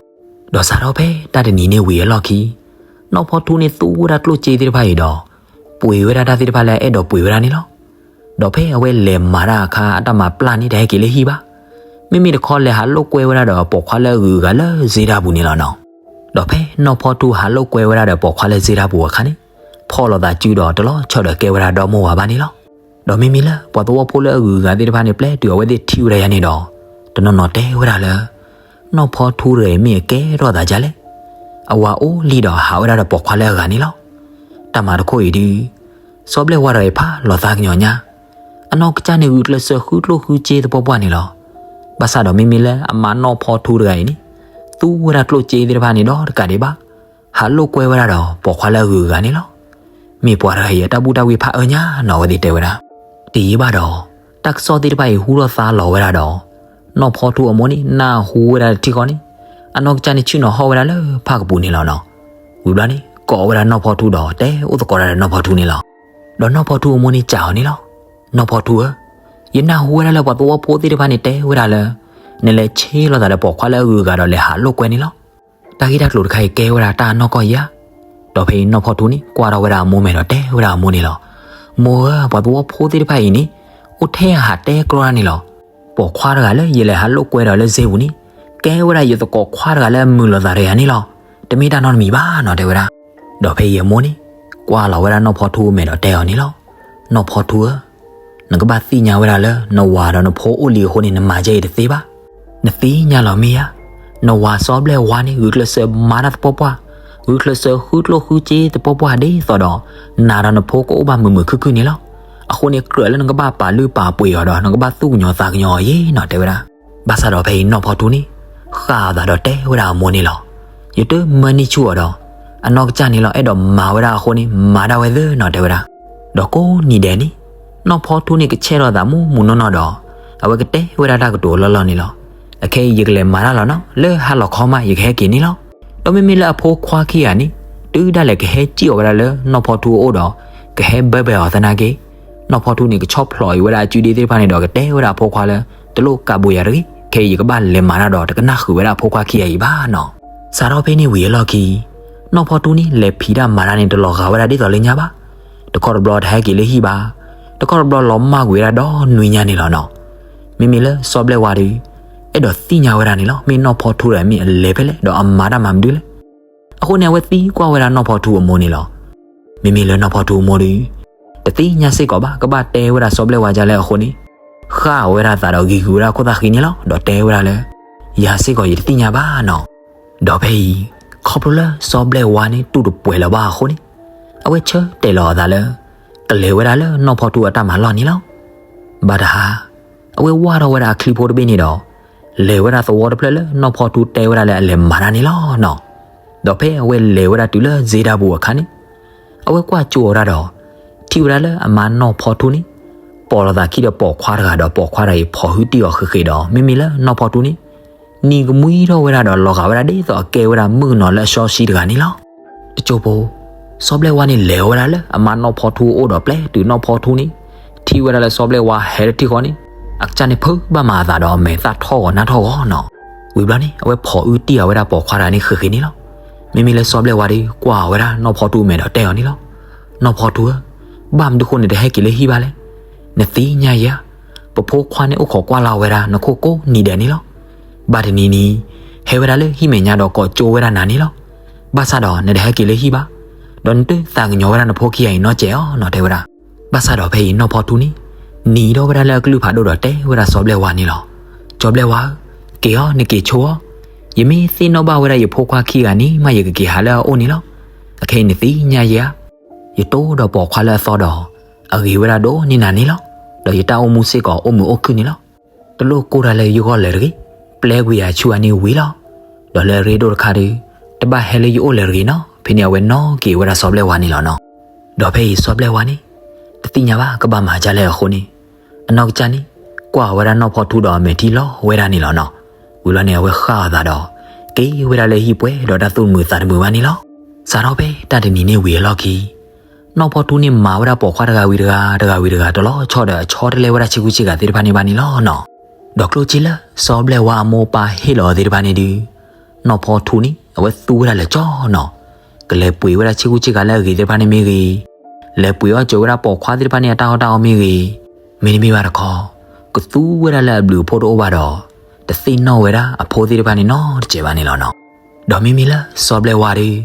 ဒီးစးထီၣ်ဖဲတၢ်တနံၤန့ၣ်ဝံၤအလီၢ်ခံ, နီၢ်ဖီထူန့ၣ်သူဝဲဒၣ်ကျိၣ်စ့သ့ၣ်တဖၣ်အံၤဒီး, ပှ့ၤဝဲဒၣ်တၢ်သ့ၣ်တဖၣ်လၢအအဲၣ်ဒိးပှ့ၤဝဲဒၣ်န့ၣ်လီၤ. ဒီးဖဲအဝဲလဲၤမၤတၢ်အခါအတၢ်မၤပျၢ်န့ၣ်တဟဲက့ၤလၢဟံၣ်ဘၣ်. မ့မ့ၢ်တခီလဲၤဟးလိာ်ကွဲဝဲဒၣ်ဒီးပိာ်ခွါလၢအဂုၤအဂၤလၢစ့တၢ်ပူၤန့ၣ်လီၤနီၤ. ဒီးဖဲနီၢ်ဖီထူဟးလိာ်ကွဲဝဲဒၣ်ဒီးပိာ်ခွါလၢစ့တၢ်ပူၤအခါန့ၣ်, ဖီၣ်လိာ်သးစုဒီးတလီၤဆီၣ်ဒီးကဲဝဲဒၣ်ဒီမါဝၤဘၣ်န့ၣ်လီၤ. ဒီးမ့မ့ၢ်လၢပှၤသဝီဖိလၢအဂုၤအဂၤသ့ၣ်တဖၣ်န့ၣ် ပျဲတုၤအဝဲသ့ၣ်ထံၣ်ဝဲဒၣ်ယၤန့ၣ်ဒီး, တနီၤနီၤတဲဝဲဒၣ်လၢ နီၢ်ဖီထူတဂၤအံၤမ့ၢ်အကဲထီၣ်သးဒ်လဲၣ်. အဝၤအိၣ်လံဒီးဟးဝဲဒၣ်ဒီးပိာ်ခွါလၢအဂၤန့ၣ်လီၤ. တၢ်မၤတခိၣ်အံၤဒုး, စီၤဘျဲၣ်ဝါတဂၤအံၤဖးလီၤသးကညီၤညါ, အနီၢ်ကစၢ်န့ၣ်ဂုာ်ကျဲးစၢးဃုကျိၣ်ဃုစ့သပှၢ်ပှၢ်န့ၣ်လီၤ. ဘၣ်ဆၣ်ဒီးမ့မ့ၢ်လၢအမါနီၢ်ဖီထူတဂၤအံၤန့ၣ်, သူဝဲဒၣ်ကျိၣ်စ့သ့ၣ်တဖၣ်န့ၣ်ဒီးတကးဒံးဘၣ်, ဟးလိာ်ကွဲဝဲဒၣ်ဒီးပိာ်ခွါလၢအဂုၤအဂၤန့ၣ်လီၤ. မ့ၢ်ပှၤတဂၤအံၤအတၢ်ဘူၣ်တၢ်ဝံဖးအၢညါနီၤ အဝဲသ့ၣ်တဲဝဲဒၣ်. တယံာ်ဘၣ်ဒီး, တၢ်ကစီၣ်သ့ၣ်တဖၣ်အံၤဟူထီၣ်သါလီၤဝဲဒၣ်ဒီး, နီၢ်ဖီထူအမိၢ်န့ၣ်နၢ်ဟူဝဲဒၣ်တထံၣ်ဃီန့ၣ်, အနီၢ်ကစၢ်န့ၣ်ဆ့ၣ်နီၤဟီၣ်ဝဲဒၣ်လၢဖၣ်ကပူၤန့ၣ်လီၤနီၤ. ဝံၤဘျီန့ၣ် ကိးဝဲဒၣ်နီၢ်ဖီထူဒီးတဲအိၣ်သကိးတၢ်ဒီးနီၢ်ဖီထူန့ၣ်လီၤ. ဒီးနီၢ်ဖီထူအမိၢ်န့ၣ်စံးအီၤန့ၣ်လီၤ. နီၢ်ဖီထူဧၢ, ယနၢ်ဟူဝဲဒၣ်လၢပှၤသဝီဖိသ့ၣ်တဖၣ်န့ၣ်တဲဝဲဒၣ်လၢ, နလဲၤဆ့လိာ်သးဒီးပိာ်ခွါလၢအဂုၤအဂၤဒီးလဲၤဟးလိာ်ကွဲန့ၣ်လီၤ. တၢ်ဂ့ၢ်တၢ်ကျိၤတခါအံၤကဲဝဲဒၣ်တၢ်အနီၢ်ကီၢ်ဧါ. ဒီးဖဲအံၤနီၢ်ဖီထူန့ၣ်ကွၢ်ထီၣ်ဝဲဒၣ်အမိၢ်မဲာ်ဒီးတဲဝဲဒၣ်အမိၢ်န့ၣ်လီၤ. မိၢ်ဧၢ, ပှၤသဝီဖိသ့ၣ်တဖၣ်အံၤန့ၣ်, အိၣ်ထဲအဟးတဲကြီတၢ်န့ၣ်လီၤ. ပိာ်ခွါတဂၤလၢယလဲၤဟးလိာ်ကွဲဒီးလၢစ့ပူၤန့ၣ်, ကဲဝဲဒၣ်ယသကိးခွါတဂၤလၢအမုာ်လိာ်သးဒီးယၤန့ၣ်လီၤ. တမ့ၢ်တၢ်နီတမံၤဘၣ်နီၤ တဲဝဲဒၣ်. ဒီးဖဲအံၤအမိၢ်န့ၣ် ကွၢ်လီၤဝဲဒၣ်နီၢ်ဖီထူအမဲာ်ဒီးတဲအီၤန့ၣ်လီၤ. နီၢ်ဖီထူဧၢ, နကဘၣ်သ့ၣ်ညါဝဲဒၣ်လၢ နဝၤဒီးနဖိအိၣ်လံအဃိန့ၣ် နမၤကဲအံၤတသ့ဘၣ်. နသ့ၣ်ညါလီၤမ့ၢ်ဧါ, နဝၤစီၤဘျဲၣ်ဝါန့ၣ် ဂုာ်ကျဲးစၢးမၤတၢ်သပှၢ်ပှၢ်, ဂုာ်ကျဲးစၢးဃုကျိၣ်ဃုစ့သပှၢ်ပှၢ်ဒ်သိးဒီး နၤဒီးနဖိကအိၣ်ဘၣ်မုာ်မုာ်ခုၣ်ခုၣ်န့ၣ်လီၤ. အဃိန့ၣ် ကြၢးလၢနကဘၣ်ပာ်လုၢ်ပာ်ပှ့ၤအီၤဒီး နကဘၣ်သူၣ်ကညီၤသးကညီၤအီၤယ့ၢ်နီၤ တဲဝဲဒၣ်. ဘၣ်ဆၣ်ဒီးဖဲအံၤနီၢ်ဖီထူန့ၣ် ဃၣ်အသးဒီးတဲဝဲဒၣ်အမိၢ်န့ၣ်လီၤ. ယတမၢန့ၢ်ဆူၣ်အီၤဒီး အနီၢ်ကစၢ်န့ၣ်လီၤ အဲၣ်ဒိးမၤဝဲဒၣ်အဃိန့ၣ် မၤဒၣ်ဝဲသ့နီၤ တဲဝဲဒၣ်. ဒီးကိးနံၤဒဲးန့ၣ် နီၢ်ဖီထူန့ၣ် ကဆဲးထီၣ်သးမူးမူးနီၢ်နီၢ်ဒီး အဝဲကတဲဝဲဒၣ်တၢ်ကတိၤအလီၢ်လီၢ်န့ၣ်လီၤ. အခဲအံၤယကလဲၤမၤတၢ်လီၤနီၤ, လၢဟါလီၤခီမး ယကဟဲက့ၤန့ၣ်လီၤ. ဒီးမ့မ့ၢ်လၢအဖိခွါခံဂၤန့ၣ် တုၤဒၣ်လဲာ်ကဟဲစံၣ်အီၤဝဲဒၣ်လၢနီၢ်ဖီထူအအိၣ်ဒီး ကဟဲဘၢဘဲအီၤသနာ်က့ နီၢ်ဖီထူန့ၣ် ကဆီၣ်ဖျိးအံၤဝဲဒၣ်အစုဒ့သ့ၣ်တဖၣ်န့ၣ်ဒီး ကတဲဝဲဒၣ်အဖိခွါလၢ တလိၣ်ကးဘိးယၤတဂ့ၤ, ခဲအံၤယကဘၣ်လဲၤမၤတၢ်ဒီး တကနၣ်ဃုာ်ဝဲဒၣ်အဖိခွါခံဂၤအံၤဘၣ်နီၤ. စးထီၣ်ဖဲန့ၣ်ဝံၤအလီၢ်ခံ နီၢ်ဖီထူန့ၣ် လဲၤဖံးတၢ်မၤတၢ်န့ၣ် တလီၤဂာ်ဝဲဒၣ်ဒ်သိးလၢညါဘၣ်. တခီတဘျီတဟဲက့ၤလၢဟံၣ်ဘၣ်, တခီတဘျီလီၤမၢ်ကွံာ်ဝဲဒၣ်ဒီနွံညါန့ၣ်လီၤနီၤ. မ့မ့ၢ်လၢစီၤဘျဲၣ်ဝါဒီး အဲၣ်ဒိးသ့ၣ်ညါဝဲဒၣ်န့ၣ်လီၤ, မ့ၢ်နီၢ်ဖီထူဒီးမ့ၢ်အလဲၤဖဲလဲၣ် ဒီးအမၤတၢ်မၤမနုၤလဲၣ်. အဃိန့ၣ် အဝဲသံကွၢ်ဝဲဒၣ်နီၢ်ဖီထူအမိၢ်န့ၣ်လီၤ. မ့မ့ၢ်လၢနီၢ်ဖီထူအမိၢ်ဒီး တသ့ၣ်ညါစ့ၢ်ကီးဘၣ်, ကဘၣ်တဲဝဲဒၣ်စီၤဘျဲၣ်ဝါဒ်လဲၣ်အဃိန့ၣ် ဃၣ်ဝဲဒၣ်သးဒီးဂံၤဂုာ်ဝဲဒၣ်ခိၣ်သၣ်ဃံန့ၣ်လီၤ. ဒီးတဲဝဲဒၣ်လၢ ယၤစ့ၢ်ကီးယတသ့ၣ်ညါဘၣ်နီၤ. ဒီးဖဲအံၤ ခီဖျိလၢစီၤဘျဲၣ်ဝါန့ၣ် တူၢ်တပှဲၤလၢၤဘၣ်အဃိန့ၣ် အဝဲဆၢတဲာ်လီၤအသးလၢ ကလဲၤဝဲဒၣ်လၢနီၢ်ဖီထူအတၢ်မၤလီၢ်န့ၣ်လီၤ. ဘၣ်တဟါ အဝဲဝၢ်ထီၣ်ဝဲဒၣ်အချံဖိတဘ့ၣ်န့ၣ်ဒီး လဲၤဝဲဒၣ်သဝီတဖျၢၣ်လၢနီၢ်ဖီထူတဲဝဲဒၣ်လၢအလဲၤမၤတၢ်န့ၣ်လီၤနီၤ. ဒီးဖဲအဝဲလဲၤဝဲဒၣ်တုၤလၢစ့တၢ်ပူၤအခါန့ၣ် အဝဲကွၢ်ကၠိဝဲဒၣ်ဒီး ထံၣ်ဝဲဒၣ်လၢအမါနီၢ်ဖီထူန့ၣ် ပိာ်လိာ်သးခံဒီးပိာ်ခွါတဂၤဒီး ပိာ်ခွါတဂၤအံၤ ဖိးဟုတံၢ်အီၤဃ့ဃ့ဒီး မ့မ့ၢ်လၢနီၢ်ဖီထူန့ၣ် နံၤကမှံထီၣ်ဝဲဒၣ်ဒီး လီၤဂာ်ဝဲဒၣ်ဒ်သိးအကဲဝဲဒၣ်မုၣ်ကနီၤလၢအစီဆှံတဂၤန့ၣ်လီၤ. တကၠိဖိ စီၤဘျဲၣ်ဝါန့ၣ် လဲၤဝဲဒၣ်လၢအမါနီၢ်ဖီထူအအိၣ်ဒီး ပျဲတုၤနီၢ်ဖီထူန့ၣ် ထံၣ်ဝဲဒၣ်လၢစီၤဘျဲၣ်ဝါဟဲတထံၣ်ဃီန့ၣ် အကစၢ်န့ၣ်ဖုးဘၣ်မၤအသးဒီး အမဲာ်သၣ်ထီၣ်ဂီၤနါထီၣ်ဂီၤနီၤ. ဝံၤဘျီန့ၣ် အဝဲဖိးဟုတံၢ်အီၤဝဲဒၣ်ပိာ်ခွါတဂၤန့ၣ်ဃ့ဃ့န့ၣ်လီၤ. မ့မ့ၢ်လၢစီၤဘျဲၣ်ဝါဒီး ကွၢ်ဝဲဒၣ်နီၢ်ဖီထူမဲာ်ဒီးတဲအီၤန့ၣ်လီၤ. နီၢ်ဖီထူဧၢ, ဘၣ်မနုၤဃိန့ၣ် တဟဲက့ၤလၢဟံၣ်ဘၣ်လဲၣ်. နသ့ၣ်ညါယၤဧါ, ပဖိခွါန့ၣ်အိၣ်ခိးကွၢ်လၢ်ဝဲဒၣ် နခိၣ်ကိးနံၤဒဲးန့ၣ်လီၤ. ဘၣ်တနံၤနံၤ ဟဲဝဲဒၣ်လၢဟံၣ်မဲာ်ညါဒီးကိးကၠိဝဲဒၣ်နၤန့ၣ်လီၤ. ဘၣ်ဆၣ်ဒီး နတဟဲက့ၤလၢဟံၣ်ဘၣ်, ဒီးနတသးကညီၤဝဲဒၣ်နဖိခံဂၤအံၤနီတစဲးဧါနီၤ တဲဝဲဒၣ်. ဘၣ်ဆၣ်ဒီးဖဲအံၤနီၢ်ဖီထူန့ၣ် နံၤထီၣ်ဝဲဒၣ်လၢအကလုၢ်ဖးဒိၣ်ဒီးတဲဝဲဒၣ်စီၤဘျဲၣ်ဝါန့ၣ်လီၤ. စီၤဘျဲၣ်ဝါဧၢ, က့ၤအီၤ နက့ၤဆိအီၤ, ယမ့ၢ်သ့ၣ်နီၣ်ဘၣ်ဝဲဒၣ်ယဖိခွါခံဂၤန့ၣ်မး ယကက့ၤဟးလၢအအိၣ်န့ၣ်လီၤ. အခဲအံၤနသ့ၣ်ညါယၤဧါ, ယတိၢ်ဒီးပိာ်ခွါလၢအသီဒီး အဂ့ၤဝဲဒၣ်ဒိၣ်န့ၢ်နၤန့ၣ်လီၤ. ဒီးယတၢ်အိၣ်မူစ့ၢ်ကီးအိၣ်မုာ်အိၣ်ခုၣ်န့ၣ်လီၤ. တလိၣ်ကိၢ်တၢ်လၢယဂီၢ်လၢၤတဂ့ၤ, ပျဲကွံာ်ယၤဆူအနံၤဝံၤလီၤ. ဒီးလၢအရ့ဒိၣ်တခါဒီး တဘၣ်ဟဲလၢယအိၣ်လၢၤတဂ့ၤနီၤ. ဖဲန့ၣ်အဝဲနီၣ်က့ၤဝဲဒၣ်စီၤဘျဲၣ်ဝါန့ၣ်လီၤနီၤ. ဒီးဖဲအံၤစီၤဘျဲၣ်ဝါန့ၣ် တသ့ၣ်ညါဘၣ်ကဘၣ်မၤဒ်လဲၣ်အဃိန့ၣ် အနီၢ်ကစၢ်န့ၣ် ကွၢ်ဝဲဒၣ်နီၢ်ဖီထူဒီးအမဲာ်ထံလီၤဝဲဒၣ်န့ၣ်လီၤနီၤ. ဝံၤလီၤန့ၣ် အဝဲဃၣ်အသးဒီး က့ၤဝဲဒၣ်လၢဟံၣ်ပှဲၤဒီးတၢ်သူၣ်တမုာ်သးတမုာ်ဘၣ်န့ၣ်လီၤ. စးထီၣ်ဖဲတၢ်တနံၤန့ၣ်ဝံၤအလီၢ်ခံ နီၢ်ဖီထူန့ၣ်မၤဝဲဒၣ်ပိာ်ခွါတဂၤဝံၤတဂၤ တဂၤဝံၤတဂၤ တလီၤဆီဒီးအဆီတလဲဝဲဒၣ်ဆ့ကူဆ့ကၤသ့ၣ်တဖၣ်န့ၣ်ဘၣ်န့ၣ်လီၤနီၤ. ဒီးကျိၣ်စ့လၢစီၤဘျဲၣ်ဝါအမိၢ်ပၢ်ဟ့ၣ်လီၤအီၤသ့ၣ်တဖၣ်န့ၣ်ဒီး နီၢ်ဖီထူန့ၣ် အဝဲသူဝဲဒၣ်လၢာ်ကၠီနီၤ. ကလဲၤပှ့ၤဝဲဒၣ်ဆ့ကူဆ့ကၤလၢအဂ့ၤသ့ၣ်တဖၣ်န့ၣ်မ့ၢ်ဂ့ၤ, လဲၤပှ့ၤအီၣ်ကၠိဝဲဒၣ်ပိာ်ခွါသ့ၣ်တဖၣ်န့ၣ်အတၢ်အီၣ်တၢ်အီမ့ၢ်ဂ့ၤ, မ့တမ့ၢ်ဘၣ်တခီ ကသူဝဲဒၣ်လၢအဘျုးအဖှိၣ်တအိၣ်ဘၣ်ဒီး တသ့ၣ်နီၣ်ဝဲဒၣ်အဖိသ့ၣ်တဖၣ်န့ၣ်နီတစဲးဘၣ်န့ၣ်လီၤနီၤ. ဒီးမ့မ့ၢ်လၢစီၤဘျဲၣ်ဝါဒီး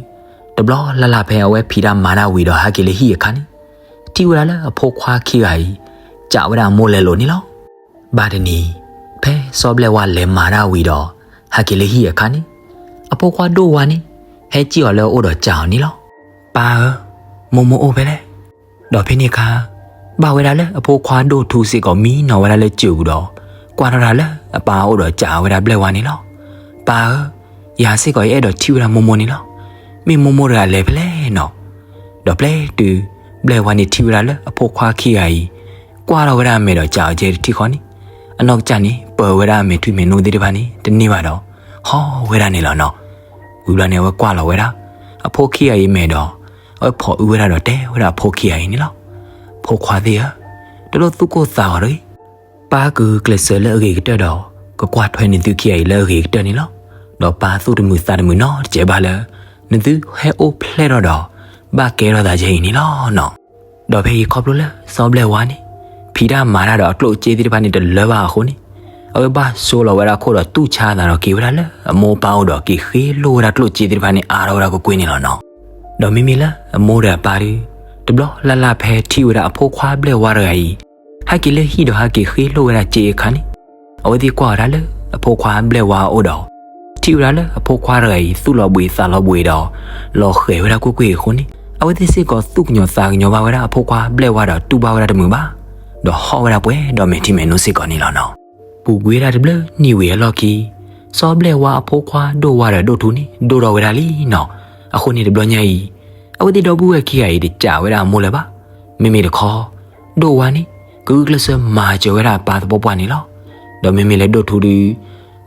တဘျီလၢ်လၢ်ဖဲအဝဲဖံးတၢ်မၤတၢ်ဝံၤဒီးဟဲက့ၤလၢဟံၣ်အခါန့ၣ် ထံၣ်ဝဲဒၣ်လၢအဖိခွါခံဂၤအံၤ ကးဝဲဒၣ်အမိၢ်လဲၤလိာ်န့ၣ်လီၤ. ဘၣ်တနံၤ ဖဲစီၤဘျဲၣ်ဝါလဲၤမၤတၢ်ဝံၤဒီး ဟဲက့ၤလၢဟံၣ်အခါန့ၣ် အဖိခွါဒိၣ်ဝါန့ၣ် ဟဲစံၣ်အီၤလၢအအိၣ်ဒီးကးအီၤန့ၣ်လီၤ. ပၢ်ဧၢ, မိၢ်မိၢ်အိၣ်ဖဲလဲၣ်. ဒီးဖဲန့ၣ်အခါ ဘၣ်ဝဲဒၣ်လၢအဖိခွါဒိၣ်ထူစ့ၢ်ကီးမံနီၤဝဲဒၣ်လၢစၢၤပူၤဒီး ကွၢ်ထီၣ်တၢ်လၢအပၢ်အိၣ်ဒီးကးဝဲဒၣ်ဘျဲၣ်ဝါန့ၣ်လီၤ. ပၢ်ဧၢ, ယၤစ့ၢ်ကီးယအဲၣ်ဒိးထံၣ်ဝဲဒၣ်မိၢ်မိၢ်န့ၣ်လီၤ. မ့ၢ်မိၢ်မိၢ်တဂၤလဲၤဖဲလဲၣ်နီၤ. ဒီးပျဲတုၤ ဘျဲၣ်ဝါန့ၣ်ထံၣ်ဝဲဒၣ်လၢအဖိခွါခံဂၤအံၤ ကွၢ်ထီၣ်ဝဲဒၣ်အမဲာ်ဒီးကးအီၤကဲတထံၣ်ဃီန့ၣ် အနီၢ်ကစၢ်န့ၣ် ပၢဝဲဒၣ်အမဲာ်ထူမဲာ်နိသ့ၣ်တဖၣ်န့ၣ် တန့ၢ်ဘၣ်ဒီး ဟီၣ်ဝဲဒၣ်န့ၣ်လီၤနီၤ. ဝံၤဘျီန့ၣ် အဝဲကွၢ်လီၤဝဲဒၣ် အဖိခံဂၤအံၤအမဲာ်ဒီး အဝဲဖိးအုဝဲဒၣ်ဒီးတဲဝဲဒၣ်အဖိခံဂၤအံၤန့ၣ်လီၤ. ဖိခွါသ့ၣ်ဧၢ, တလိၣ်သူၣ်ကိၢ်သးဂီၤတဂ့ၤ. ပၢ်ကဂုာ်ကျဲးစၢးလၢအဂ့ၤကတၢၢ်ဒီး ကကွၢ်ထွဲနသုခံဂၤအံၤလၢအဂ့ၤကတၢၢ်န့ၣ်လီၤ. ဒီးပၢ်သူၣ်တမုာ်သးတမုာ်နီတစဲးဘၣ်လၢ နသုဟဲအိၣ်ဖျဲၣ်ထီၣ်ဒီး ဘၣ်ကဲထီၣ်သးယဲအံၤန့ၣ်လီၤနီၤ. ဒီးဖဲအံၤခီဖျိလၢစီၤဘျဲၣ်ဝါန့ၣ် ဖံးတၢ်မၤတၢ်ဒီးအကျိၣ်အစ့သ့ၣ်တဖၣ်န့ၣ်တလၢဘၣ်အဃိန့ၣ် အဝဲဘၣ်ဆိလီၤဝဲဒၣ်ခိၣ်ဒီးတူၢ်ဆါအသးဒီးက့ၤဝဲဒၣ်လၢအမိၢ်အပၢ်အိၣ်ဒီးက့ၤဃ့လိၢ်ဝဲဒၣ်ကျိၣ်စ့သ့ၣ်တဖၣ်န့ၣ်အါထီၣ်ဝဲဒၣ်ကွ့ၢ်ကွ့ၢ်န့ၣ်လီၤနီၤ. ဒီးမ့မ့ၢ်လၢအမိၢ်ဒီးအပၢ်ဒုး တဘျီလၢ်လၢ်ဖဲထံၣ်ဝဲဒၣ်အဖိခွါဘျဲၣ်ဝါတဂၤအံၤ ဟဲက့ၤလၢဟံၣ်ဒီးဟဲက့ၤဃ့လိၢ်ဝဲဒၣ်စ့အခါန့ၣ် အဝဲသ့ၣ်ကွၢ်ဝဲဒၣ်လၢအဖိခွါဘျဲၣ်ဝါအအိၣ်ဒီး ထံၣ်ဝဲဒၣ်လၢအဖိခွါတဂၤအံၤသူၣ်လီၤဘှံးသးလီၤဘှံးဒီး လီၤဃဲၤဝဲဒၣ်ကွ့ၢ်ကွ့ၢ်အဃိန့ၣ် အဝဲသ့ၣ်စ့ၢ်ကီးသူၣ်ကညီၤသးကညီၤဘၣ်ဝဲဒၣ်အဖိခွါဘျဲၣ်ဝါဒီးတူၢ်ဘၣ်ဝဲဒၣ်တမုာ်ဘၣ် ဒီးဟီၣ်ဝဲဒၣ်ပှဲၤဒီးမဲာ်ထံမဲာ်နိစ့ၢ်ကီးန့ၣ်လီၤနီၤ. ပူၤကွံာ်ဝဲဒၣ်တဘျုးနံၣ်ဝံၤအလီၢ်ခံ စီၤဘျဲၣ်ဝါအဖိခွါဒိၣ်ဝါဒီးဒိၣ်ထူန့ၣ် ဒိၣ်ထီၣ်ဝဲဒၣ်လံနီၤ. အဃိန့ၣ်တဘျီညါအံၤ အဝဲသ့ၣ်ဒီပုၢ်ဝဲၢ်ခံဂၤအံၤတစံးဝဲဒၣ်အမိၢ်လၢၤဘၣ်. မ့မ့ၢ်တခီ ဒိၣ်ဝါန့ၣ် ကဂုာ်ကျဲးစၢးမၤစၢၤဝဲဒၣ်အပၢ်သပှၢ်ပှၢ်န့ၣ်လီၤ. ဒီးမ့မ့ၢ်လၢဒိၣ်ထူဒုး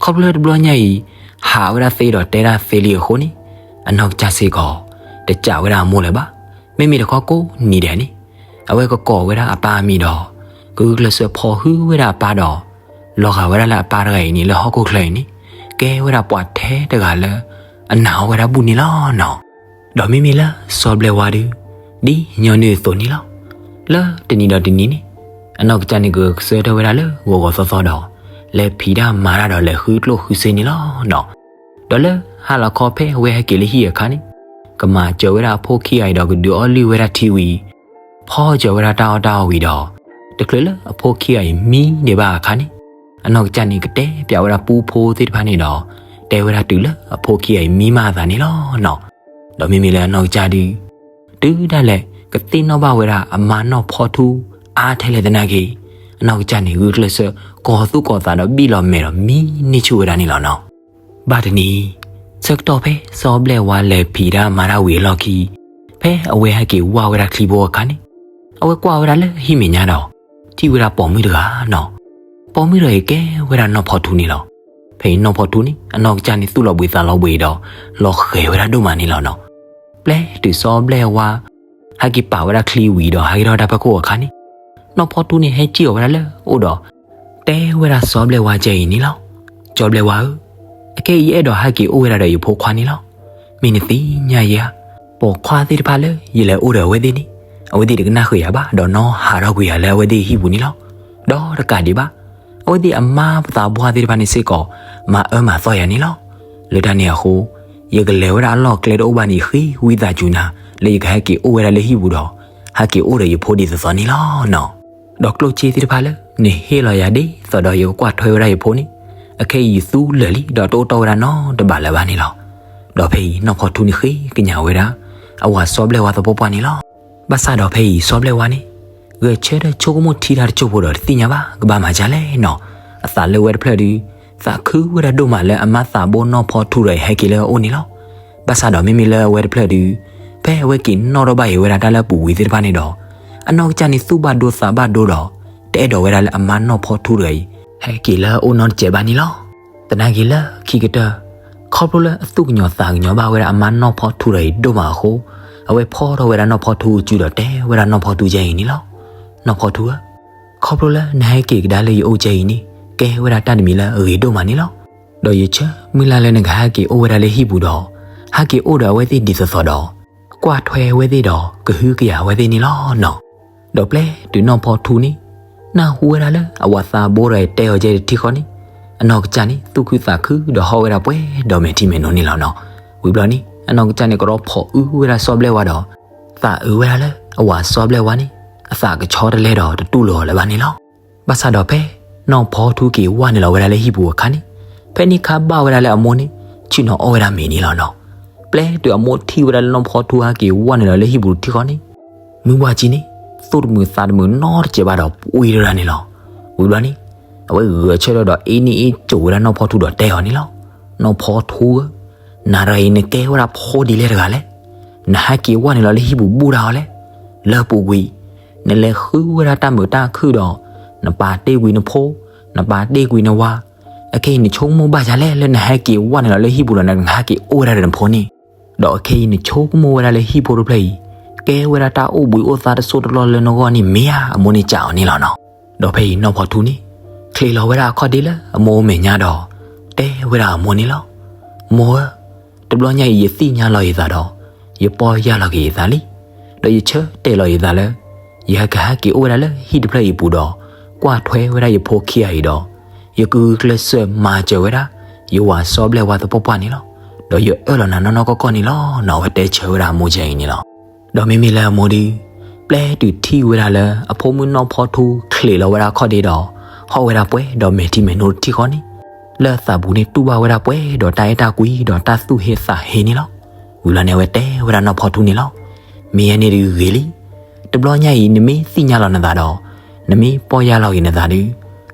ခီဖျိလၢတဘျီညါအံၤ ဟးဝဲဒၣ်သ့ဒီးတဲဒၣ်သ့လံအဃိန့ၣ် အနီၢ်ကစၢ်စ့ၢ်ကီး တစံးဝဲဒၣ်အမိၢ်လၢၤဘၣ်. မ့မ့ၢ်တခီကိးနံၤဒဲးန့ၣ် အဝဲကကိးဝဲဒၣ်အပၢ်အမံၤဒီး ကဂုာ်ကျဲးစၢးဖီၣ်ဟုဝဲဒၣ်အပၢ်ဒီး လီၤဂာ်ဝဲဒၣ်လၢအပၢ်တဂၤအံၤန့ၣ် လၢဟီၣ်ခိၣ်ချၢအံၤန့ၣ် ကဲဝဲဒၣ်ပှၤထဲတဂၤလၢ အနာ်အီၤဝဲဒၣ်ဘူၣ်န့ၣ်လီၤနီၤ. ဒီးမ့မ့ၢ်လၢစီၤဘျဲၣ်ဝါဒုး ဒ်ညီနုၢ်အသိးန့ၣ်လီၤ. လၢတနံၤဒီးတနံၤန့ၣ် အနီၢ်ကစၢ်န့ၣ်ကဂဲၤဆၢထၢၣ်ဝဲဒၣ်လၢဂီၤဂီၤသီသီဒီး လဲၤဖံးတၢ်မၤတၢ်ဒီးလဲၤဃုကျိၣ်ဃုစ့န့ၣ်လီၤနီၤ. ဒီးလၢဟါလီၤခီဖဲအဝဲဟဲက့ၤလၢဟံၣ်အခါန့ၣ် ကမၤစၢၤဝဲဒၣ်အဖိခံဂၤအံၤဒီးကဒုးအီၣ်လုၢ်ဝဲဒၣ်ထံဝံၤ ဖီစၢၤဝဲဒၣ်တၢ်အီၣ်တၢ်အီဝံၤဒီး တချုးလၢအဖိခံဂၤအံၤမံဒံးဘၣ်အခါန့ၣ် အနီၢ်ကစၢ်န့ၣ်ကတဲပၠးဝဲဒၣ်ပူဖိသ့ၣ်တဖၣ်န့ၣ်ဒီး တဲဝဲဒၣ်တုၤလၢအဖိခံဂၤအံၤမံမးအသးန့ၣ်လီၤနီၤ. ဒီးမ့မ့ၢ်လၢအနီၢ်ကစၢ်ဒုး တုၤဒၣ်လဲာ် ကသ့ၣ်နီၣ်ဘၣ်ဝဲဒၣ်အမါနီၢ်ဖီထူ အါထဲလဲၣ်သနာ်က့ အနီၢ်ကစၢ်န့ၣ် ဂုာ်ကျဲးစၢး ကိးသူၣ်ကိးသးဒီးဘံၣ်လီၤမဲာ်ဒီးမံန့ၢ်ဆူၣ်ဝဲဒၣ်န့ၣ်လီၤနီၤ. ဘၣ်တနံၤ ဆၢကတီၢ်ဖဲစီၤဘျဲၣ်ဝါလဲၤဖံးတၢ်မၤတၢ်ဝံၤအလီၢ်ခံ ဖဲအဝဲဟဲက့ၤဝၢ်ဝဲဒၣ်ချံဖိအခါန့ၣ် အဝဲကွၢ်ဝဲဒၣ်လၢဟံၣ်မဲာ်ညါဒီး ထံၣ်ဝဲဒၣ်ပိာ်မုၣ်တဂၤနီၤ. ပိာ်မုၣ်တဂၤအံၤကဲဝဲဒၣ်နီၢ်ဖီထူန့ၣ်လီၤ. ဖဲအံၤနီၢ်ဖီထူန့ၣ် အနီၢ်ကစၢ်န့ၣ်သူၣ်လီၤဘှံးသးလီၤဘှံးဒီး လီၤဃဲၤဝဲဒၣ်ဒိၣ်မးန့ၣ်လီၤနီၤ. ပျဲတုၤစီၤဘျဲၣ်ဝါ ဟဲက့ၤပာ်ဝဲဒၣ်ချံဝံၤဒီးဟဲက့ၤထီၣ်ဝဲဒၣ်ဖီခိၣ်အခါန့ၣ် နီၢ်ဖီထူန့ၣ်ဟဲစံၣ်အီၤဝဲဒၣ်လၢအအိၣ်ဒီး တဲဝဲဒၣ်စီၤဘျဲၣ်ဝါကဲအံၤန့ၣ်လီၤ. စီၤဘျဲၣ်ဝါဧၢ, အခဲအံၤယအဲၣ်ဒိးဟဲက့ၤအိၣ်ဝဲဒၣ်ဒီးယဖိခွါန့ၣ်လီၤ. မ့ၢ်နသ့ၣ်ညါယဲဧါ, ပိာ်ခွါသ့ၣ်တဖၣ်လၢယလဲၤအိၣ်ဒီးအဝဲသ့ၣ်န့ၣ် အဝဲသ့ၣ်တကနၣ်ဃုာ်ယၤဘၣ် ဒီးနီၢ်ဟးထီၣ်ကွံာ်ယၤလၢအဝဲသ့ၣ်ဟံၣ်ပူၤန့ၣ်လီၤ. ဒီးတကးဒံးဘၣ် အဝဲသ့ၣ်အမါပသးပှၢ်သ့ၣ်တဖၣ်န့ၣ်စ့ၢ်ကီး မၤအၢမၤသီယၤန့ၣ်လီၤ. လၢတၢ်န့ၣ်အဃိ ယကလဲၤဝဲဒၣ်အလီၢ်အကျဲတအိၣ်ဘၣ်န့ၣ် ယဃ့ဝံသးစူၤနၤ လၢယကဟဲက့ၤအိၣ်ဝဲဒၣ်လၢဟံၣ်ပူၤဒီး ဟဲက့ၤအိၣ်ဒီးယဖိဒ်သိးသိးန့ၣ်လီၤနီၤ. ဒီးကျိၣ်စ့သ့ၣ်တဖၣ်လၢနဟ့ၣ်လီၤယၤဒ်သိးဒီးယကကွၢ်ထွဲဝဲဒၣ်ယဖိန့ၣ် အခဲအံၤယသူလၢာ်လံ ဒီးတအိၣ်တီၢ်ဝဲဒၣ်နီတဘးလၢၤဘၣ်န့ၣ်လီၤ. ဒီးဖဲအံၤနီၢ်ဖီထူန့ၣ်ဃ့ကညးဝဲဒၣ် အဝၤစီဘျဲၣ်ဝါသပှၢ်ပှၢ်န့ၣ်လီၤ. ဘၣ်ဆၣ်ဒီးဖဲအံၤစီဘျဲၣ်ဝါန့ၣ် ဂဲၤဆၢထၢၣ်ဆိကမိၣ်ထံတၢ်တစိၢ်ဖိဒီးတသ့ၣ်ညါဘၣ် ကဘၣ်မၤဒ်လဲၣ်နီၤ. အသးလၢဝဲတဖျၢၣ်ဒုး သးခုဝဲဒၣ်ဒိၣ်မးလၢအမါသးဘိနီၢ်ဖီထူဒီးအံၤဟဲက့ၤလၢအအိၣ်န့ၣ်လီၤ. ဘၣ်ဆၣ်ဒီးမ့မ့ၢ်လၢအဝဲတဖျၢၣ်ဒုး ဖဲအဝဲက့ၤနီၣ်ထီၣ်ဘၣ်အံၤဝဲဒၣ်တၢ်လၢအပူၤကွံာ်သ့ၣ်တဖၣ်န့ၣ်ဒီး အနီၢ်ကစၢ်န့ၣ်သူၣ်ဘၣ်ဒိသးဘၣ်ဒိဒီး တအဲၣ်ဒိးဝဲဒၣ်လၢအမါနီၢ်ဖီထူတဂၤအံၤ ဟဲက့ၤလၢအအိၣ်နီတစဲးဘၣ်န့ၣ်လီၤ. သနာ်က့လၢခံကတၢၢ် ခီဖျိလၢအသူၣ်ကညီၤသးကညီၤဘၣ်ဝဲဒၣ်အမါနီၢ်ဖီထူတဂၤအံၤဒိၣ်မးအဃိ အဝဲဖီထီၣ်ဝဲဒၣ်နီၢ်ဖီထူအစုဒီးတဲဝဲဒၣ်နီၢ်ဖီထူကဲအံၤန့ၣ်လီၤ. နီၢ်ဖီထူဧၢ, ခီဖျိလၢနဟဲက့ၤကဒါလၢယအိၣ်ကဲအံၤန့ၣ် ကဲဝဲဒၣ်တၢ်တမံၤလၢအဂ့ၤဒိၣ်မးန့ၣ်လီၤ. ဒီးယဆၢမုၢ်လၢ်လၢနကဟဲက့ၤအိၣ်ဝဲဒၣ်လၢဟံၣ်ပူၤဒီး ဟဲက့ၤအိၣ်ဒီးအဝဲသ့ၣ်ဒ်သိးသိးဒီး ကွၢ်ထွဲဝဲသ့ၣ်ဒီးကဟုကယာ်ဝဲသ့ၣ်န့ၣ်လီၤ. ဒီးပျဲတုၤနီၢ်ဖီထူန့ၣ် နၢ်ဟူဝဲဒၣ်လၢအဝၤသးဘိဒီးတဲအီၤကဲတထံဃီန့ၣ် အနီၢ်ကစၢ်န့ၣ်သူၣ်ခုသးခုဒီးဟီၣ်ဝဲဒၣ်ပှဲၤဒီးမဲာ်ထံမဲာ်နိန့ၣ်လီၤနီၤ. ဝံၤဘျီန့ၣ် အနီၢ်ကစၢ်န့ၣ်ကရီဖီၣ်အုဝဲဒၣ်စီဘျဲၣ်ဝါဒီး သးအုးဝဲဒၣ်လၢအဝၤစီဘျဲၣ်ဝါန့ၣ် အသးကဆီတလဲဒီးတတူၢ်လိာ်အီၤလၢၤဘၣ်န့ၣ်လီၤ. ဘၣ်ဆၣ်ဒီးဖဲ နီၢ်ဖီထူက့ၤဝၢ်နုာ်လီၤဝဲဒၣ်လၢဟံၣ်ပူၤအခါန့ၣ် ဖဲန့ၣ်ခါဘၣ်ဝဲဒၣ်လၢအမိၢ်န့ၣ် ဆ့ၣ်နီၤအီၣ်ဝဲဒၣ်မ့ၤန့ၣ်လီၤနီၤ. ပျဲတုၤအမိၢ်ထံၣ်ဝဲဒၣ်လၢနီၢ်ဖီထူဟဲက့ၤဝၢ်နုာ်လီၤလၢဟံၣ်ပူၤတထံဃီန့ၣ် မုၢ်ဘၣ်ကံန့ၣ် သူၣ်တမုာ်သးတမုာ်နီတစဲးဘၣ်ဒီးပှ့ၤထီၣ်ဒၣ်န့ၣ်လီၤ. ဝံၤဘျီန့ၣ် အဝဲဂဲၤဆၢထၢၣ်ဒီးအ့န့ၢ်အ့ကၠိာ်ဝဲဒၣ်နီၢ်ဖီထူဒီးတဲအီၤန့ၣ်လီၤ. နီၢ်ဖီထူဧၢ, နၤတဂၤအံၤနကဲဝဲဒၣ်ဖိဒ်လဲၣ်တဂၤလဲၣ်. နဟဲက့ၤဝၢ်နုာ်လီၤလၢဟံၣ်ပူၤဘူၣ်ဒၣ်အီၤလဲၣ်. လၢအပူၤကွံာ် နလဲၤဃုဝဲဒၣ်တၢ်မုာ်တၢ်ခုၣ်ဒီး နပာ်တ့ၢ်ကွံာ်နဖိ, နပာ်တ့ၢ်ကွံာ်နဝၤ, အခဲအံၤနဆိကမိၣ်ဘၣ်ယၤလဲၣ်လၢနဟဲက့ၤဝၢ်နုာ်လီၤလၢဟံၣ်ပူၤဒီးနကဟဲက့ၤအိၣ်ဝဲဒၣ်ဒီးနဖိန့ၣ် ဒီးအခဲအံၤနဆိကမိၣ်ဝဲဒၣ်လၢဟံၣ်ဖိတဖျၢၣ်အံၤ ကဲဝဲဒၣ်တၢ်အိၣ်ဘှံးအိၣ်သါတစိၢ်တလီၢ်လၢနဂီၢ်န့ၣ်မ့ၢ်ဧါ အမိၢ်န့ၣ်စံးအီၤန့ၣ်လီၤနီၤ. ဒီးဖဲအံၤနီၢ်ဖီထူန့ၣ် ချ့လီၤဝဲဒၣ်အခီၣ်ဒ့လၢအမိၢ်အမဲာ်ညါဒီး တဲဝဲဒၣ်အမိၢ်န့ၣ်လီၤ. မိၢ်ဧၢ, တဘျီညါအံၤယသ့ၣ်ညါလီၤယသးဒီး ယပီၢ်ယၢ်လီၤက့ၤယသးလံ. ဒီးယဆၢတဲာ်လီၤယသးလၢ ယဟဲကဟဲက့ၤအိၣ်ဝဲဒၣ်လၢဟံၣ်တဖျၢၣ်အံၤအပူၤဒီး ကွၢ်ထွဲဝဲဒၣ်ယဖိခံဂၤအံၤဒီး ယကဂုာ်ကျဲးစၢးမၤစၢၤဝဲဒၣ် ယဝၤစီဘျဲၣ်ဝါသပှၢ်ပှၢ်န့ၣ်လီၤ. ဒီးယအၢၣ်လီၤနၤနီၢ်နီၢ်ကီၢ်ကီၢ်န့ၣ်လီၤနီၤ. အဝဲတဲဆၢဝဲဒၣ်အမိၢ်ယဲအံၤန့ၣ်လီၤ. ဒီးမ့မ့ၢ်လၢအမိၢ်ဒုး ပျဲတုၤထံၣ်ဝဲဒၣ်လၢအဖိမုၣ်နီၢ်ဖီထူချံးလီၤဝဲဒၣ်ခီၣ်ဒ့ဒီး ဟီၣ်ဝဲဒၣ်ပှဲၤဒီးမဲာ်ထံမဲာ်နိတထံၣ်ဃီန့ၣ်, လၢအသးပူၤန့ၣ်တူၢ်ဘၣ်ဝဲဒၣ်ပှဲၤဒီးတၢ်အဲၣ်တၢ်ကွံ ဒီးတၢ်သူၣ်ဟ့သးဟ့န့ၣ်လီၤ. ဝံၤလီၤန့ၣ် အဝဲတဲဝဲဒၣ်နီၢ်ဖီထူန့ၣ်လီၤ. မ့ၢ်ယဲန့ၣ်ဒုးဂ့ၤလံ. တဘျီညါအံၤ နမ့ၢ်သ့ၣ်ညါလီၤနသးဒီး နမ့ၢ်ပီၢ်ယၢ်လီၤဂ့ၤနသးဒုး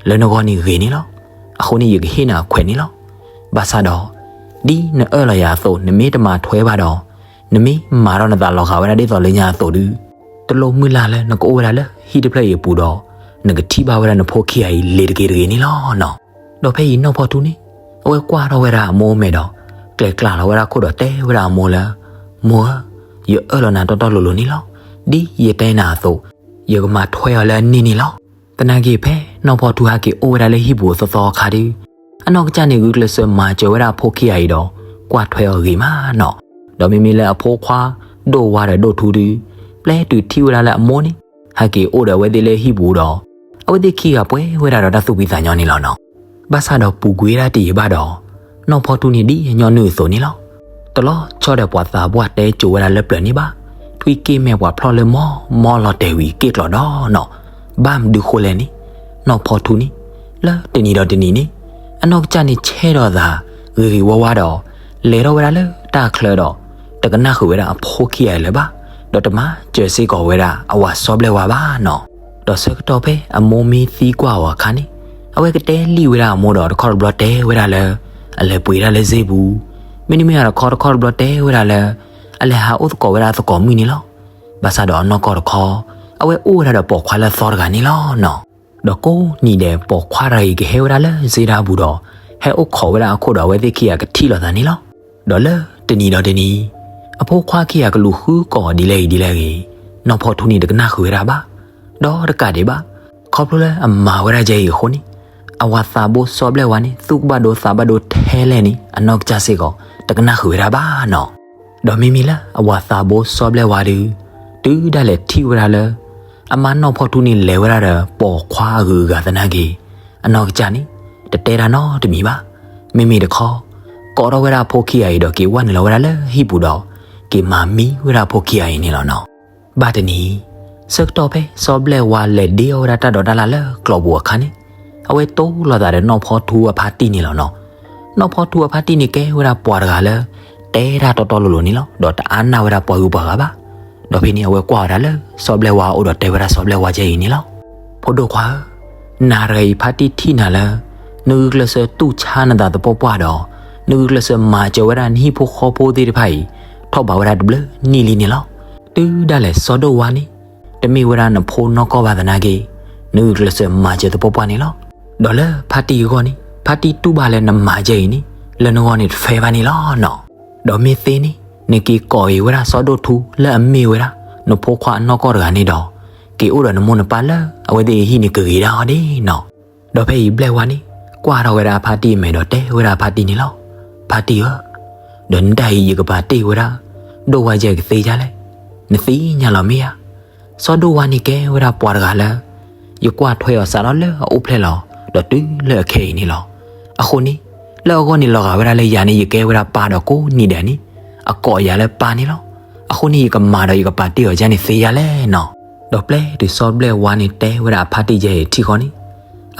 လၢနဂီၢ်န့ၣ်ဂ့ၤန့ၣ်လီၤ. အဃိန့ၣ် ယကဟ့ၣ်နၤအခွဲးန့ၣ်လီၤ. ဘၣ်ဆၣ်ဒီး ဒ်နအၢၣ်လီၤယၤအသိး နမ့ၢ်တမၤထွဲဘၣ်ဒီး နမ့ၢ်မၤထီၣ်နသးလီၤဂာ်ဝဲဒၣ်ဒ်သိးလၢညါအသိးဒုး တလိၣ်မုၢ်လၢ်လၢနကအိၣ်ဝဲဒၣ်လၢဟံၣ်တဖျၢၣ်အံၤအပူၤဒီး နကထံၣ်ဘၣ်ဝဲဒၣ်နဖိခံဂၤအံၤလ့ၤတဂ့ၤတဂ့ၤန့ၣ်လီၤနီၤ. ဒီးဖဲအံၤနီၢ်ဖီထူန့ၣ် အဝဲကွၢ်ထီၣ်ဝဲဒၣ်အမိၢ်အမဲာ်ဒီး ကျဲးကျးလီၤဝဲဒၣ်ခိၣ်ဒီးတဲဝဲဒၣ်အမိၢ်လၢ မိၢ်ဧၢ, ယအၢၣ်လီၤနၤတီတီလိၤလိၤန့ၣ်လီၤ. ဒ်ယတဲနၤအသိး ယကမၤထွဲအီၤလၢအန့ၢ်န့ၣ်လီၤ. သနာ်က့ဖဲ နီၢ်ဖီထူဟဲက့ၤအိၣ်ဝဲဒၣ်လၢဟံၣ်ပူၤအသီသီအခါဒုး အနီၢ်ကစၢ်န့ၣ် ဂုာ်ကျဲးစၢးမၤစၢၤဝဲဒၣ်အဖိခံဂၤအံၤဒီး ကွၢ်ထွဲအီၤဂ့ၤမးနီၤ. ဒီးမ့မ့ၢ်လၢအဖိခွါဒိၣ်ဝါဒီးဒိၣ်ထူဒုး ပျဲတုၤထံၣ်ဝဲဒၣ်လၢအမိၢ်န့ၣ် ဟဲက့ၤအိၣ်ဒီးအဝဲသ့ၣ်လၢဟံၣ်ပူၤဒီး အဝဲသ့ၣ်ခံဂၤပှဲၤဝဲဒၣ်ဒီးတၢ်သူၣ်ဖှံသးညီန့ၣ်လီၤနီၤ. ဘၣ်ဆၣ်ဒီးပူၤကွံာ်ဝဲဒၣ်တယံာ်ဘၣ်ဒီး နီၢ်ဖီထူန့ၣ်ဒ်အညီနုၢ်အသိးန့ၣ်လီၤ. တလီၤဆီဒီးပှၤသးပှၢ်တဲကိၤဝဲဒၣ်လၢပျၢၤန့ၣ်ဘၣ်, ထွံၣ်က့ၣ်မဲာ်ပှၤဖျီၣ်လၢမီၢ်မီၢ်လီၤတဲာ်ဝံၤက့ၣ်ကျီၤဒီးနီၤ. ဘၣ်မနုၤဃိလဲၣ်န့ၣ် နီၢ်ဖီထူန့ၣ် လၢတနံၤဒီးတနံၤန့ၣ် အနီၢ်ကစၢ်န့ၣ်ဆဲးဒီးသးဂ့ၤဂ့ၤဝါဝါဒီး လဲၤထီၣ်ဝဲဒၣ်လၢတၢ်ချၢဒီး တကနၣ်ဃုာ်ဝဲဒၣ်အဖိခံဂၤအံၤလၢၤဘၣ်, ဒီးတမၤစၢၤစ့ၢ်ကီးဝဲဒၣ်အဝၤစီဘျဲၣ်ဝါဘၣ်နီၤ. ဒီးဆၢကတီၢ်ဖဲအမိၢ်မ့ၢ်သံကွၢ်အီၤအခါန့ၣ် အဝဲကတဲလံာ်ဝဲဒၣ်အမိၢ်ဒီးတခီတဘျီတဲဝဲဒၣ်လၢ အလဲၤပှ့ၤဒၣ်လၢစ့ပူၤ, မ့တမ့ၢ်ဒီးတခီတခီတဘျီတဲဝဲဒၣ်လၢ အလဲၤဟးအိၣ်သကိးဝဲဒၣ်သကိးမုၣ်န့ၣ်လီၤ. ဘၣ်ဆၣ်ဒီးအနီၢ်ကီၢ်တခီ အဝဲအိၣ်ဝဲဒၣ်ဒီးပိာ်ခွါလၢအသီတဂၤန့ၣ်လီၤနီၤ. ဒီးကိးနံၤဒဲး ပိာ်ခွါတဂၤအံၤကဟဲဝဲဒၣ်လၢစ့တၢ်ပူၤဒီး ဟဲအိၣ်ခိးဝဲဒၣ်အခိၣ်ဒီးအဝဲသ့ၣ်ခံဂၤကထံၣ်လိာ်သးန့ၣ်လီၤ. ဒီးလၢတနံၤဒီးတနံၤ အဖိခွါခံဂၤကလူၤဃုကိးဒ်လဲၣ်ဂ့ၤဒ်လဲၣ်ဂ့ၤ, နီၢ်ဖီထူန့ၣ်တကနၣ်ဃုာ်ဝဲဒၣ်ဘၣ်. ဒီးတကးဒံးဘၣ် ခီဖျိလၢအမၤဝဲဒၣ်ယဲအံၤအဃိန့ၣ် အဝၤသးဘိစီဘျဲၣ်ဝါန့ၣ် သူၣ်ကဘၣ်ဒိသးဘၣ်ဒိထဲလဲၣ်န့ၣ် အနီၢ်ကစၢ်စ့ၢ်ကီး တကနၣ်ဃုာ်ဝဲဒၣ်ဘၣ်နီၤ. ဒီးမ့မ့ၢ်လၢအဝၤသးဘိစီဘျဲၣ်ဝါဒုး တုၤဒၣ်လဲာ်ထံၣ်ဝဲဒၣ်လၢ အမါနီၢ်ဖီထူန့ၣ်လဲၤဝဲဒၣ်ဒီးပိာ်ခွါအဂုၤအဂၤသနာ်က့ အနီၢ်ကစၢ်န့ၣ် တတဲတၢ်နီတမံၤဘၣ်. မ့မ့ၢ်တခီ ကိးထီၣ်ဝဲဒၣ်အဖိခံဂၤအံၤဒီးက့ၤဝဲနုာ်လီၤဝဲဒၣ်လၢဟံၣ်ပူၤဒီး က့ၤမၤမံဝဲဒၣ်အဖိခံဂၤအံၤန့ၣ်လီၤနီၤ. ဘၣ်တနံၤ ဆၢကတီၢ်ဖဲစီဘျဲၣ်ဝါလဲၤဒ့အီၣ်ဝဲဒၣ်တၢ်ဒိးတၢ်လၣ်လၢကျီးပူၤအခါန့ၣ် အဝဲတိၢ်လိာ်သးဒီးနီၢ်ဖီထူအဖါတံၢ်န့ၣ်လီၤနီၤ. နီၢ်ဖီထူအဖါတံၢ်န့ၣ်ကဲဝဲဒၣ်ပှၤတဂၤလၢ တဲတၢ်တီတီလိၤလိၤန့ၣ်လီၤ. ဒီးတအါနၢ်ဝဲဒၣ်ပှၤဂုၤပှၤဂၤဘၣ်. ဒီးဖဲန့ၣ်အဝဲကွၢ်ဝဲဒၣ်လၢစီဘျဲၣ်ဝါအအိၣ်ဒီးတဲဝဲဒၣ်စီဘျဲၣ်ဝါယဲအံၤန့ၣ်လီၤ. ဖိဒိၣ်ခွါဧၢ, နၤတဂၤအံၤဖါတံၢ်ထံၣ်နၤလၢ နဂုာ်ကျဲးစၢးတူၢ်ဆါနသးသပှၢ်ပှၢ်ဒီး နဂုာ်ကျဲးစၢးမၤစၢၤဝဲဒၣ်နဟံၣ်ဖိဃီဖိသ့ၣ်တဖၣ်အံၤ ထီၣ်ဘးဝဲဒၣ်တဘျုးနံၣ်လံန့ၣ်လီၤ. တုၤဒၣ်လဲာ်စီဒိၣ်ဝါန့ၣ် တမ့ၢ်ဝဲဒၣ်နဖိနီၢ်ကီၢ်ဘၣ်သနာ်က့ နဂုာ်ကျဲးစၢးမၤစၢၤသပှၢ်ပှၢ်န့ၣ်လီၤ. ဒီးလၢဖါတံၢ်အဂီၢ်န့ၣ် ဖါတံၢ်တူၢ်ဘၣ်လၢနမၤယဲအံၤန့ၣ် လၢနဂီၢ်န့ၣ်တဖဲဘၣ်န့ၣ်လီၤနီၤ. ဒီးမ့ၢ်သ့န့ၣ် နက့ၤကိးအံၤဝဲဒၣ်စီဒိၣ်ထူလၢအမ့ၢ်ဝဲဒၣ် နဖိခွါအနီၢ်ကီၢ်တဂၤန့ၣ်ဒီး က့ၤအိၣ်ဒီးနမိၢ်နပၢ်လၢအဝဲသ့ၣ်ဟံၣ်န့ၣ်ကဂ့ၤဒၣ်အီၤဒ်နီၤ. ဒီးဖဲအံၤဘျဲၣ်ဝါန့ၣ် ကွၢ်ထီၣ်ဝဲဒၣ်အဖါတံၢ်အမဲာ်ဒီးတဲဝဲဒၣ်အဖါတံၢ်န့ၣ်လီၤ. ဖါတံၢ်ဧၢ, ဒီးနတၢ်အံၤယကပာ်တ့ၢ်ဝဲဒၣ် ဒိၣ်ဝါယဲကသ့ယါလဲၣ်. နသ့ၣ်ညါလီၤမ့ၢ်ဧါ. စီၤဒိၣ်ဝါန့ၣ်ကဲဝဲဒၣ်ပှၤတဂၤလၢ ယကွၢ်ထွဲအီၤစးထီၣ်လၢအအိၣ်ဖျဲၣ်လီၤ ဒီးတုၤလၢအခဲအံၤန့ၣ်လီၤ. အဃိန့ၣ် လၢအဂီၢ်န့ၣ်လီၤဂာ်ဝဲဒၣ်လၢယၤန့ၣ် ယကဲဝဲဒၣ်ပၢ်ဒီးကိးနံၤဒဲးန့ၣ် အကိးယၤလၢပၢ်န့ၣ်လီၤ. အဃိန့ၣ် ယကမၤဒီးယကပာ်တ့ၢ်အီၤယါန့ၣ်သ့ယါလဲၣ်နီၤ. ဒီးပျဲတုၤစီၤဘျဲၣ်ဝါန့ၣ်တဲဝဲဒၣ်အဖါတံၢ်ယဲအံၤထံၣ်ဃီန့ၣ်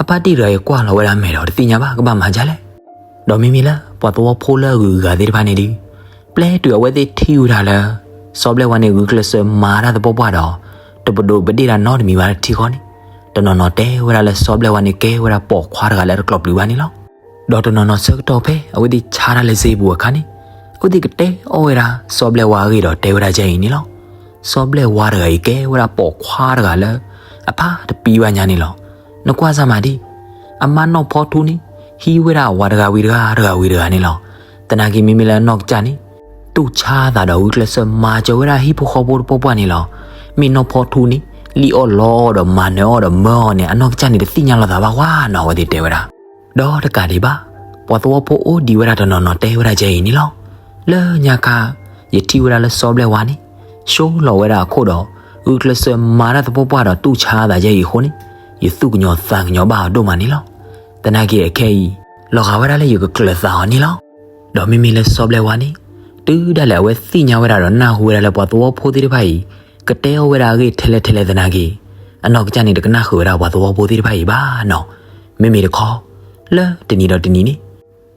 အဖါတံၢ်တဂၤအံၤကွၢ်လီၤဝဲဒၣ်အမဲာ်ဒီးတသ့ၣ်ညါဘၣ်ကဘၣ်မၤဒ်လဲၣ်. ဒီးမ့မ့ၢ်လၢပှၤသဝီဖိလၢအဂုၤအဂၤသ့ၣ်တဖၣ်န့ၣ်ဒုး ပျဲတုၤအဝဲသ့ၣ်ထံၣ်ဝဲဒၣ်လၢ စီၤဘျဲၣ်ဝါန့ၣ်ဂုာ်ကျဲးစၢးမၤတၢ်သပှၢ်ပှၢ်ဒီး တပဒိးပဒ့ၣ်တၢ်နီတမံၤဘၣ်ထံၣ်ဃီန့ၣ် တနီၤနီၤတဲဝဲဒၣ်လၢစီၤဘျဲၣ်ဝါန့ၣ်ကဲဝဲဒၣ်ပိာ်ခွါတဂၤလၢတကျီၢ်ပျံၤဘၣ်န့ၣ်လီၤ. ဒီးတနီၤနီၤဆၢကတီၢ်ဖဲအဝဲသ့ၣ်ဆါတၢ်လၢစ့ပူၤအခါန့ၣ် အဝဲသ့ၣ်ကတဲအီၣ်ဝဲဒၣ်စီၤဘျဲၣ်ဝါအဂ့ၢ်ဒီးတဲဝဲဒၣ်ယဲအံၤန့ၣ်လီၤ. စီၤဘျဲၣ်ဝါတဂၤအံၤကဲဝဲဒၣ်ပိာ်ခွါတဂၤလၢ အဖါတပံဘၣ်ညါန့ၣ်လီၤ. နကွၢ်စၢ်မၤဒ် အမါနီၢ်ဖီထူန့ၣ် ဟံးဝဲဒၣ်အဝၤတဂၤဝံၤတဂၤ တဂၤဝံၤတဂၤန့ၣ်လီၤ. သနာ်က့မ့မ့ၢ်လၢအနီၢ်ကစၢ်န့ၣ် တူၢ်ဆါသးဒီးဂုာ်ကျဲးစၢးမၤစၢၤဝဲဒၣ်ဟံၣ်ဖိဃီဖိတပှၢ်ပှၢ်န့ၣ်လီၤ. မ့ၢ်နီၢ်ဖီထူန့ၣ် လံၣ်အီၣ်လီအီၣ်ဒီးမၤနၢၤအီၣ်ဒီးမၢအီၣ်န့ၣ် အနီၢ်ကစၢ်န့ၣ်တသ့ၣ်ညါလီၤသးဘၣ်ဝါနီၤ အဝဲသ့ၣ်တဲဝဲဒၣ်. ဒီးတကးဒံးဘၣ် ပှၤသဝီဖိအိၣ်ဒံးဝဲဒၣ်တနီၤနီၤတဲဝဲဒၣ်ယဲအံၤန့ၣ်လီၤ. လၢညါခါ ယထံၣ်ဝဲဒၣ်လၢစီၤဘျဲၣ်ဝါန့ၣ် ဆိလီၤဝဲဒၣ်အခိၣ်ဒီး ဂုာ်ကျဲးစၢးမၤတၢ်သပှၢ်ပှၢ်ဒီးတူၢ်ဆါသးယဲအံၤအဃိန့ၣ် ယသူၣ်ကညီၤသးကညီၤဘၣ်အီၤဒိၣ်မးန့ၣ်လီၤ. သနာ်က့အခဲအံၤ လီၤဂာ်ဝဲဒၣ်လၢယကကျၢၤသးအီၤန့ၣ်လီၤ. ဒီးမ့မ့ၢ်လၢစီၤဘျဲၣ်ဝါန့ၣ် တုၤဒၣ်လဲာ်အဝဲသ့ၣ်ညါဝဲဒၣ်ဒီးနၢ်ဟူဝဲဒၣ်လၢပှၤသဝီဖိသ့ၣ်တဖၣ်အံၤ ကတဲအီၤဝဲဒၣ်အဂ့ၢ်ထဲလဲၣ်ထဲလဲၣ်သနာ်က့ အနီၢ်ကစၢ်န့ၣ် တကနၣ်ဃုာ်ဝဲဒၣ်ပှၤသဝီဖိသ့ၣ်တဖၣ်အံၤဘၣ်နီၤ. မ့မ့ၢ်တခီ လၢတနံၤဒီးတနံၤန့ၣ်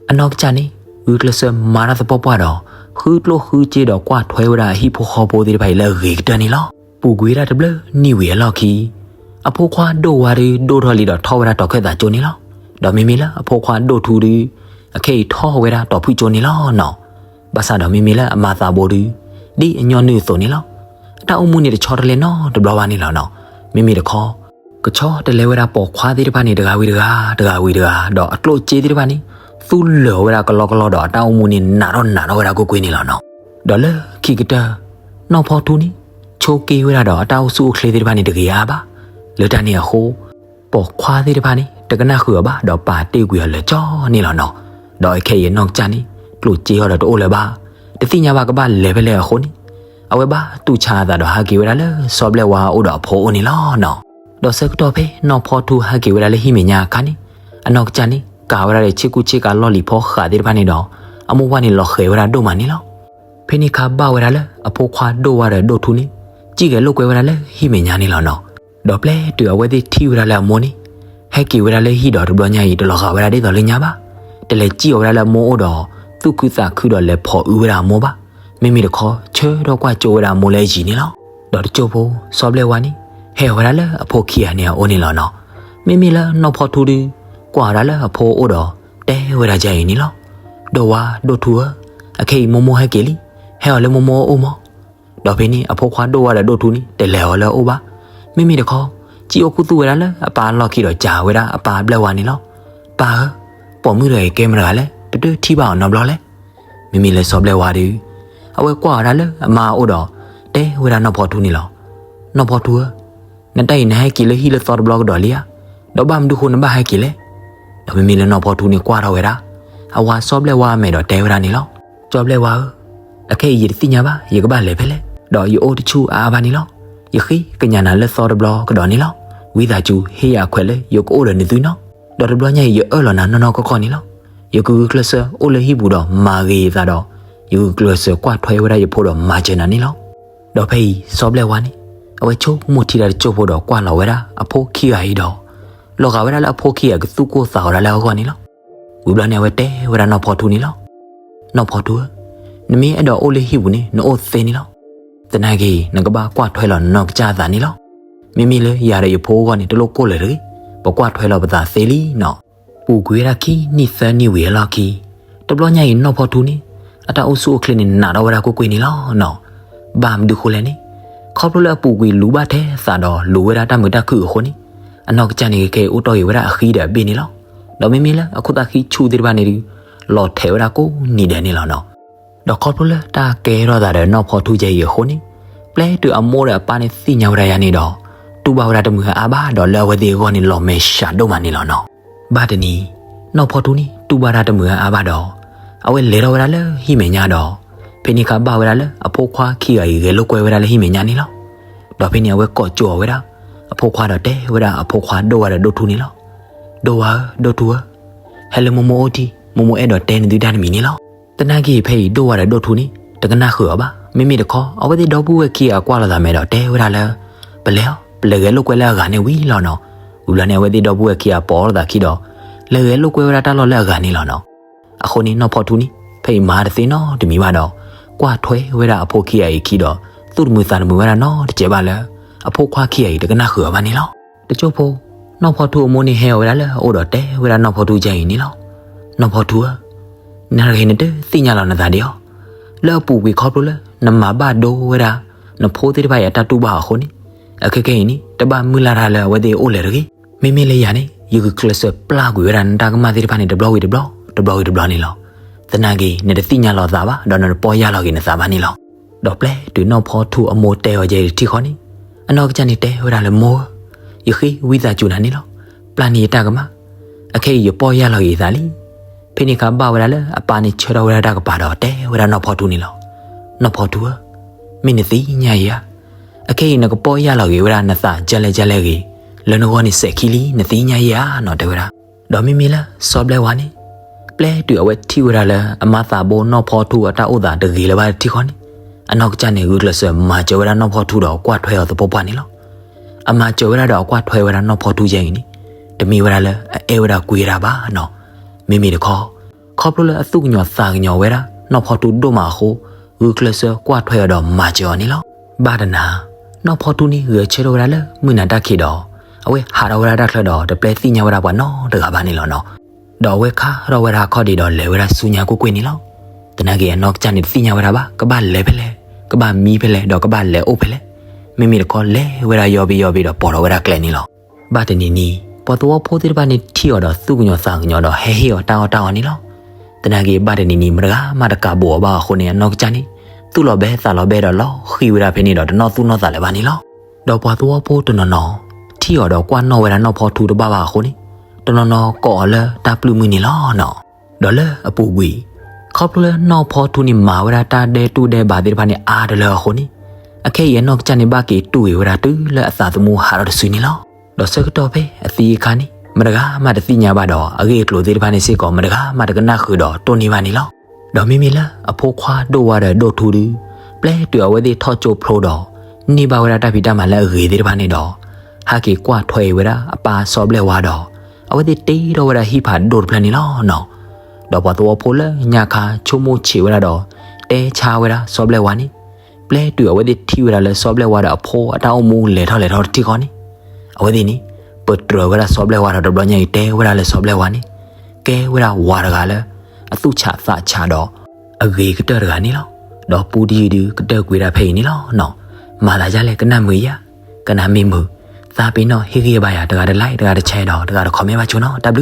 အနီၢ်ကစၢ်န့ၣ် ဂုာ်ကျဲးစၢးမၤတၢ်သပှၢ်ပှၢ်ဒီး ဃုကျိၣ်ဃုစ့ဒီးကွၢ်ထွဲဝဲဒၣ်အဟံၣ်ဖိဃီဖိသ့ၣ်တဖၣ်အံၤလၢအဂ့ၤကတၢၢ်န့ၣ်လီၤ. ပူၤကွံာ်ဝဲဒၣ်တဘျုးနံၣ်ဝံၤအလီၢ်ခံ အဖိခွါဒိၣ်ဝါဒုးဒိၣ်ထီၣ်လံဒီး ထီၣ်ဝဲဒၣ်တီၤခၢၣ်သးကၠိန့ၣ်လီၤ. ဒီးမ့မ့ၢ်လၢအဖိခွါဒိၣ်ထူဒုး အခဲအံၤထီၣ်ဝဲဒၣ်တီၤဖုၣ်ကၠိန့ၣ်လီၤနီၤ. ဘၣ်ဆၣ်ဒီးမ့မ့ၢ်လၢအမၤသးဘိဒုး ဒ်အညီနုၢ်အသိးန့ၣ်လီၤ. အတၢ်အိၣ်မူန့ၣ်တဆီတလဲနီတဘျီဘၣ်န့ၣ်လီၤနီၤ. မ့မ့ၢ်တခီ ကဆီတလဲဝဲဒၣ်ပိာ်ခွါသ့ၣ်တဖၣ်န့ၣ် တဂၤဝံၤတဂၤ တဂၤဝံၤတဂၤ ဒီးအကျိၣ်စ့သ့ၣ်တဖၣ်န့ၣ် သူလၢာ်ဝဲဒၣ်ကလီကလီဒီး အတၢ်အိၣ်မူန့ၣ်နးထီၣ်နးထီၣ်ဝဲဒၣ်ကွ့ၢ်ကွ့ၢ်န့ၣ်လီၤနီၤ. ဒီးလၢခံကတၢၢ် နီၢ်ဖီထူန့ၣ် ဆိးက့ဝဲဒၣ်ဒီးအတၢ်အိၣ်ဆူၣ်အိၣ်ချ့သ့ၣ်တဖၣ်န့ၣ် တဂ့ၤအါဘၣ်. လၢတၢ်န့ၣ်အဃိ ပိာ်ခွါသ့ၣ်တဖၣ်န့ၣ် တကနၣ်ဃုာ်အီၤဘၣ် ဒီးပာ်တ့ၢ်ကွံာ်အီၤလၢာ်ကၠီန့ၣ်လီၤနီၤ. ဒီးအခဲအံၤအနီၢ်ကစၢ်န့ၣ် ကျိၣ်စ့အီၤဒီးတအိၣ်လၢၤဘၣ်. တသ့ၣ်ညါဘၣ်ကဘၣ်လဲၤဖဲလဲၣ်အဃိန့ၣ် အဝဲဘၣ်တူၢ်ဆါအသးဒီးဟးက့ၤဝဲဒၣ်လၢစီၤဘျဲၣ်ဝါအအိၣ်ဒီးအဖိအအိၣ်န့ၣ်လီၤနီၤ. ဒီးဆၢကတီၢ်ဖဲနီၢ်ဖီထူဟဲက့ၤဝဲဒၣ်လၢဟံၣ်မဲာ်ညါအခါန့ၣ် အနီၢ်ကစၢ်န့ၣ် ကၤဝဲဒၣ်ဒီးဆ့ကူဆ့ကၤလီၢ်လံၤဖီဃးသ့ၣ်တဖၣ်န့ၣ်ဒီး အမိၢ်ပှၢ်န့ၣ်လီၤဃဲၤဝဲဒၣ်ဒိၣ်မးန့ၣ်လီၤ. ဖဲန့ၣ်အခါဘၣ်ဝဲဒၣ်လၢအဖိခွါဒိၣ်ဝါဒီးဒိၣ်ထူန့ၣ် စံၣ်ဂဲၤလိာ်ကွဲဝဲဒၣ်လၢဟံၣ်မဲာ်ညါန့ၣ်လီၤနီၤ. ဒီးပျဲတုၤအဝဲသ့ၣ်ထံၣ်ဝဲဒၣ်လၢအမိၢ်န့ၣ် ဟဲက့ၤဝဲဒၣ်လၢဟံၣ်ဒီးတဘျီညါအံၤ တလီၤဂာ်ဝဲဒၣ်ဒ်သိးလၢညါဘၣ်. တလဲၤစံၣ်အီၤဝဲဒၣ်လၢအမိၢ်အိၣ်ဒီး သူၣ်ခုသးခုဒီးလဲၤဖိးအုးဝဲဒၣ်အမိၢ်ဘၣ်. မ့မ့ၢ်တခီ ဆၢထီၣ်ကွၢ်ကၠိဝဲဒၣ်အမိၢ်လၢအယံၤန့ၣ်လီၤ. ဒီးတကၠိၢ်ဖိ စီၤဘျဲၣ်ဝါန့ၣ် ဟဲအီၤဝဲဒၣ်လၢအဖိခံဂၤန့ၣ်အအိၣ်န့ၣ်လီၤနီၤ. မ့မ့ၢ်လၢနီၢ်ဖီထူဒုး ကွၢ်ဝဲဒၣ်လၢအဖိအအိၣ်ဒီး တဲဝဲဒၣ်ဒ်အံၤန့ၣ်လီၤ. ဒိၣ်ဝါ ဒိၣ်ထူဧၢ, အခဲအံၤမိၢ်မိၢ်ဟဲက့ၤလံ, ဟဲအီၤလၢမိၢ်မိၢ်အအိၣ်မီၢ်. ဒီးဖဲန့ၣ် အဖိခွါဒိၣ်ဝါဒီးဒိၣ်ထူန့ၣ် တလဲၤအီၤလၢအအိၣ်ဘၣ်. မ့မ့ၢ်တခီ စံၣ်အိၣ်ခူသူၣ်ဝဲဒၣ်လၢအပၢ်အလီၢ်ခံဒီး စံးဝဲဒၣ်အပၢ်ဘျဲၣ်ဝါန့ၣ်လီၤ. ပၢ်ဧၢ, ပိာ်မုၣ်တဂၤအံၤကဲမတၤတဂၤလဲၣ်, ပတထံၣ်ဘၣ်အီၤနီတဘျီလဲၣ်. မ့မ့ၢ်လၢစီၤဘျဲၣ်ဝါဒီး အဝဲကွၢ်ဝဲဒၣ်လၢအမါအအိၣ်ဒီး တဲဝဲဒၣ်နီၢ်ဖီထူန့ၣ်လီၤ. နီၢ်ဖီထူဧၢ, နတၢ်အံၤနဟဲက့ၤလၢဟံၣ်လၢသီတဘျီကဒီးလံဧါ, ဒီးဘၣ်မနုၤဃိနဘၣ်ဟဲက့ၤလဲၣ်. ဒီးမ့မ့ၢ်လၢနီၢ်ဖီထူန့ၣ်ကွၢ်ထီၣ်ဝဲဒၣ် အဝၤစီၤဘျဲၣ်ဝါအမဲာ်ဒီးတဲဝဲဒၣ်န့ၣ်လီၤ. စီၤဘျဲၣ်ဝါဧၢ, အခဲအံၤယတသ့ၣ်ညါဘၣ် ယကဘၣ်လဲၤဖဲလဲၣ်, ဒီးယအိၣ်တဆူၣ်အါအါဘၣ်န့ၣ်လီၤ. ယဃ့ကညးနၤလၢသီတဘျီကဒီးန့ၣ်လီၤ. ဝံသးစူၤဟ့ၣ်ယၤအခွဲးလၢယကအိၣ်ဒီးနသုနီၤ. ဒီးတဘျီညါအံၤယအၢၣ်လီၤနၤနီၢ်နီၢ်ကီၢ်ကီၢ်န့ၣ်လီၤ. ယကဂုာ်ကျဲးစၢးအိၣ်လၢဟံၣ်ပူၤဒီးမၤဂ့ၤယသးဒီး ယဂုာ်ကျဲးစၢးကွၢ်ထွဲဝဲဒၣ်ယဖိဒီးမၤစၢၤနၤန့ၣ်လီၤ. ဒီးဖဲအံၤစီၤဘျဲၣ်ဝါန့ၣ် အဝဲဆိကမိၣ်ထံတၢ်တစိၢ်ဖိဒီးကွၢ်လီၤဝဲဒၣ်အဖိခံဂၤအံၤဒီး လီၤဂာ်ဝဲဒၣ်လၢအဖိခံဂၤကသူၣ်ကိၢ်သးဂီၤဒၣ်လၢအဂီၢ်န့ၣ်လီၤ. ဝံၤဘျီန့ၣ် အဝဲတဲဝဲဒၣ်နီၢ်ဖီထူန့ၣ်လီၤ. နီၢ်ဖီထူဧၢ, နမ့ၢ်အဲၣ်ဒိးအိၣ်လၢဟံၣ်ပူၤန့ၣ် နအိၣ်သ့န့ၣ်လီၤ. သနာ်က့ နကဘၣ်ကွၢ်ထွဲလီၤနနီၢ်ကစၢ်အသးန့ၣ်လီၤ. မ့မ့ၢ်လၢယၤဒီးယဖိအဂီၢ်န့ၣ် တလိၣ်ကိၢ်လၢၤတဂ့ၤ, ပကွၢ်ထွဲလီၤပသးသ့လံနီၤ. ပူၤကွံာ်ဝဲဒၣ်ခံနံၣ်သၢနံၣ်ဝံၤအလီၢ်ခံ တဘျီညါအံၤနီၢ်ဖီထူန့ၣ် အတၢ်အိၣ်ဆူၣ်အိၣ်ချ့န့ၣ် နးထီၣ်ဝဲဒၣ်ကွ့ၢ်ကွ့ၢ်န့ၣ်လီၤနီၤ. ဘၣ်မနုၤဃိလဲၣ်န့ၣ် ခီဖျိလၢအပူၤကွံာ်လူၤဘၣ်ထဲသးဒီးလူၤဝဲဒၣ်တၢ်မုာ်တၢ်ခုၣ်အဃိန့ၣ် အနီၢ်ကစၢ်န့ၣ် ကကဲအိၣ်တီၢ်ဂ့ၤဝဲဒၣ်အဃံဒီးအဘ့ၣ်န့ၣ်လီၤ. ဒီးမ့မ့ၢ်လၢအခိၣ်သၣ်ဃံဆူၣ်သ့ၣ်တဖၣ်န့ၣ်ဒုး လီၤထဲးဝဲဒၣ်ကိးနံၤဒဲးန့ၣ်လီၤနီၤ. ဒီးခီဖျိလၢတၢ်ကဲထီၣ်သးဒီးနီၢ်ဖီထူယဲအံၤအဃိန့ၣ် ပျဲတုၤအမိၢ်ဒီးအပၢ်န့ၣ်သ့ၣ်ညါဝဲဒၣ်ယၤန့ၣ်ဒီး တူၢ်ဘၣ်ဝဲဒၣ်တမုာ်အါဘၣ်ဒီးလၢအဝဲသ့ၣ်အဂီၢ်န့ၣ် လီၤမဲာ်ဆှးဒိၣ်မးန့ၣ်လီၤနီၤ. ဘၣ်တနံၤ နီၢ်ဖီထူန့ၣ် တူၢ်ဘၣ်တၢ်တမုာ်အါဘၣ်ဒီး အဝဲလဲၤထီၣ်ဝဲဒၣ်လၢဟံၣ်မဲာ်ညါဒီး ဖဲန့ၣ်အခါဘၣ်ဝဲဒၣ်လၢအဖိခွါခံဂၤအံၤဂဲၤလိာ်ကွဲဝဲဒၣ်လၢဟံၣ်မဲာ်ညါန့ၣ်လီၤ. ဒီးဖဲန့ၣ်အဝဲကိးကၠိအီၤဝဲဒၣ် အဖိခွါဒီးတဲဝဲဒၣ်အဖိခွါဒိၣ်ဝါဒီးဒိၣ်ထူန့ၣ်လီၤ. ဒိၣ်ဝါဧၢ ဒိၣ်ထူဧၢ, ဟဲလၢမိၢ်မိၢ်အိၣ်ထံး မိၢ်မိၢ်အဲၣ်ဒိးတဲနသုတၢ်တမံၤန့ၣ်လီၤ. သနာ်က့ဖဲအံၤဒိၣ်ဝါဒီးဒိၣ်ထူန့ၣ် တကနၣ်ဃုာ်အီၤဘၣ်. မ့မ့ၢ်တခီ အဝဲသ့ၣ်ဒီပုၢ်ဝဲၢ်ခံဂၤကွၢ်လိာ်သးမဲာ်ဒီးတဲဝဲဒၣ်လၢ ပလဲၤအီၤ ပလဲၤဂဲၤလိာ်ကွဲလၢအဂၤန့ၣ်ဝံၤလီၤနီၤ. ဝံၤဘျီန့ၣ် အဝဲသ့ၣ်ဒီပုၢ်ဝဲၢ်ခံဂၤပိာ်လိာ်သးခံဒီး လဲၤဂဲၤလိာ်ကွဲဝဲဒၣ်တၢ်လီၢ်လၢအဂၤန့ၣ်လီၤနီၤ. အဃိန့ၣ်နီၢ်ဖီထူန့ၣ် ဖဲအံၤမၤတသ့နီတမံၤဘၣ်ဒီး ကွၢ်ထွဲဝဲဒၣ်အဖိခံဂၤအံၤခံဒီး သူၣ်တမုာ်သးတမုာ်ဝဲဒၣ်နီတစဲးဘၣ်လၢ အဖိခွါခံဂၤအံၤတကနၣ်ဃုာ်အီၤဘၣ်န့ၣ်လီၤ. တကၠိၢ်ဖိ နီၢ်ဖီထူအမိၢ်န့ၣ်ဟဲအီၤဝဲဒၣ်လၢအအိၣ်ဒီးတဲဝဲဒၣ်နီၢ်ဖီထူယဲအံၤန့ၣ်လီၤ. နီၢ်ဖီထူဧၢ, နတဂ့ၤနတသ့ၣ်ညါလီၤနသးဒံးအီၤ, လၢအပူၤကွံာ်ခီဖျိလၢ နမၤဘၣ်ဒိဝဲဒၣ် နဖိသ့ၣ်တဖၣ်အံၤအတၢ်တူၢ်ဘၣ်အဃိန့ၣ် အခဲကဲအံၤန့ၣ် တဘၣ်မုၢ်လၢ်တၢ်လၢအဝဲသ့ၣ်အိၣ်လၢၤတဂ့ၤ. မ့မ့ၢ်လၢယၤန့ၣ် ယကကျဲးစၢးပျၢ်ကွံာ်ဝဲဒၣ်နတၢ်ကမၣ်သ့ၣ်တဖၣ်န့ၣ် တဘျီဝံၤတဘျီ တဘျီဝံၤတဘျီန့ၣ်လီၤ. သနာ်က့ နတသ့ၣ်ညါလီၤသးဘၣ် ဒီးနတပီၢ်ယၢ်လီၤက့ၤနသးဘၣ်န့ၣ်လီၤ. ဒီးပျဲတုၤနီၢ်ဖီထူအမိၢ်တဲအီၤယဲအံၤတထံၣ်ဃီန့ၣ် အနီၢ်ကစၢ်န့ၣ်တဲဝဲဒၣ်လၢမိၢ်ဧၢ, ယဃ့ဝံသးစူၤနၤန့ၣ်လီၤ. ပျၢ်န့ၢ်ယတၢ်ကမၣ်, အခဲအံၤယပီၢ်ယၢ်လီၤက့ၤယသးလံ. ဖဲန့ၣ်အခါဘၣ်ဝဲဒၣ်လၢအပၢ်န့ၣ်ဆၢထၢၣ်ဝဲဒၣ်တၢ်ကပၤဒီး တဲဝဲဒၣ်နီၢ်ဖီထူန့ၣ်လီၤ. နီၢ်ဖီထူဧၢ, မ့ၢ်နသ့ၣ်ညါယဲဧါ. အခဲအံၤနကပီၢ်ယၢ်လီၤက့ၤဝဲဒၣ်နသးကလဲၣ်ကလဲၣ်ဂ့ၤ, လၢနဂီၢ်န့ၣ်စဲးခံလံ နသ့ၣ်ညါယဲဧါနီၤ တဲဝဲဒၣ်. ဒီးမ့မ့ၢ်လၢစီၤဘျဲၣ်ဝါန့ၣ် ပျဲတုၤအဝဲထံၣ်ဝဲဒၣ်လၢအမါသးဘိနီၢ်ဖီထူအတၢ်အိၣ်သးတဂ့ၤလၢၤဘၣ်တထံၣ်ဃီန့ၣ်, အနီၢ်ကစၢ်န့ၣ် ဂုာ်ကျဲးစၢးမၤစၢၤဝဲဒၣ်နီၢ်ဖီထူဒီးကွၢ်ထွဲအီၤသပှၢ်ပှၢ်န့ၣ်လီၤ. အမၤစၢၤဝဲဒၣ်ဒီးအကွၢ်ထွဲဝဲဒၣ်နီၢ်ဖီထူယဲအံၤန့ၣ် တမ့ၢ်ဝဲဒၣ်လၢအအဲၣ်ဝဲဒၣ်ကွံဝဲဒၣ်ဘၣ်နီၤ. မ့မ့ၢ်တခီ ခီဖျိလၢအသူၣ်ကညီၤသးကညီၤဝဲဒၣ်နီၢ်ဖီထူဒိၣ်မးအဃိ, ဂုာ်ကျဲးစၢးကွၢ်ထွဲအီၤဒီးမၤစၢၤအီၤန့ၣ်လီၤ. ဘၣ်တနၤ နီၢ်ဖီထူန့ၣ်ဂဲၤဆၢထၢၣ်ဝဲဒၣ်လၢမုၢ်နၤတၢ်ခံးဒီး အဝဲဟးထီၣ်ဝဲဒၣ်တၢ်ချၢဒီး တပျဲသ့ၣ်ညါဝဲဒၣ်ပှၤနီတဂၤဘၣ်န့ၣ်လီၤနီၤ. ဒီးအဝဲခါထီၣ်ဝဲဒၣ်အခီၣ်ဒံးဒီးလဲၤဝဲဒၣ်ဆူညါကွ့ၢ်ကွ့ၢ်န့ၣ်လီၤ. သနာ်က့အနီၢ်ကစၢ်န့ၣ်တသ့ၣ်ညါဝဲဒၣ်ဘၣ် ကဘၣ်လဲၤဖဲလဲၣ်, ကဘၣ်မံဖဲလဲၣ် ဒီးကဘၣ်လဲၤအိၣ်ဖဲလဲၣ်. မ့မ့ၢ်တခီလဲၤဝဲဒၣ်ယီၤဘ့ယီၤဘ့ဒီးပိာ်ထီၣ်ဝဲဒၣ်ကျဲန့ၣ်လီၤ. ဘၣ်တနံၤနံၤ ပှၤသဝီဖိသ့ၣ်တဖၣ်န့ၣ်ထံၣ်အီၤဒီးသူၣ်ကညီၤသးကညီၤဒီးဟဲဟ့ၣ်အီၤတၢ်အီၣ်တၢ်အီန့ၣ်လီၤ. သနာ်က့ဘၣ်တနံၤနံၤ မတဂၤမးတကးဘူးအီၤဘၣ်အဃိန့ၣ် အနီၢ်ကစၢ်န့ၣ် သူၣ်လီၤဘဲသးလီၤဘဲဒီးလီၤဃံၤဝဲဒၣ်ဖဲန့ၣ်ဒီးတနီၣ်သူၣ်နီၣ်သးလၢၤဘၣ်န့ၣ်လီၤ. ဒီးပှၤသဝီဖိတနီၤနီၤ ထံၣ်အီၤဒီးကွၢ်နီၣ်ဝဲဒၣ်နီၢ်ဖီထူတဘၣ်ဘၣ်အဃိန့ၣ် တနီၤနီၤကိးအီၤလၢတၢ်ပျုၢ်မုၢ်န့ၣ်လီၤနီၤ. ဒီးလၢအပူၤကွံာ် ခီဖျိလၢနီၢ်ဖီထူန့ၣ်မၤဝဲဒၣ်တၢ်ဒဲးတူၢ်ဒဲးဘးသ့ၣ်တဖၣ်န့ၣ်အါတလၢအဃိန့ၣ်, အခဲအံၤအနီၢ်ကစၢ်န့ၣ်ဘၣ်က့ၤတူၢ်ဂ့ၤဝဲဒၣ်တုၤလၢအသးသမူဟးထီၣ်တစုန့ၣ်လီၤ. ဒီးဆၢကတီၢ်ဖဲအသံအခါန့ၣ် မတဂၤမးတသ့ၣ်ညါဘၣ်ဒီး အဂ့ၢ်အကျိၤသ့ၣ်တဖၣ်န့ၣ်စ့ၢ်ကီး မတဂၤမးတကနၣ်ဃုာ်ဒီးတိၢ်န့ၢ်ဘၣ်န့ၣ်လီၤ. ဒီးမ့မ့ၢ်လၢအဖိခွါဒိၣ်ဝါဒီးဒိၣ်ထူဒု ပျဲတုၤအဝဲသ့ၣ်ထီၣ်ကၠိဖျိဒီး န့ၢ်ဘၣ်ဝဲဒၣ်တၢ်ဖံးတၢ်မၤလၢအဂ့ၤသ့ၣ်တဖၣ်န့ၣ်ဒီး ဟဲက့ၤကွၢ်ထွဲအံၤဝဲဒၣ်အပၢ်စီၤဘျဲၣ်ဝါဒီး အဝဲသ့ၣ်တ့ထီၣ်ဝဲဒၣ်ဟံၣ်ဖးဒိၣ်တဖျၢၣ်န့ၣ်လီၤနီၤ. ဒီးပှၤသဝီဖိလၢညါခါဆိကမိၣ်ဆံးဝဲဒၣ်ဒီး တဲဆါဝဲဒၣ်စီၤဘျဲၣ်ဝါန့ၣ် ပျဲတုၤအဝဲသ့ၣ်ထံၣ်ဝဲဒၣ်လၢစီၤဘျဲၣ်ဝါဒီးအဖိအတၢ်အိၣ်မူလဲၤထီၣ်လဲၤထီၣ်တထံၣ်ဃီန့ၣ်, အဝဲသ့ၣ်န့ၣ် ပတြၢၤဝဲဒၣ်စီၤဘျဲၣ်ဝါဒီးတဘျီညါအံၤတဲဝဲဒၣ်လၢစီၤဘျဲၣ်ဝါန့ၣ် ကဲဝဲဒၣ်ဝၤတဂၤလၢ အသူၣ်ဆးသးဆးဒီး အဂ့ၤကတၢၢ်တဂၤန့ၣ်လီၤ. ဒီးပူတယုၢ်ဒုကတၢၢ်ကွံာ်ဒၣ်ဖဲအံၤန့ၣ်လီၤနီၤ. မၤသးဒ်လဲၣ် ကနၣ်မုာ်ဧါ, ကနၣ်မ့ၢ်မုာ်, သးပ့ၤနီၣ်ဟ့ၣ်ဂံၢ်ဘါယၤ တဂၤတlike တဂၤတshareဒီးတဂၤတcommentဘၣ်ဆိနီၤ. တၢ်ဘျုး